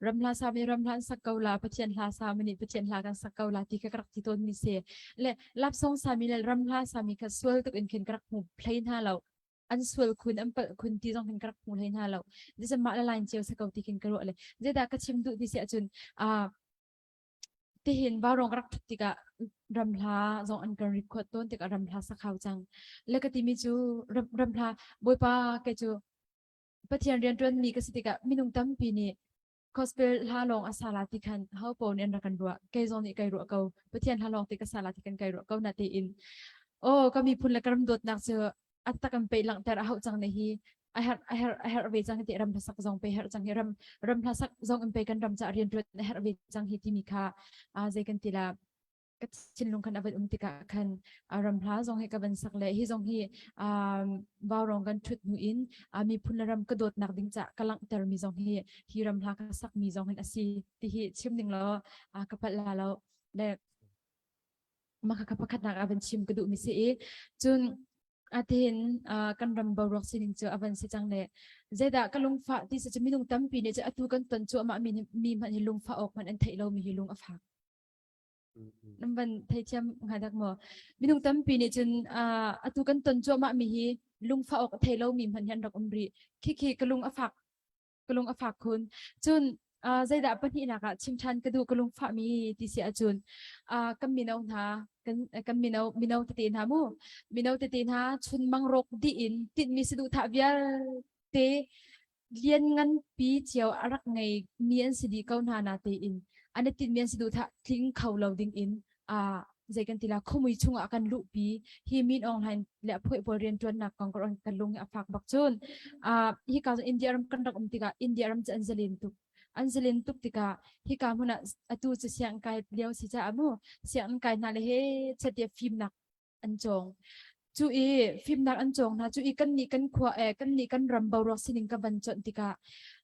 ramhla sami ramhla an sak ko la pathian hla sami nih pathian hla kan sak ko la ti kha ka rak ti tawnmi si le lapsawng sami le ramhla sami kha sual tuk in khin ka rak hmu hlei hna lo an sual khun an palh khun ti zong khin ka rak hmu hlei hna lo zeicah mah le line cio sa ko ti khin ka ruah le zeidah ka chim duh ti si ahcun Tihin vaurawng ka rak ṭhut tikah ramhla zong an kan record tawn tikah ramhla sak hau cang. Le ka timi cu ram, ramhla Bawipa kei cu Pathian rianṭuanmi ka si tikah minung tampi nih gospel hla lawng a sa la ti khan ho paoh nih an rak kan ruah. Kei zong nih kai ruah ko. Pathian hla lawng te ka sa la ti kan kai ruah ko na tein. Oh ka miphun le ka ram dawtnak cu a tak an pe langhter a hauh cang ne hi a herh a herh a herh ve cang ti ram hlasak zong pe herh cang hi ram ram hlasak zong in pe kan ram ca rian tuan a herh ve cang hi timi kha a zei kan ti la ka thinlung khan a van um tikah khan ram hla zong hi ka van sak le hi zong hi vaurong kan thut hnu in miphun le ram ka dawtnak ding ca ka langhter mi zong hi hi ram hla ka sak mi zong hin a si ti hi chim ning law ka palh la lo le maka ka pakhatnak a van chim ka duh mi si i cun atin kan ram boruak sining cu a van si cang le zeidah ka lungfah ti si cu minung tampi nih cu atu kan ton cu amah mi mi hmanh hi lungfah awk hmanh an theih lo mi hi lung a fak nan van theithiam hnga dak maw minung tampi nih cun atu kan ton cuahmah mi hi lungfah awk a thei lo mi hmanh hi an rak um rih khi khi ka lung a fak ka lung a fak khun cun zeidah pahnihnak ah chim ṭhan ka duh ka lungfah mi ti si ahcun kan mino hna kan kan mino mino tete hna mu mino tete hna chun mang rawk dih in tinhmi saduhthah vialte lian nganpi cio a rak ngei mi an si dih ko hna na tein an i tinhmi an saduhthah tling kho lo ding in uh, zei kan ti la khumui chungah kan luhpi hi Min Aung Hlaing le a phuai pawl rianṭuannak kong ka kan lung hi a fak bak cun uh, hi ka India ram kan rak um tikah India ram cu an zalen tuk an zalen tuk tikah hika hmun ah atu cu siang kai lio si caah mu siang kai hna le he chatia fimnak an cawng cu i fimnak an cawng hna cu i kan nih kan khua eh kan nih kan ram boruak sining ka van chawnh tikah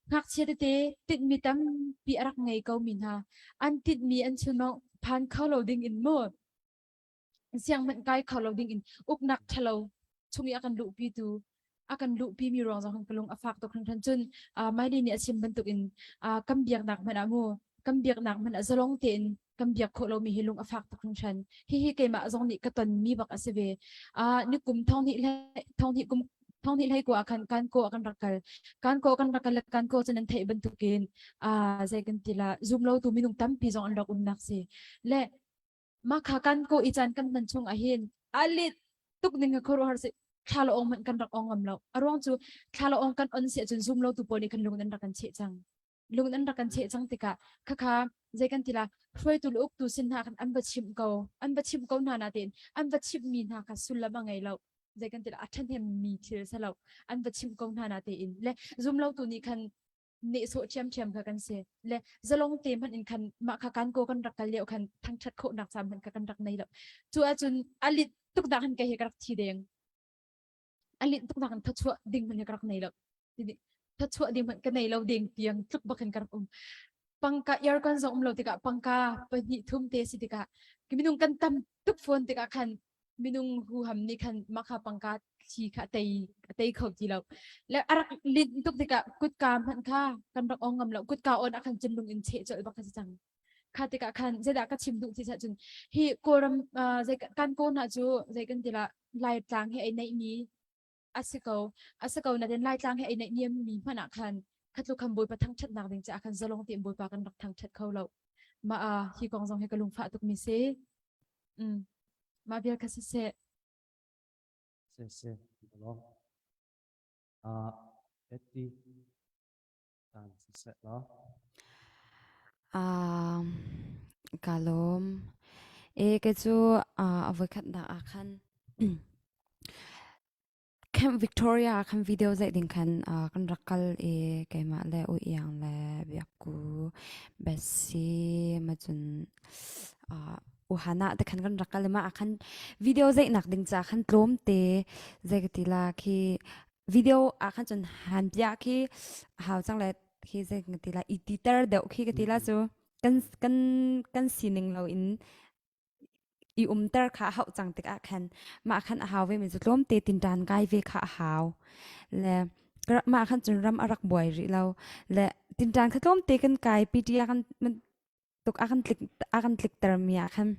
ngakchia tete tinhmi tampi a rak ngei ko mi hna an tinhmi an chunmang phan kho lo ding in mu siang hmanh kai kho lo ding in uknak ṭhalo chung i a kan luhpi tu a kan luhpi mi ruang zong ka lung a fak tuk hringhran cun Maili nih a chim bantuk in kan biaknak hmanh ah mu kan biaknak hmanh ah zalong tein kan biak khawh lomi hi lung a fak tuk hringhran hihi keimah zong nih ka ton mi bak a si ve ni kum thonghnih thonghnih kum thonghnih hlei ko ah khan kan ko kan rak kal kan ko kan rak kal kan ko cun an theih bantukin zei kan ti la zum lo tu minung tampi zong an rak umnak si le mah kha kan ko i caan kan hman chung ah hin a lit tuk ning ka khuaruahhar si thla lo ong hmanh kan rak ong ngam lo a ruang cu thla lo ong kan on si ahcun zum lo tu pawl nih khan lung an rak kan cheh cang lung an rak kan cheh cang tikah khakha zei kan ti la hruaitu le uktu sin hna khan an va chimh ko an va chimh ko hna na tein an va chimh mi hna kha sullam a ngei lo zei kan ti la a ṭhahnem mi thil si lo an va chimh ko hna na tein le zum lo tu nih khan nehsawh ṭhiamṭhiam kha kan si le zalong te hmanh in khan mah kha kan ko kan rak kal lio khan thangṭhat khawhnak caan hmanh kha kan rak nei lo cu ahcun a lit tuk dak hin kei hi ka rak thi deng a lit tuk dak in thachuah ding hmanh hi ka rak nei lo thachuah ding hmanh ka nei lo ding tiang tluk bak hin ka rak um pangka aircon zong um lo tikah pangka pahnih thum te si tikah minung kan tam tuk fawn tikah khan minung huham nih khan makha pangka thli kha a tei a tei kho ti lo le a rak linh tuk tikah kutka hmanh kha kan rak ong ngam lo kutka on ah khan cun lung in cheh colh bak kha si cang kha tikah khan zeidah ka chim duh ti cun hi kawlram zei kan ko hna cu zei kan ti la laitlang hi ai neih mi a si ko a si ko na den laitlang hi ai neih niam mi hmanh ah khan khatlu khan bawipa thangṭhatnak ding caah khan zalong tein bawipa kan rak thangṭhat kho lo mah a hi kong zong hi ka lungfah tuk mi si Mm. Mah vial kha siseh. Se se lo. Ah, eti tan siseh lo. Ah, ka lawm. E ke cu a voikhat nak ah khan Camp Victoria ah khan video zeih ding khan uh, kan rak kal i keimah le U Iang le Biakku Bessie ma cun uh, U Hana te khan kan rak kal i mah ah khan video zeihnak ding ca khan tlawm te zei ka ti la khi video ah khan cun han bia khi hau cang le khi zei ka ti la i titer deuh khi ka ti la cu kan kan kan sining lo in i umter kha a hauh cang tikah khan mah khan a hau ve mi cu tlawmte tinṭan kai ve kha a hau le mah khan cun ram a rak buai rih lo le tinṭan kha tlawmte kan kai PT a kan tuk a kan tlik a kan tlikter mi ah khan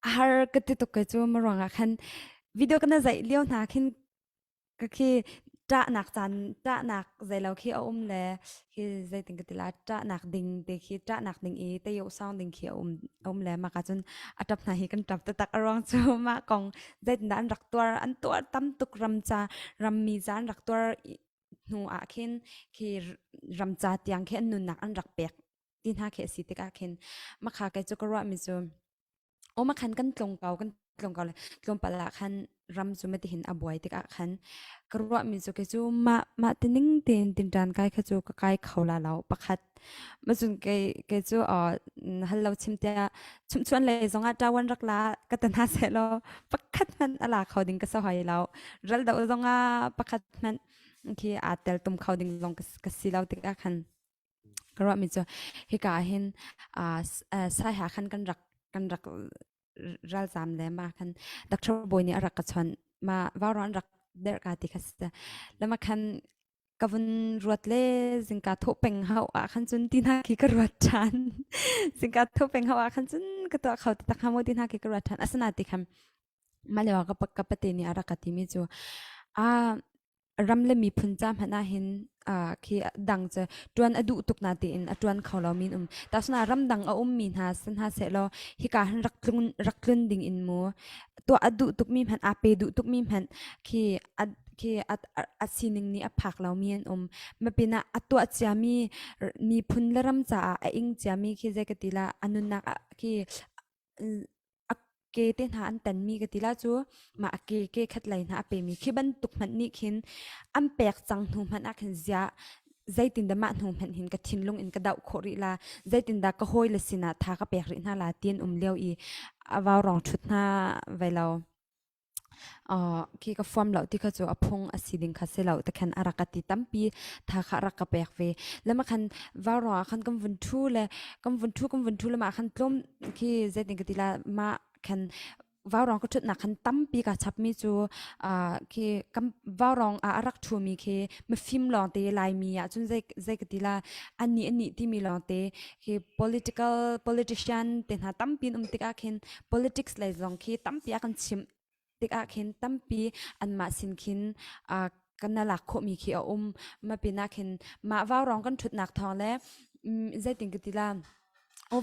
a har ka ti tuk ke cu ma ruangah khan video kana zaih lio hna khin Ka khi ṭahnak caan ṭahnak zeilo khi a um le khi zeitin ka ti la ṭahnak ding te khi ṭahnak ding i tayo sound ding khi a um a um le mah ka cun a ṭap hna hi kan ṭap taktak a ruang cu mah kong zeitindah an rak tuar an tuar tam tuk ram ca rammi ca an rak tuar hnu ah khin khi ram ca tiang khi an nunnak an rak pek ti hna khi a si tikah khin makha kei cu ka ruahmi cu Aw khan kan tlung ko kan tlung ko le tlawmpal ah khan ram cu matihin a buai tikah khan ka ruahmi cu kei cu mah mah tining tein tinṭan kai kha cu ka kai kho la lo pakhat macun kei kei cu hal lo chim tiah chumchuan lei zongah ṭawan rak la ka ta hna seh law pakhat hmanh a la kho ding ka si hoi lo ral do zongah pakhat hmanh khi aa tel tum kho ding zong ka si lo tikah khan ka ruahmi cu hika ah hin saiha khan kan rak kan rak ralzam le ma khan doctor bawi nih a rak ka chawnh ma vauran rak der ka ti kha si le ma khan ka vun ruat le zingka thawh peng hau ah khan cun ti hna khi ka ruat ṭhan zingka thawh peng hau ah khan cun ka tuah kho tak hnga maw ti hna khi ka ruat ṭhan asina ti khan mah lio ah ka ka pate nih a rak ka timi cu a ram le miphun ca hmanh ah hin khi dang cu ṭuan a duh tuk na tiin a ṭuan kho lo mi an um. Tasuna ramdang a ummi hna si hna sehlaw hika hin rak tlun rak tlun ding in mu tuah a duh tukmi hmanh aa pe duh tukmi hmanh khi a khi a, a sining nih a phak lomi an um. Mapinah a tuah ciami miphun le ram caah a ing ciami khi zei ka ti la a nunnak ah khi a ke te hna an tanmi ka ti la cu mah a ke ke khat lei hna a pemi khi bantuk hmanh nih khin an pek cang hnu hmanh ah khin ziah zeitindah mah hnu hmanh hin ka thinlung in ka doh khawh rih la zeitindah ka hawi le sinah tha ka pek rih hna la ti an um lio i a vau rong thut hna ve lo Khi ka fuam lo ti kha cu a phung a si ding kha si lo te khan a rak ka ti tampi tha kha a rak ka pek ve. Le ma khan vauruang ah khan kan vun ṭhu le kan vun ṭhu kan vun ṭhu le mah khan tlawm khi zeitin ka ti la mah khan vauruang ka ṭhutnak khan tampi ka chapmi cu khi kan vauruang ah a rak ṭhumi khi mifim lawngte Laimi ah cun zei zei ka ti la anih anih timi lawngte khi political politician te hna tampi an um tikah khin politics lei zong khi tampi a kan chimh tikah khin tampi anmah sin khin uh, kan na lak khawhmi khi a um ma pinah khin mah vaurong kan ṭhutnak thawng le zeitin ka ti la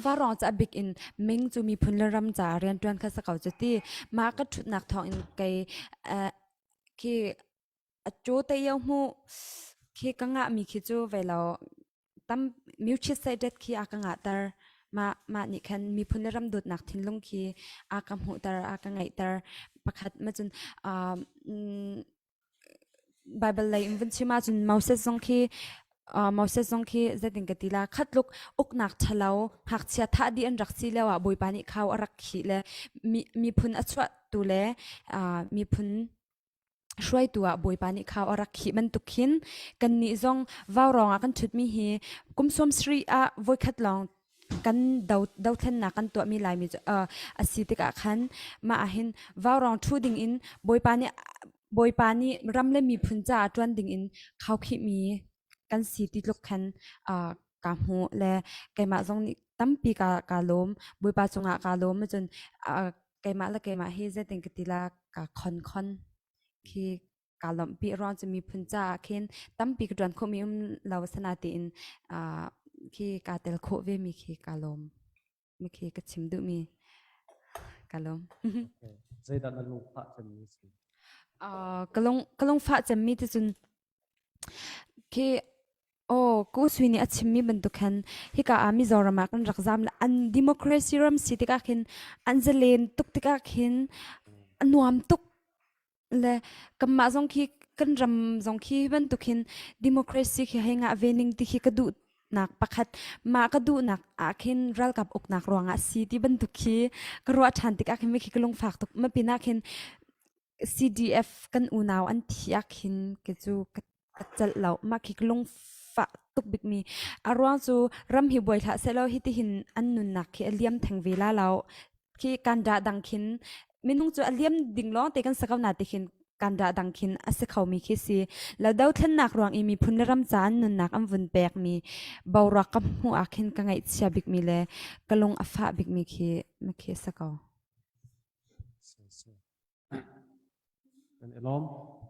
Vaurong ca bik in ming cu miphun le ram ca rianṭuan kha sa ko cu ti mah ka ṭhutnak thawng in kei khi a cu te yo hmu khi ka ngahmi khi cu ve lo tam mutual khi a ka ngahter mah mah nih khan miphun le ram dawtnak thinlung khi a ka hmuhter a ka ngeihter pakhat ma cun Bible lei in vun chim ahcun Moses zong khi Moses zong khi zeitin ka ti la khatluk uknak ṭhalo ngakchia thah dih an rak si lio ah Bawipa nih khau a rak khih le miphun a chuahtu le miphun hruaitu ah Bawipa nih khau a rak khih bantuk khin kannih zong vaurawng ah kan ṭhutmi hi kum 70 ah voikhat lawng kan do dothlennak kan tuahmi Laimi cu uh, a si tikah khan mah ah hin vaurawng ṭhu ding in Bawipa nih Bawipa nih ram le miphun caah ṭuan ding in khaukhihmi kan si ti tluk khan uh, ka hmuh le keimah zong nih tampi ka ka lawm Bawipa cungah ka lawm cun uh, keimah le keimah hi zeitin ka ti la ka khon khon khi ka lawmhpi ruang cu miphun caah khin tampi ka ṭuan khawhmi um lo sana tiin uh, khi ka tel khawh ve mi khi ka lawm mi khi ka chim duhmi ka lawm Zeidah na lungfah cemmi si? Uh, ka lung ka lungfah cemmi ti cun Khi aw Ku Sui nih a chimmi bantuk khan hika ah Mizoram ah kan rak zam le an democracy ram si tikah khin an zalen tuk tikah khin a nuam tuk le kanmah zong khi kan ram zong khi hi bantuk hin democracy khi hei ngah ve ning ti khi ka duh nak pakhat mah ka duhnak ah khin ralkap uknak ruangah si ti bantuk khi ka ruah ṭhan tikah khin khi ka lungfak tuk ma pinah khin CDF kan unau an thi ah khin ke cu ka ka celh lo. Mah khi ka lungfah tuk bikmi. A ruang cu ram hi buai hlah sehlaw hitihin an nunnak khi a liam theng ve la lo. Khi kan dah dang khin minung cu a liam ding lawng te kan sa ko na ti khin kan dah dang khin a si khomi khi si. Lo dothlennak ruang i miphun le ram ca an nunnak an vun pekmi boruak ka hmuh ah khin ka ngaihchia bikmi le ka lung a fah bikmi khi na khi a si ko. Kan i lawm.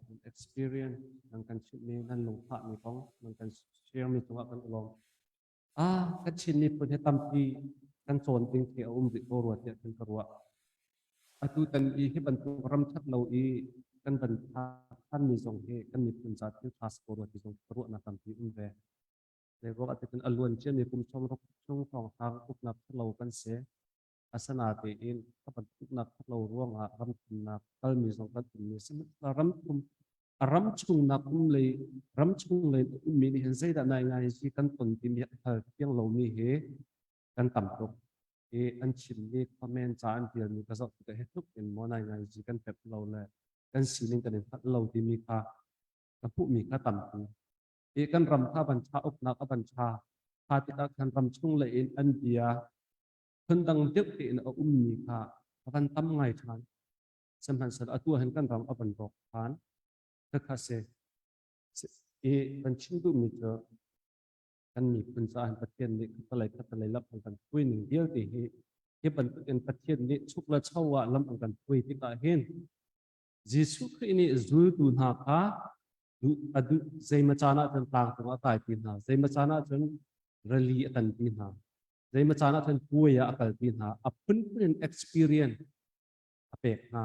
Nan experience nan kan chimhmi, nan lungfahmi kong nan kan share-mi cungah kan i lawm. Ah, ka Chin miphun hi tampi kan cawn ding khi a um rih ko rua tiah kan ka ruah. Atu tan i hi bantuk ram ṭhat lo i kan van thanmi zong hi kan miphun ca thil ṭha si ko rua ti zong ka ruahnak tampi um ve. Zei ruang ah ti cun a luan ciami kum 60 chung hrawng uknak ṭhalo kan si. Asinain kha bantuknak that lo ruangah ramthumnak kalmi zong kan ummi sihmanhsehlaw ramthum a ram chungnak um lei ram chung lei a ummi nih hin zeidah nai ngai hi kan ton timi a hngal fiang lomi hi kan tam tuk. I an chimmi comment ca an tialmi ka zoh tikah hi tluk in maw nai ngai zi kan pep lo le kan sining kan i hngalh lo timi kha ka hmuhmi kha tampi. I kan ram kha van ṭha uknak a van ṭha. Kha tikah khan ram chung lei in an bia phundang deuh tein a ummi kha a van tam ngai ṭhan. Sihmanhsehlaw atu ah hin kan ram a van rawk ṭhan. Khakha si. I kan chim duhmi cu kan miphun caah hin Pathian nih khatalei khatalei lam an kan hruai ning vialte hi hi bantukin Pathian nih chuk le cho ah lam an kan hruai tikah hin Jesuh Khrih nih zultu hna kha duh a duh zeimaw caan ah cun tlangcung a kaipi hna zeimaw caan ah cun rali a tanpi hna zeimaw caan ah cun puai ah a kalpi hna a phunphun in experience a pek hna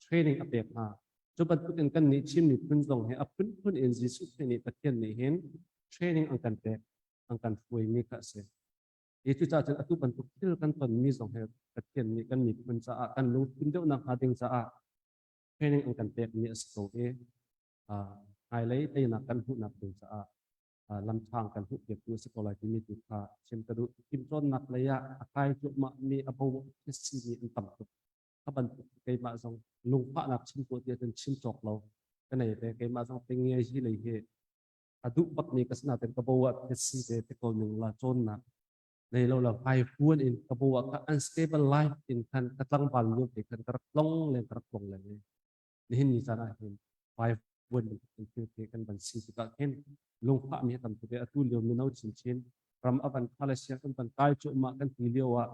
training a pek hna cu bantukin kan nih Chin miphun zong hi a phunphun in Jesuh Khrih nih Pathian nih hin training an kan pek an kan hruaimi kha a si i cucaah cun atu bantuk thil kan tonmi zong hi Pathian nih kan miphun caah kan lungfim deuhnak hnga ding caah training an kan pekmi a si ko i hmailei teinak kan hmuhnak ding caah lamṭhang kan hmuh piaktu a si ko lai timi tu kha chim ka duh. Fimcawnnak lei ah a kai cuahmahmi a bo a simi an tam tuk. Kha bantuk keimah zong lungfahnak chim tuah ti ahcun chim cawk lo ka nei ve. Keimah zong tinge hi lei hi a duh bakmi ka si nain ka bo ah si te te ko ning la cawnnak nei lo la hmai fuan in ka bo ah ka unstable life in khan ka tlangval lio te khan ka rak tlong len ka rak tlong len nihin ni caan ah hin hmai fuan in thil te kan van si tikah khin lungfah mi tam tuk atu lio mino chinchin ram avan tha le siang kan van kai cuahmah kan ti lio ah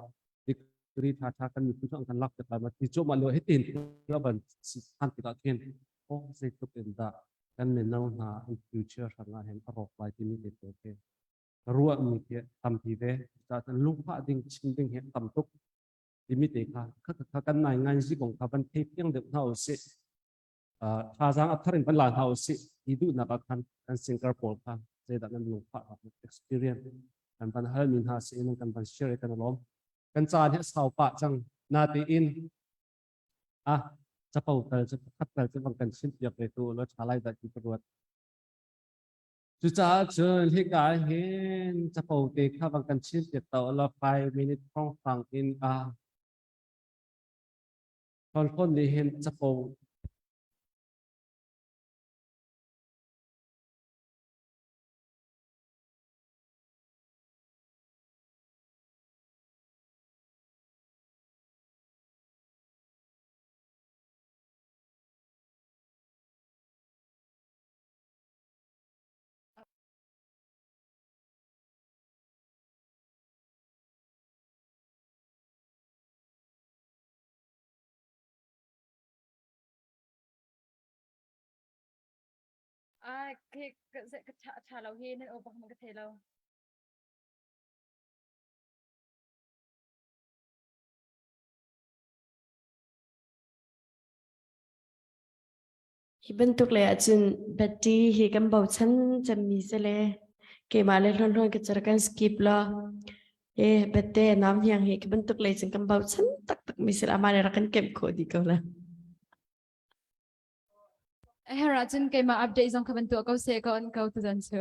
degree tha tha kan miphun kan lak tik lai ma ti cuahmah lio hitin avan si than tikah khin oh zeitluk in dah kan mino hna an future hrang ah hin a rawk lai timi te pawl khi ruahmi khi tampi ve cucaah lungfah ding chim ding hi tam tuk timi te kha kha kan nai ngai zi kong kha van thei piang deuh hna usih thazaang a thar in van la hna usih ti duhnak ah khan kan singer pawl kha zeidah nan lungfah experience kan van halmi hna si in kan van share kan lawm kan caan hi a sau pah cang natein ah capo tal cu pakhat tal cu bang kan chim piak ve tu lo tha lai dah ti ka ruat cucaah cun hika hin capo te kha bang kan chim piak to lo 5 minute hrawng fang in a hlawn nih hin capo Ah, ke ka ka tha tha lo hi nan aw bak man ka thei lo. Hi bantuk le ahcun Betty hi kan bochan cemmi si le keimah le hlawn ka cer kan skip lo. E Bette nam hiang hi ka bantuk le cun kan bochan taktak mi si la amah le rak kan kemh khawh dih ko la. Her ahcun keimah update zong kha ban tuah ko seh ka on ko tuzan cu.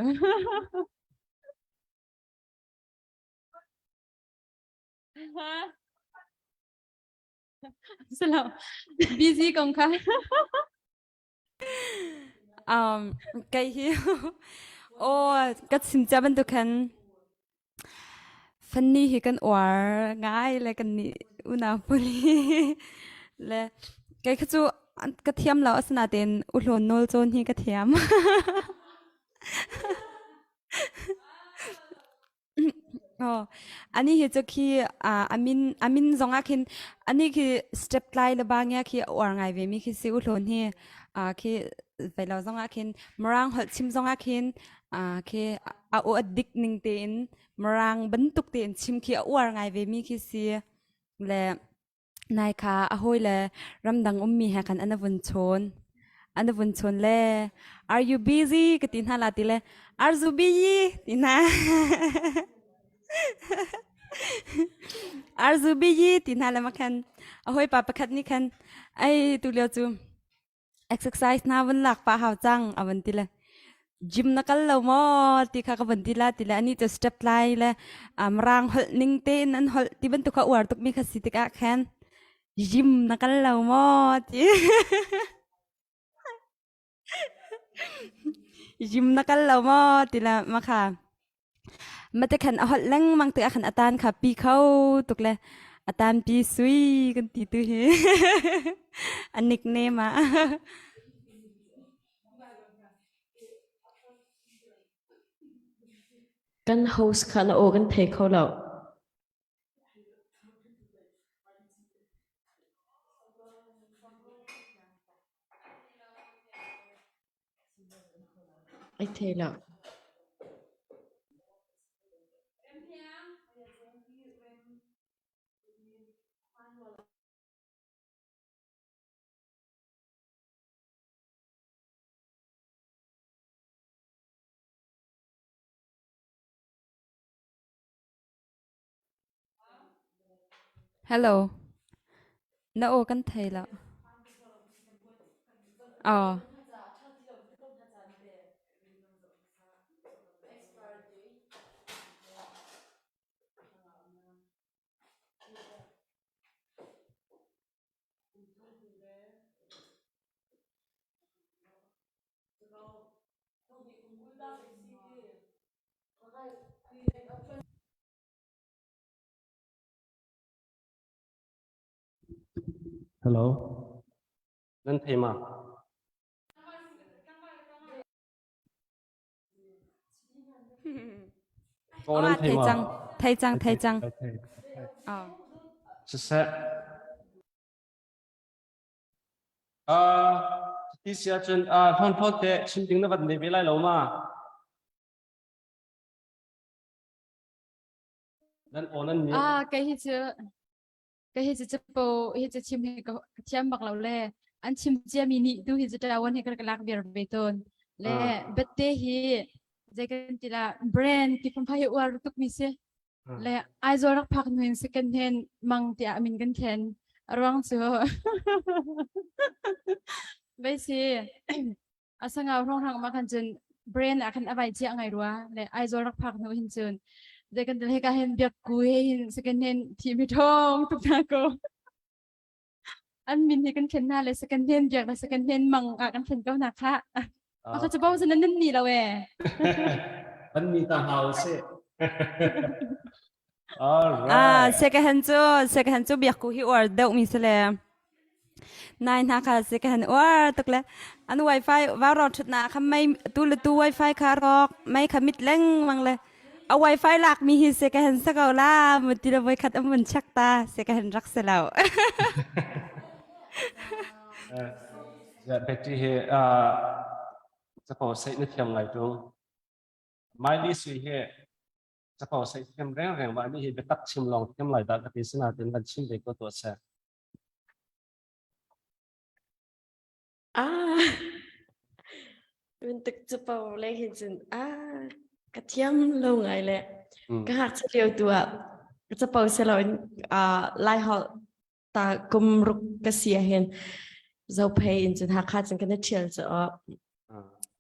Salo. Busy kong kha. Um, kei hi oh ka chim cia bantuk khan funny hi kan uar ngai le kan nih unau pawl hi le kei kha cu ka thiam lo asinain uhlawn nawl cawn hi ka thiam. Oh, ani hi cu khi uh, amin amin zong ah khin ani khi step tlai le ba ngia khi a uar ngai ve mi khi si u hlawn hi uh, khi veilo zong ah khin Mirang holh chim zong ah khin uh, khi a u a dik ning tein Mirang bantuk tein chim khi a uar ngai ve mi khi si le Nai kha a hawile ramdang ummi he khan an vun chawn. An vun chawn le are you busy ka ti hna la ti le are you busy ti hna. Arzu biyi ti hna le ma khan a hawipa pakhat nih khan ai tu lio cu exercise na van lak pa hau cang a van ti le gym na kal lo maw ti kha ka van ti la ti le ani cu step lai le rang holh ning tein an holh ti bantuk kha uar tuk mi kha si tikah khan gym na kal lo maw ti Gym na kal lo maw ti le ma kha mate khan a holh lengmang tikah khan a tan kha pi kho tuk le a tan pi sui kan ti tu hi a nickname ah. Kan host kha na aw kan thei kho lo. Ai thei lo. Hello. Na aw kan thei lo. Aw. Hello. Nan thei ma? Ko nan thei ma? Thei cang, thei cang, thei cang. Oh. Siseh. Uh, ti si ahcun uh, hlawn hlawn te chim ding na van nei ve lai lo ma? Nan aw nan ni. Ah, kei hi cu kei hi cu capo hi cu chim hi ka thiam bak lo le an chim cia mi nih tu hi cu tawan hi ka lak viar ve tawn. Le bette hi zei kan ti la brand ti phunphai hi uar tuk mi si. Le Aizawl rak phak hnu in second hand mang tiah min kan thlen. A ruang cu vei si a sangau hrawnghrang ma khan cun brain ah khan a vai chiah ngai rua le Aizawl rak phak hnu hin cun zei kan tel heka hin biak ku he hin second hand thi mi thong tuk na ko an min hi kan thlen hna le second hand biak le second hand mang ah kan thlen ko na kha Maka cu bo nan nan ni lo e. An ni ta hau si. All right. Ah, second hand cu second hand cu biak ku hi uar deuh mi si le. Nai hna kha second hand uar tuk le an wifi va ro thut na kha mei tu le tu wifi kha rok mei kha mit lengmang le a wifi lak mi hi second hand sa ko la mu ti le voi khat an vun check ta second hand rak si lo. Betty hi capo seih na thiam ngai tung. Miley Sui hi capo seih thiam rengreng ma nih hi biatak chim lawng thiam lai dah ka ti sinain van chim ve ko tuah seh. Ah, bantuk capo le hin cun ah ka thiam lo ngai le ka ngakchia lio tu ah capo si loin ah Lai holh ta kum ruk ka si ah hin Zophei in cun Hakha cun kan i ṭhial cu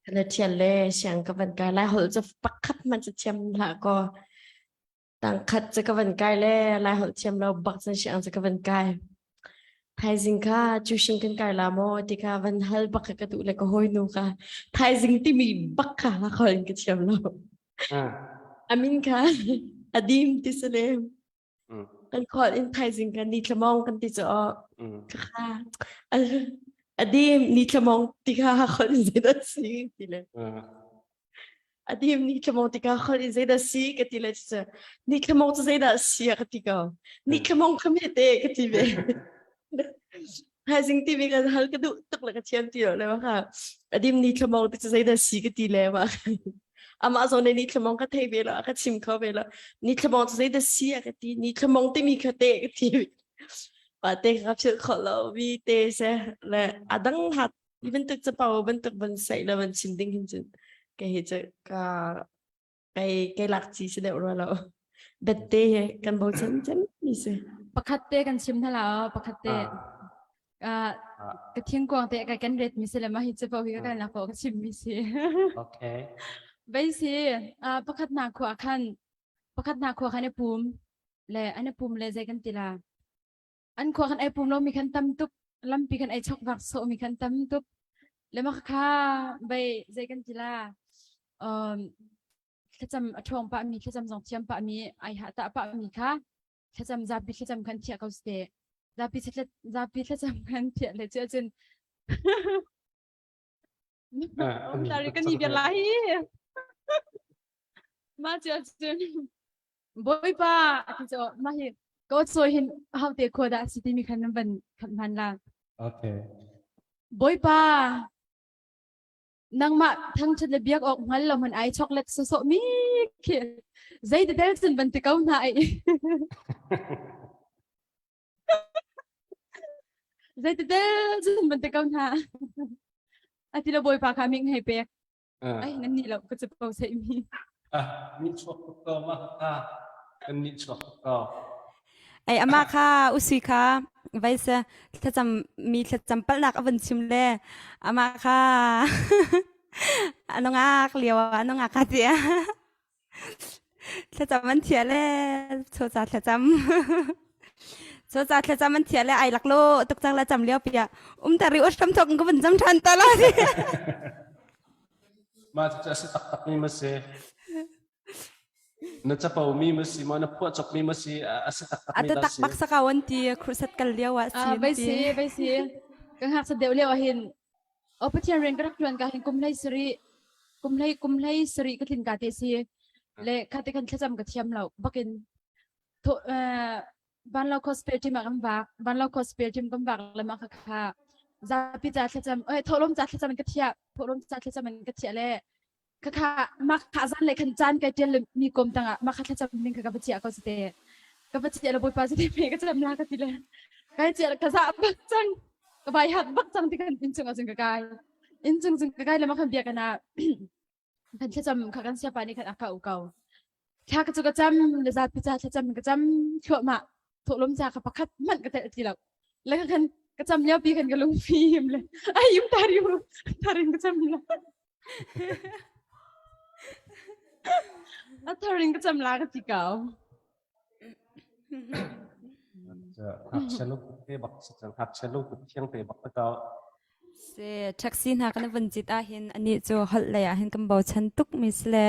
kan i ṭhial le siang ka van kai lai holh cu pakhat hmanh cu thiam hlah kaw tangkhat cu ka van kai le lai holh thiam lo bak cun siang cu ka van kai thaizing kha tuition kan kai la maw ti kha van hal bak ka duh le ka hawinu kha thaizing timi bak kha la khol in ka thiam lo amin kha adim ti si le kan khol in thaizing kan ni thlamong kan ti cu kha adim ni thlamong ti kha khol in zeidah si ti le adim ni thlamong ti kha khol in zeidah si ka ti le cu ni thlamong cu zeidah si ka ti ko ni thlamong kha me te ka ti ve Thaizing TV kan hal ka duh tuk le ka thiam ti lo le ma kha adim ni thlamong te cu zeidah si ka ti le ma amah zong nih ni thlamong ka thei ve lo a ka chim kho ve lo ni thlamong cu zeidah si a ka ti ni thlamong timi kha te ka ti pa te ka philh kho lo mi te se le adang hat bantuk capo bantuk ban sei le ban chim ding hin cun ka hi cu ka kai kai lak chi si deuh rua lo. Bette he kan bochan cem mi si. Pakhat te kan chim hna la pakhat te. Ah ka thingkuang te ka kan ret mi si le ma hi chapo hi ka kan lak ka chim mi si. Okay. Bai si pakhat na khua khan pakhat na khua khan i pum le an i pum le zei kan ti la. An khua khan ai pum lo mi khan tam tuk lampi khan ai chok vak so mi khan tam tuk le ma kha bai zei kan ti la. Um thlacam a ṭhawng pah mi thlacam zong thiam pah mi ai ha tah pah mi kha thlacam zapi thlacam khan thiah ko ste zapi zapi thlacam khan thiah le cu cun Tari kan ni biar lai ma cu cun bawipa ati cho ma hi ko so hin hau te khua dah si ti mi khan nan van khan hman la okay bawipa nangmah thangṭhat le biak awk hngal lo hmanh ai chocolate sawsawh mi khi zei te tel cun van ti ko hna ai zei te tel cun van ti ko hna ati lo bawipa kha ming hei pek ai nan nih lo ka cu ko sei mi ah mi chuak tuk ko ma ha kan nih chuak tuk ko Ai amah kha usui kha vai se thlacam mi thlacam palhnak a vun chim le amah kha a nungak lio ah a nungak kha tia thlacam an thia le chawca thlacam chawca thlacam an thia le ai lak lo tuk cang la cam lio pia um tari u hram thok ka vun cam than ta la Ma cu a si taktak mi ma si. Na capo mi ma si maw na phuah cop mi ma si a si taktak mi Ata dah tak si. bak saka wan ti crusade kal lio ah Ah, sin vai ti. si, vai si. Ka ngaksa deuh lio ah hin o Pathian rian ka rak ṭuan ka hin kum hlei sarih kum hlei kum hlei sarih ka tlin ka te si le kha te khan thlacam ka thiam lo bakin tho eh, vanlo gospel team ah kan vak vanlo gospel team kan vak le mah kha kha zapi ca thlacam eh tholom ca thlacam in ka thiah tholom ca thlacam in ka thiah le khakha mah kha zan le khan caan kai ṭial mi kom tangah mah kha thlacam ning kha ka va chiah ko si te ka va chiah le bawipa si te me ka cam la ka ti le kai chiah ka za bak cang ka vai hat bak cang ti kan inn chung ah cun ka kai inn chung cun ka kai le mah khan bia kana kan thlacam kha kan siapa nih khan a ka u ko thla ka cu ka cam le zapi ca thlacam ka cam thluahmah thawhlawm ca kha pakhat hmanh ka telh ti lo le ka khan ka cam lio pi khan ka lungfim le ai yum tari tarin ka cam la a tharin ka cam la ka ti kau Ngakchia lungput te bak si cang ngakchia lungput thiang te bak ta Si taxi hna kan vun cit ahhin anih cu holh lei ahhin kan bochan tuk mi si le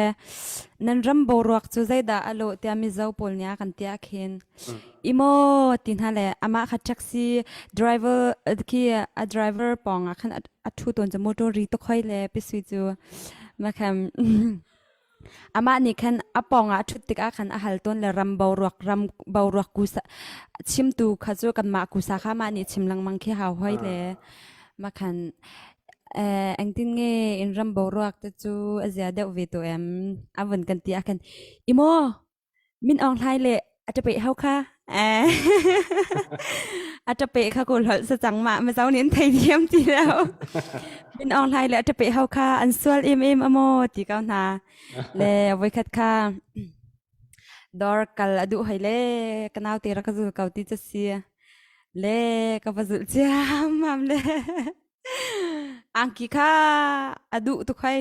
nan ram boruak cu zeidah a lawh tiah Mizo pawl nih a kan ti ahkhin imo ti hna le amah kha taxi driver khi a driver pawng ah khan a ṭhu tawn cu motor ri tuk hoi le pisui cu makhan Amah nih khan a pawngah a ṭhut tikah khan a hal tawn le ram boruak ram boruak kusa chimtu kha cu kanmah kusa kha amah nih chim lengmang khi hau hoi le mah khan eh, engtin nge in ram boruak te cu a zia deuh ve tu em a vun kan ti ah khan imo Min Aung Hlaing le a ṭapeh ho kha eh a ṭapeh kha kawl holh sa cang ma Mizo nih an thei diam ti lo. Min Aung Hlaing le a ṭapeh ho kha an sual em em amaw ti ko hna. Le voikhat kha dawr kal a duh hoi le ka nau te rak ka zul ko ti cu si. Le ka va zulh ciammam le angki kha a duh tuk hoi.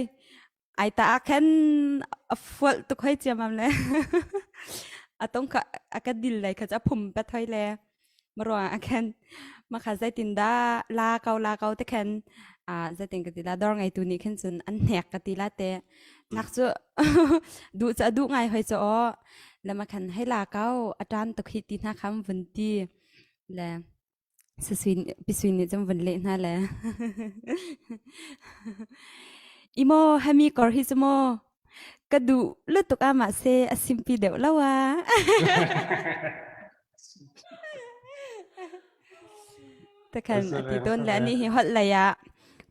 Ai ta ah khan a fualh tuk hoi ciammam le a tong kha a ka dil lei kha cu a phum pet hoi le maruang ah khan makha zeitin dah la ko la ko te khan a zeitin ka ti la dawr ngeitu nih khin cun an hnek ka ti la te nak cu duh cu a duh ngai hoi cu aw le ma khan hei la ko a tan tuk hi ti hna kham vun ti le Pisui nih cun vun leh hna le Imo hami kor hi cu maw ka duh lutuk ah mahse a simpi deuh lo ah. Takhan a ti tawn le ani hi holh lei ah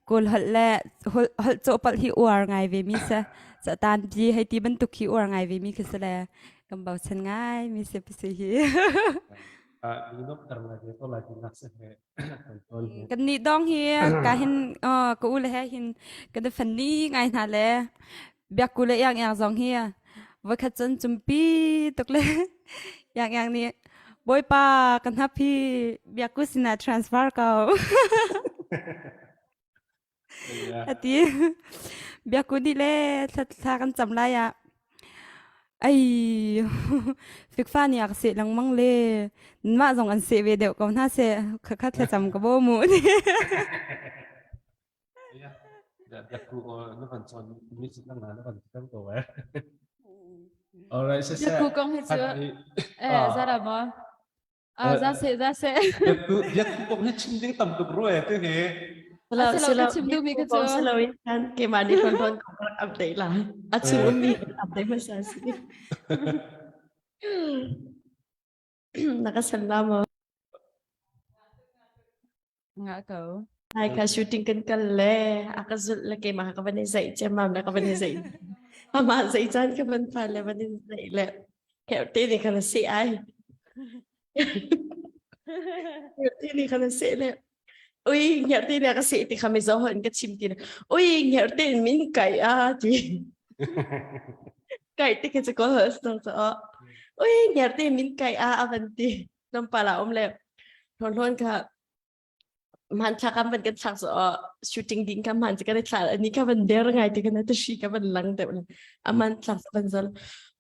Kawl holh le holh cawhpalh hi uar ngai ve mi si. Catan pi hei ti bantuk hi uar ngai ve mi khi si le kan bochan ngai mi si pisi hi. Kan nih dong hi ka hin ka u le he hin kan i fan ni ngai hna le biakku le iang iang zong hi. Voikhat cun cumpi tuk le yang yang nih Bawipa ka hnap hi biakku sinah transfer ko. Ati biakku nih le thla kan cam lai ah ai fikfa nih a ka seh lengmang le mah zong an seh ve deuh ko hna seh khakha thlacam ka bo mu. Biakku na van cawn mi cu na na van tam ko eh. Alright, siseh. Biakku kong hi cu eh zara maw? Ah za se za se. Biakku biakku kong hi chim ding tam tuk rue tu hi. Silo ka chim duhmi ka cu. Silo in kan keimah nih kan ton kong rak update la. A chung ummi update hmasa si. Na ka san la maw? Nga ko. Ai ka shooting kan kal le a ka zulh le keimah ka van i zeih ciammam le ka van i zeih. Amah zeih caan ka van phan le van in zeih le te nih khan a seh ai. Te nih khan a seh le ui ngerh te nih a ka seh ti kha mizo holh in ka chim ti ui ngerh te in min kai a ti. Kai ti khi cu kawl holh a ui ngerh te min kai a a van ti. Tlawmpal ah um le hlawn kha hmanthlak kan van kan thlak so shooting ding ka hman kan i thla ani ka van der ngai ti kana tashi ka van lang deuh le a hmanthlak van zal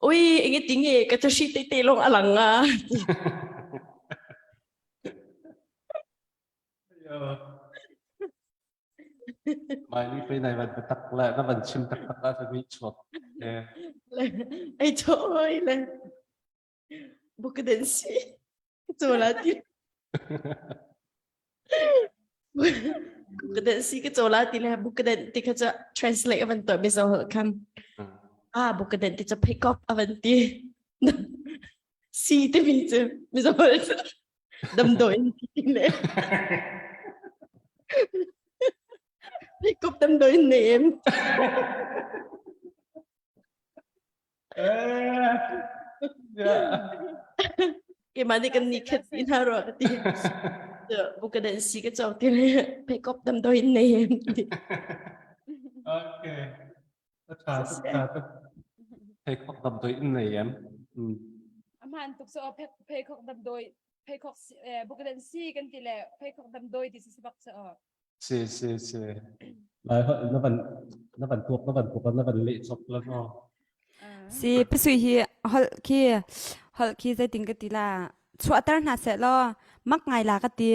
ui inge tinge ka tashi te te long alang a. Mai ni pe nai van tak le na van chim tak tak la mi chuak. Ai choi le. Bukden si. Cola ti. Bukden si ka cola ti le bukden ti kha cha translate avan to mizo khan. Ah bukden ti cha pick up avan ti. Si ti mi chu mizo dam do in ti le. Pick up dam do in name. Keimah nih kan ni khat ti hna rua ka ti. Bukadan si ka cawk ti le pekop dam do in nei ti. Okay. Tha tha Pekop dam doi in nei em. Aman tuk so pekok dam doi pekok bukadan si kan ti le pekok dam doi ti si bak so. Si si si. Lai holh na van na van tuak na van tuak na van leh chop la no. Si pasui hi holh khi holh khi zeitin ka ti la chuahter hna seh law mak ngai la ka ti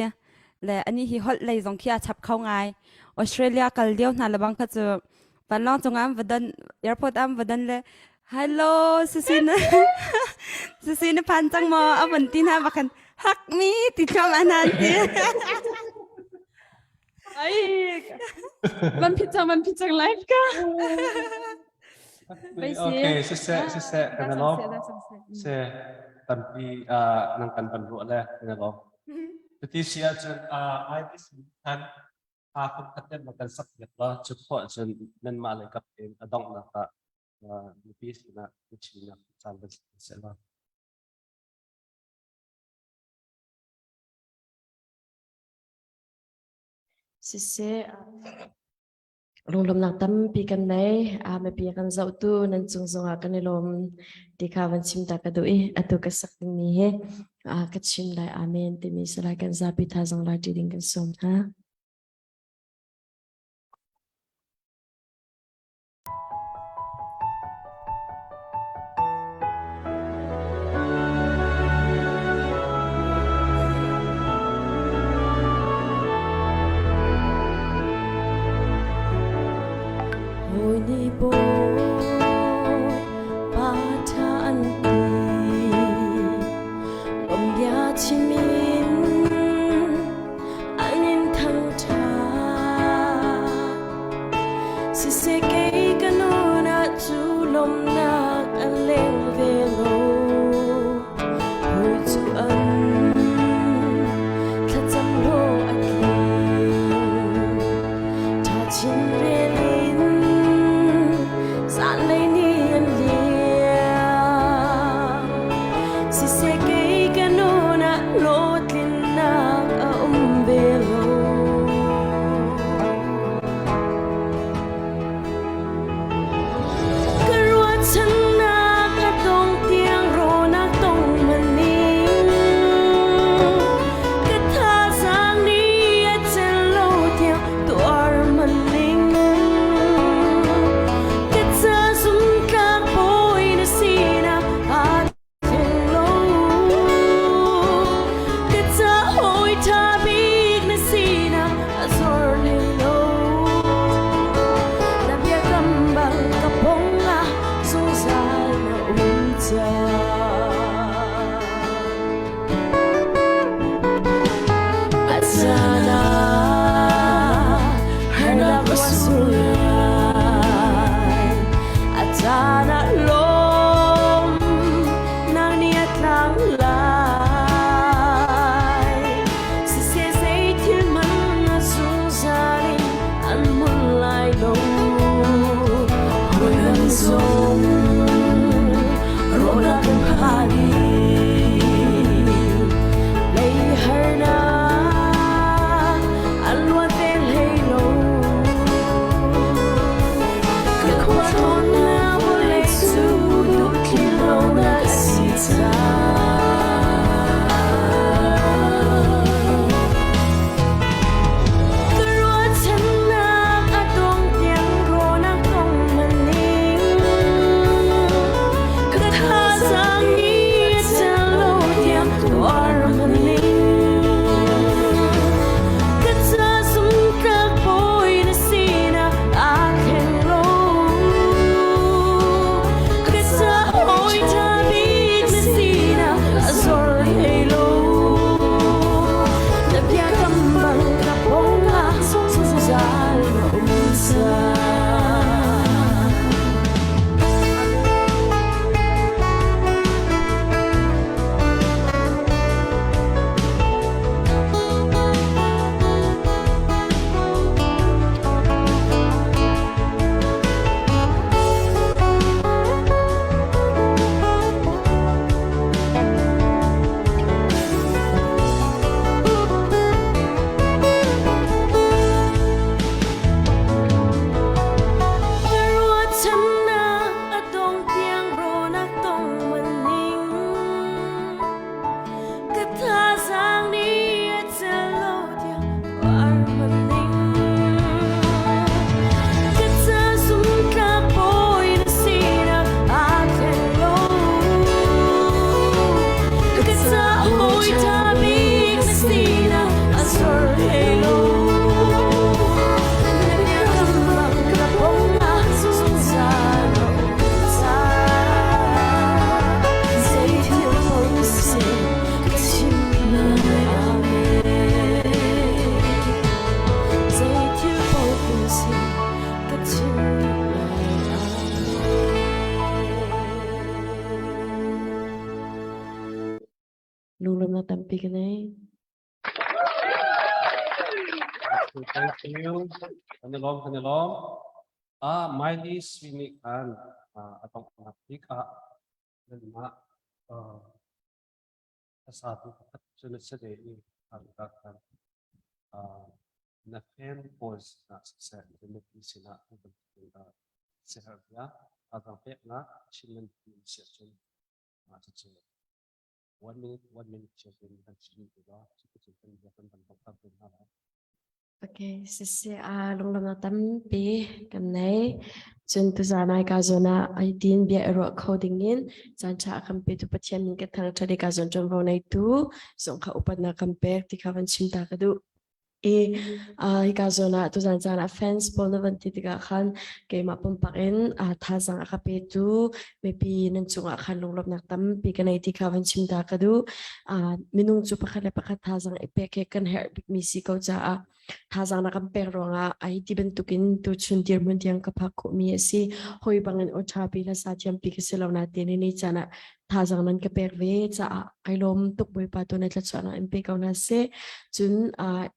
le ani hi holh lei zong khi a chap kho ngai Australia kal lio hna le bang kha cu vanlawng cungah an va don airport an va don le hello sisi na sisi na phan cang maw a van ti hna bakhan hak mi ti thluam an han ti. Ai, van phit cang van phit cang live ka. Okay, siseh siseh kan lo. Se tampi nang kan van ruah le kan lo. Tuti si ahcun IBC han aa kum khat te kan sak piak la cu khawh cun nanmah lei kap in a donghnak ah mipi sinah chimnak caan van si la. Siseh, lunglawmhnak tampi kan nei. A mipi kan zohtu nan cung zongah kan i lawm ti kha van chim ta ka duh i atu ka sak dingmi hi ka chim lai amen timi salai kan zapi thazang lai ṭi ding kan sawm hna. Hawi nih pa ṭha an ti lawm bia chim in an in thangṭhat. Siseh kei ka nun ah cu lawmhnak a leng ve lo. Hawi cu an thlacam hlawh a tling. Ṭha chin rel in zanlei ni an liam. Siseh kei ka nun ah hlawhtlinnak a um ve lo. Ka ruahchannak Ṭhawnnak vawlei cu duhtlin lonak a si cang. Ka ruahchannak a dong tiang rawnak tong maning. Ka thazaang nih a cel lo tiang tuar maning. Ka ca zumtlak bawi na sinak aa thleng lo. Ka ca hawi ṭha bik na sinak a zor hlei lo. Na biakam bang ka pawngah zungzal na um cang. Na ruahchannak a dong tiang rawnak tong maning. Ka thazaang nih a cel lo tiang tuar maning. Ka ca zumtlak bawi na sinak aa thleng lo. Ka ca hawi ṭha bik na sinak a zor hlei lo. Na biakam bang ka pawngah zungzal na um cang. Zeithil paoh si ka chim lai amen. Zeithil paoh si ka chim lai amen. Lunglawmhnak tampi ka nei. Thank you. Kan i lawm, kan i lawm. Ah, Miley Sui nih khan ah, a donghnak bik ah nanmah ah, a satu pakhat cu na si ve i a ka khan ah, na fan pawl sinah siseh, na nupi sinah na bantukin dah siaherh bia, thazaang peknak chin nan ti si ahcun mah cucu one minute one minute cio in kan chim ti la cuticun kan bia kan van donghter te hna lai. Okay, sisi a lunglawmnak tampi kan nei. Cun tuzaan ai ka zawn ah ai tin bia i ruah kho ding in caan ṭha a kan petu Pathian min ka thangṭhat i ka zawn ṭuanvo neitu zong kha upatnak kan pek ti kha van chim ta ka duh. I hika zawn ah tuzan caan ah fans pawl na van ti tikah khan keimah pumpak in thazaang a ka petu mipi nan cungah khan lunglawmhnak tampi ka nei ti kha van chim ta ka duh. Minung cu pakhat le pakhat thazaang i pek hi kan herh bikmi si ko caah thazaang na kan pek ruangah ai ti bantukin tuchun dirhmun tiang ka phak khawhmi a si. Hawi bangin aw ṭha pi hla sa thiam pi ka si lo nain ni caan ah thazaang nan ka pek ve caah kai lawm tuk Bawipa tu na thlachuahnak in pe ko hna seh. Cun uh,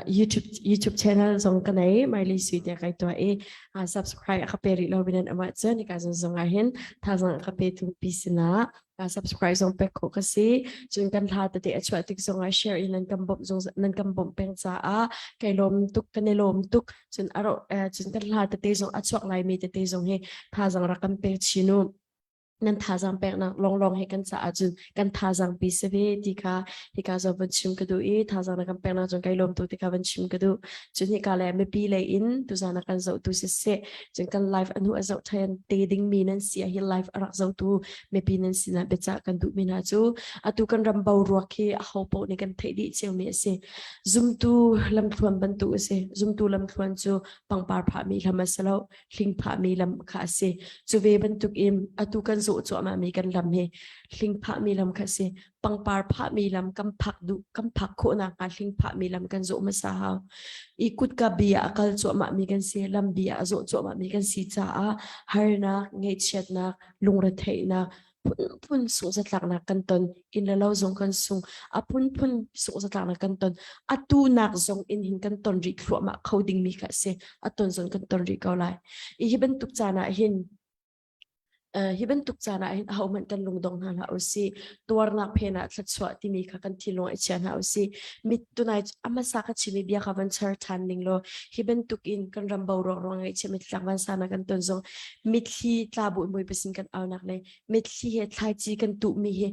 YouTube YouTube channel zong ka nei Miley Sui te kai tua i uh, subscribe ka pe rih lo binan ama cun ka zong zong ah hin thazang ka pe tu pi sina uh, subscribe zong pek kho ka si cun kan hla tete a chuah tik zong ah share in nan kan bawmh zong nan kan bawmh peng caah kai lawm tuk kan i lawm tuk cun aro cun kan hla tete zong a chuak lai mi tete zong hi thazang rak kan pe chinu nan thazaang peknak lawnglawng he kan caah cun kan thazaang pi si ve ti kha hika zawn van chim ka duh i thazaang na kan peknak cun kai lawm tu ti kha van chim ka duh cun hika le mipi lei in tuzaan a kan zohtu siseh cun kan live anu a zoh thayan te ding mi nan si a hi live a rak zohtu mipi nan sinah biacah kan duh mi hna cu atu kan ram boruak hi a ho paoh nih kan theih dih cio mi a si zumtu lamthluan bantuk a si zumtu lamthluan cu pangpar phahmi lam a si lo hling phahmi lam kha a si. Cu ve bantuk in atu kan zawh cuahmahmi kan lam hi hling phahmi lam kha a si. Pangpar phahmi lam kan phak duh kan phak khawh nakhnga hling phahmi lam kan zawh hmasa hau. I kutka bi ah a kal cuahmahmi kan si, lam bi ah a zawh cuahmahmi kan si caah harnak, ngaihchiatnak, lungretheihnak, phunphun sungzatlaknak kan ton inn le lo zong kan sung a phunphun sungzatlaknak kan ton atu nak zong in hin kan ton rih thluahmah kho dingmi kha a si a ton zong kan ton rih ko lai i hi bantuk caan ah hin. Hi bantuk caan ah hin ahohmanh kan lungdong hna hlah usih. Tuarnak phen ah thluachuah timi kha kan thinlung ah i chia hna usih. Mit tunai a hmasa ka chimi bia kha van char ṭhan ning law hi bantuk in kan ram boruak ruang ngaihchia mittlak vansanak kan ton zong mitthli tla bu in Bawipa sin kan aunak le mitthli he thlaici kan tuhmi hi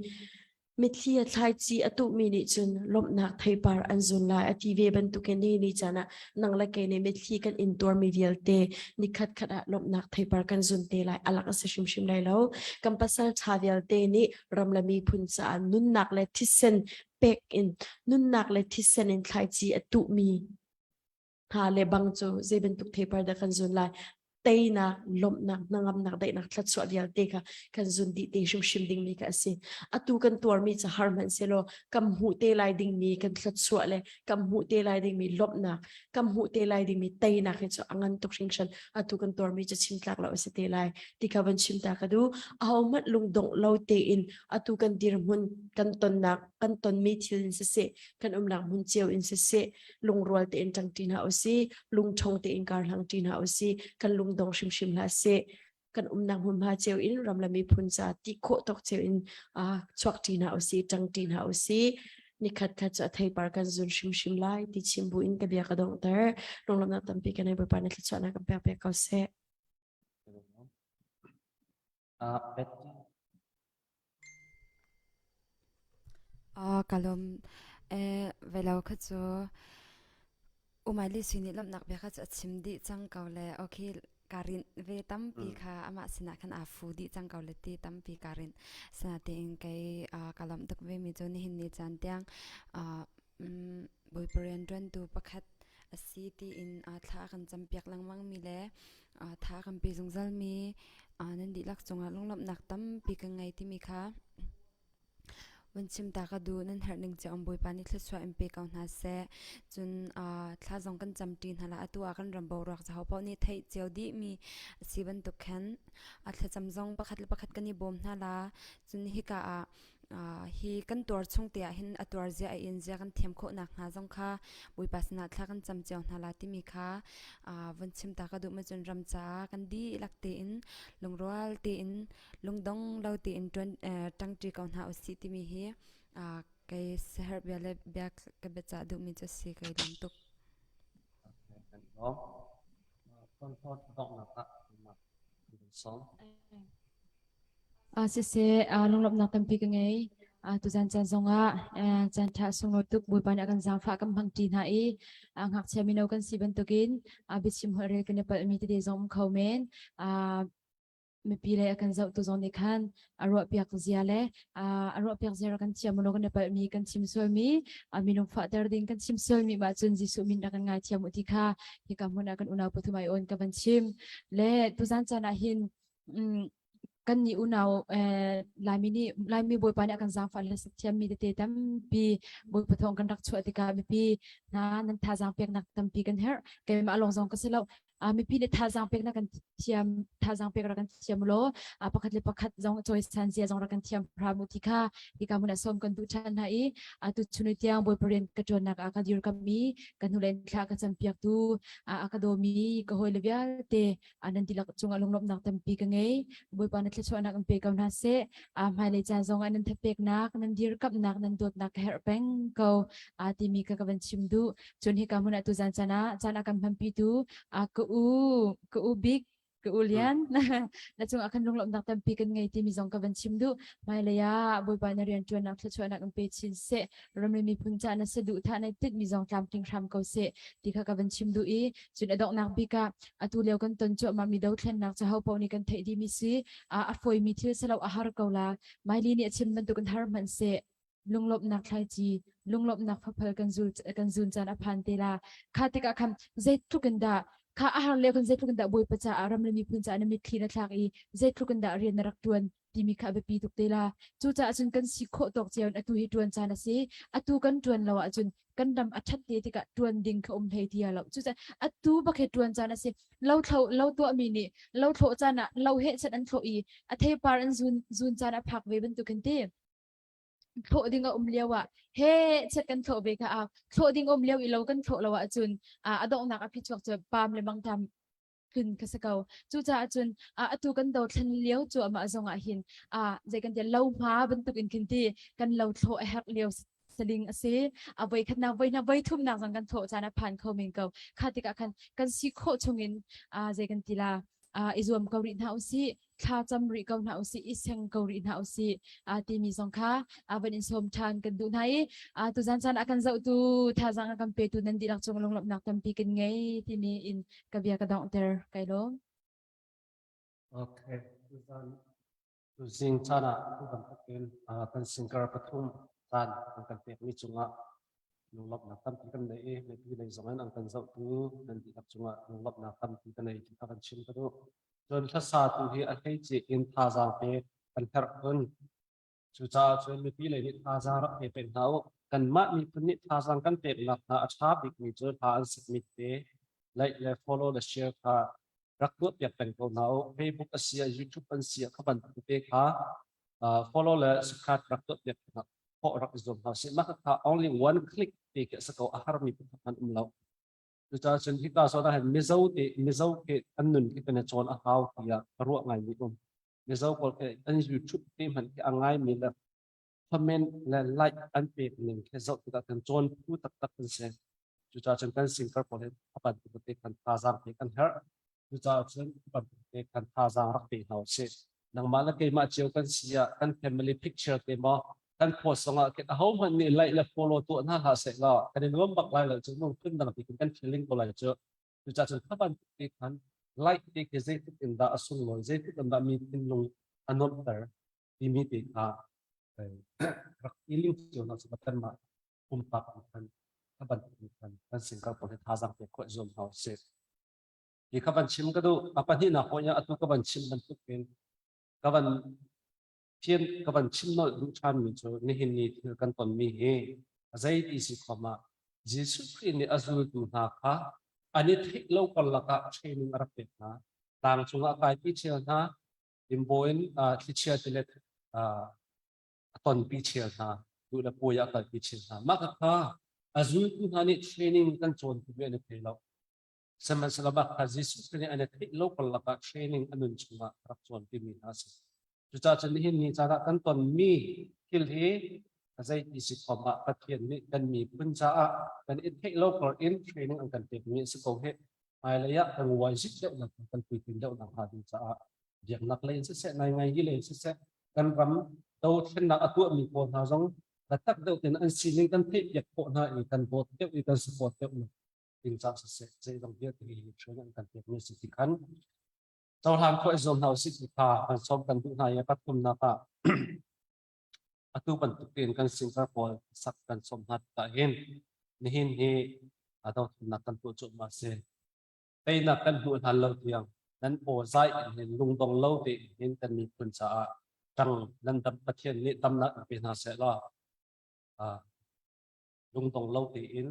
Mitthli a thlaici a tuhmi nih cun lawmhnak theipar an zun lai a ti ve bantukin nihin ni caan ah nang le kei nih mitthli kan intuarmi vialte nikhat khat ah lawmhnak theipar kan zun te lai a lak a si hrimhrim lai lo. Kan pasal ṭha vialte nih ram le miphun caah nunnak le thisen pek in nunnak le thisen in thlaici a tuhmi hna le bang cu zei bantuk theipar dah kan zun lai teinak lawmhnak hnangamnak daihnak thluachuah vialte kha kan zun dih te hrimhrim dingmi kha a si atu kan tuarmi ca har hmanh selaw kan hmuh te lai dingmi kan thluachuah le kan hmuh te lai dingmi lawmhnak kan hmuh te lai dingmi teinak hi cu a ngan tuk hringhran atu kan tuarmi cu chim tlak lo a si te lai ti kha van chim ta ka duh ahohmanh lungdongh lo tein atu kan dirhmun kan tonnak kan tonmi thil in siseh kan umnak hmun cio in siseh lungrual tein ṭangṭi hna usih lungṭhawng tein karhlang ṭi hna usih kan lungdong hrimhrim hlah seh kan umnak hmunhma cio in ram le miphun ca ti khawh tawk cio in chuak ṭi hna usih ṭangṭi hna usih nikhat khat cu a theipar kan zun hrimhrim lai ti chim bu in ka bia ka donghter lunglawmhnak tampi kan nei Bawipa nih thluachuahnak kan pek piak ko seh. Ka lawm. Velo kha cu Umaili sui nih lawmhnak bia kha cu a chim dih cang ko le okay ka rinh ve tampi kha amah sinah khan aa fu dih cang ko le ti tampi ka rinh. Sinain kei ka lawmh tuk ve mi cu nihin ni caan tiang Bawipa rianṭuantu pakhat a si tiin thla a kan campiak lengmangmi le tha a kan pe zungzalmi nan dihlak cungah lunglawmhnak tampi kan ngei timi kha vun chim ta ka duh. Nan herh ning cio in Bawipa nih thluachuah in pe ko hna seh. Cun thla zong kan camṭi hna lai. Atu ah kan ram boruak caho paoh nih theih cio dihmi a si bantuk khan a thlacam zong pakhat le pakhat kan i bawm hna la. Cun hika ah hi kan tuar chung te ah hin a tuar zia a in zia kan thiam khawh nak hnga zong kha Bawipa sinah thla kan cam cio hna la timi kha vun chim ta ka duh ma cun ram caah kan dihlak tein lungrual tein lungdong lo tein ṭuan ṭangṭi ko hna usih timi hi kei siaherh bia le bia ka biacah duhmi cu si kai lawm tuk. Siseh, lunglawmhnak tampi ka ngei. Tuzan caan zongah caan ṭha sunglawi tuk Bawipa nih a kan zaangfah kan hmangṭi hna i ngakchia mino kan si bantukin biachim holhrel kan i palhmi tete zong um kho men. Mipi le a kan zohtu zong nih khan a ruahpiak zia le a ruahpiak zia rak kan thiam law kan i palhmi kan chim sualmi minung fahter ding kan chim sualmi mah cun Jesuh min rak kan ngaithiam u ti kha hika hmun ah kan unau pathum ai awn ka van chim. Le tuzan caan ah hin kan nih unau Laimi nih Laimi Bawipa nih a kan zaangfah le thiammi tete tampi Bawipa thawng kan rak chuah tikah mipi hna nan thazaang peknak tampi kan herh keimah lawng zong ka si lo mipi nih thazaang peknak kan thiam thazaang pek rak kan thiam law pakhat le pakhat zong cawisan zia zong rak kan thiam hram u ti kha hika hmun ah sawm kan duh ṭhan hna i atu chun tiang Bawipa rian ka ṭuannak ah ka dirkam i ka hnulei thla ka campiaktu a ka dawmi ka hawile vialte nan dihlak cungah lunglawmhnak tampi ka ngei. Bawipa na thluachuahnak in pe ko hna seh. Hmailei caan zongah nan thapeknak, nan dirkamhnak, nan dawtnak ka herh peng ko timi ka ka van chim duh. Cun hika hmun ah tuzan caan ah caan a kan hmanpitu ka u ka u bik ka u lian na cungah khan lunglawmhnak tampi kan ngei timi zong ka van chim duh. Hmailei ah Bawipa na rianṭuannak thluachuahnak in pe chin seh. Ramri miphun ca na saduhthah na tinhmi zong tlamtling hram ko seh ti kha ka van chim duh i cun a donghnak bik ah atu lio kan ton cuahmah mi dothlennak cu ho paoh nih kan theih dihmi si a fawimi thil si lo a har ko la Miley nih a chim bantuk in har hmanh seh lunglawmhnak thlaici lunglawmhnak faphal kan zul kan zun caan a phan te la kha tikah khan zeitluk in dah kha a har lio khan zeitluk in dah Bawipa caah ram le miphun caah na mitthli na thlak i zeitluk in dah rian na rak tuan timi kha a biapi tuk te la cucaah cun kan si khawh tawk cio in atu hi ṭuan caan a si atu kan ṭuan lo ahcun kan ram a ṭhat te tikah ṭuan ding kha um hlei ti lo cucaah atu bak hi ṭuan caan a si lo thlo lo tuahmi nih lo thlawh caan ah lo heh chan an thlawh i a theipar an zun zun caan a phak ve bantukin ti thlawh ding a um lio ah he chet kan thlawh ve kha a thlawh ding um lio i lo kan thlawh lo ahcun a donghnak a phichuak cu pam le mangṭam. hlun kha si ko. Cucaah cun atu kan dothlen lio cu amah zong ah hin zei kan ti lo hma bantuk in khin ti kan lo thlawh a herh lio saling a si. A voi khatnak voi hna voi thumnak zong kan thlawh caan a phan kho men ko. Kha tikah khan kan si khawh chungin zei kan ti la i zuam ko rih hna usih thla cam rih ko hna usih i seng ko rih hna usih timi zong kha van in sawm ṭhan kan duh hna i tuzan caan a kan zohtu thazaang a kan petu nan dihlak cung lunglawmhnak tampi kan ngei timi in ka bia ka donghter kai lawm. Okay, tuzan tuzing caan ah tu bantukin kan singkar pathum caan an kan pekmi cungah lunglawmhnak tampi kan nei i mipi lei zong in an kan zohtu nan dihlak cungah lunglawmhnak tampi ka nei ti kha kan chim ka duh. Cun hlasa tu hi a hleice in thazaang pe kan herh khun. Cucaah cun mipi lei nih thazaang rak pe peng hna u. Kanmah miphun nih thazaang kan peknak hna a ṭha bikmi cu hla an sakmi te like le follow le share kha rak tuah piak peng ko hna u. Facebook a si ah YouTube an si ah kha bantuk te kha follow le subscribe rak tuah piak hna khawh rak i zuam hna sih. Mah kha only one click te khi a si ko a harmi pakhat hmanh um lo. Cucaah cun hika zawn ah hin Mizo te Mizo ke an nun khi kan i cawn a hau tiah ka ruah ngaimi um. Mizo pawl khi an YouTube te hmanh khi a ngaimi le comment le like an pek ning khi zoh tikah kan cawn phu taktak kan si. Cucaah cun kan singkar pawl hi a bantuk te kan thazaang pek kan herh. Cucaah cun a bantuk te kan thazaang rak pe hna usih. Nangmah le keimah cio kan si ah kan family picture te maw kan post zongah khin ahohmanh nih like le follow tuah hna hlah seh law kan i nuam bak lai lo cu nung phun dang ti kan feeling ko lai cu. Cucaah cun kha bantuk te khan like te khi zeitluk in dah a sunglawi zeitluk in dah mi thinlung a nuamhter timi te kha rak feeling cio hna cu kanmah pumpak in khan kha bantuk in khan kan singkar pawl hi thazaang pek khawh zuam hna usih. Hi ka van chim ka duh. A pahnihnak hawi ah atu ka van chim bantuk in ka van thian ka van chim nolh duh ṭhanmi cu nihin ni thil kan tonmi hi a zei ti si khom ah Jesuh Khrih nih a zultu hna kha an i theih lo karlak ah training a rak pek hna. Tlang cungah a kaipi ṭhial hna, limbo in thlichia tilet a tonpi ṭhial hna, duh le puai ah a kalpi ṭhial hna. Mah kha a zultu hna nih training kan cawn ti ve an i thei lo. Sihmanhsehlaw mah kha Jesuh Khrih nih an i theih lo karlak ah training a nun chungah a rak cawnpimi hna a si. Cucaah cun nihin ni caan ah kan tonmi thil hi a zeiti si khom ah Pathian nih kan miphun caah kan i theih lo kar in training an kan pekmi a si ko hih. Hmailei ah kan uaizik deuhnak kan puitlin deuhnak hnga ding caah biaknak lei in siseh, ngaingai hi lei in siseh, kan ram dothlennak a tuahmi pawl hna zong biatak deuh tein an sining kan theihpiak khawh hna i kan dawt deuh i kan support deuh ding caah siseh, zeizong vialte hi training an kan pekmi a si ti khan cohlan khawh i zuam hna usih ti kha kan sawm kan duh hna i pathumnak ah atu bantuk tein kan singer pawl sak kan sawm hna tikah hin nihin hi dothlennak kan tuah cuahmah a si. Teinak kan hmuh hlan lo tiang nan aw zai in hin lungdong lo tein hin kan miphun caah ṭang nan dam Pathian nih damnak in pe hna seh law lungdong lo tein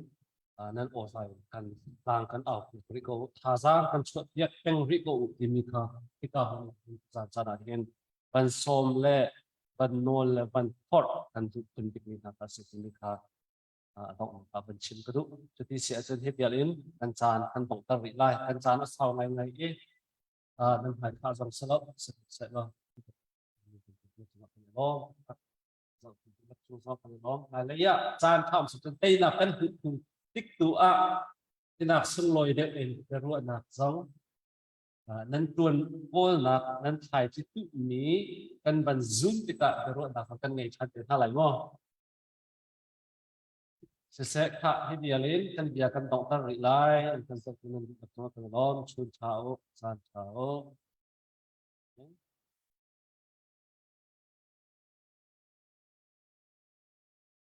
nan aw zai kan tlang kan au rih ko thazaang kan chuah piak peng rih ko u timi kha hika hmun caan caan ah hin van sawm le van nawl le van forh kan duh phun bikmi hna kha si timi kha a dongh ka van chim ka duh. Cuti si ahcun hi vial in kan caan kan donghter rih lai. Kan caan a sau ngaingai i nan hmaithah zong si lo seh law. Hmailei ah caan ṭha um cun teinak kan hmuh hnu tik tu ah tinak sunglawi deuh in biaruahnak zong nan ṭuan kawlnak nan thlaici tuhmi kan van zum tikah biaruahnak kan ngei ṭhan te hna lai maw? Siseh khah hi vial in kan bia kan donghter rih lai. An kan zohtu nan dihlak cung ah kan i lawm. Chun ṭha u, zan ṭha u.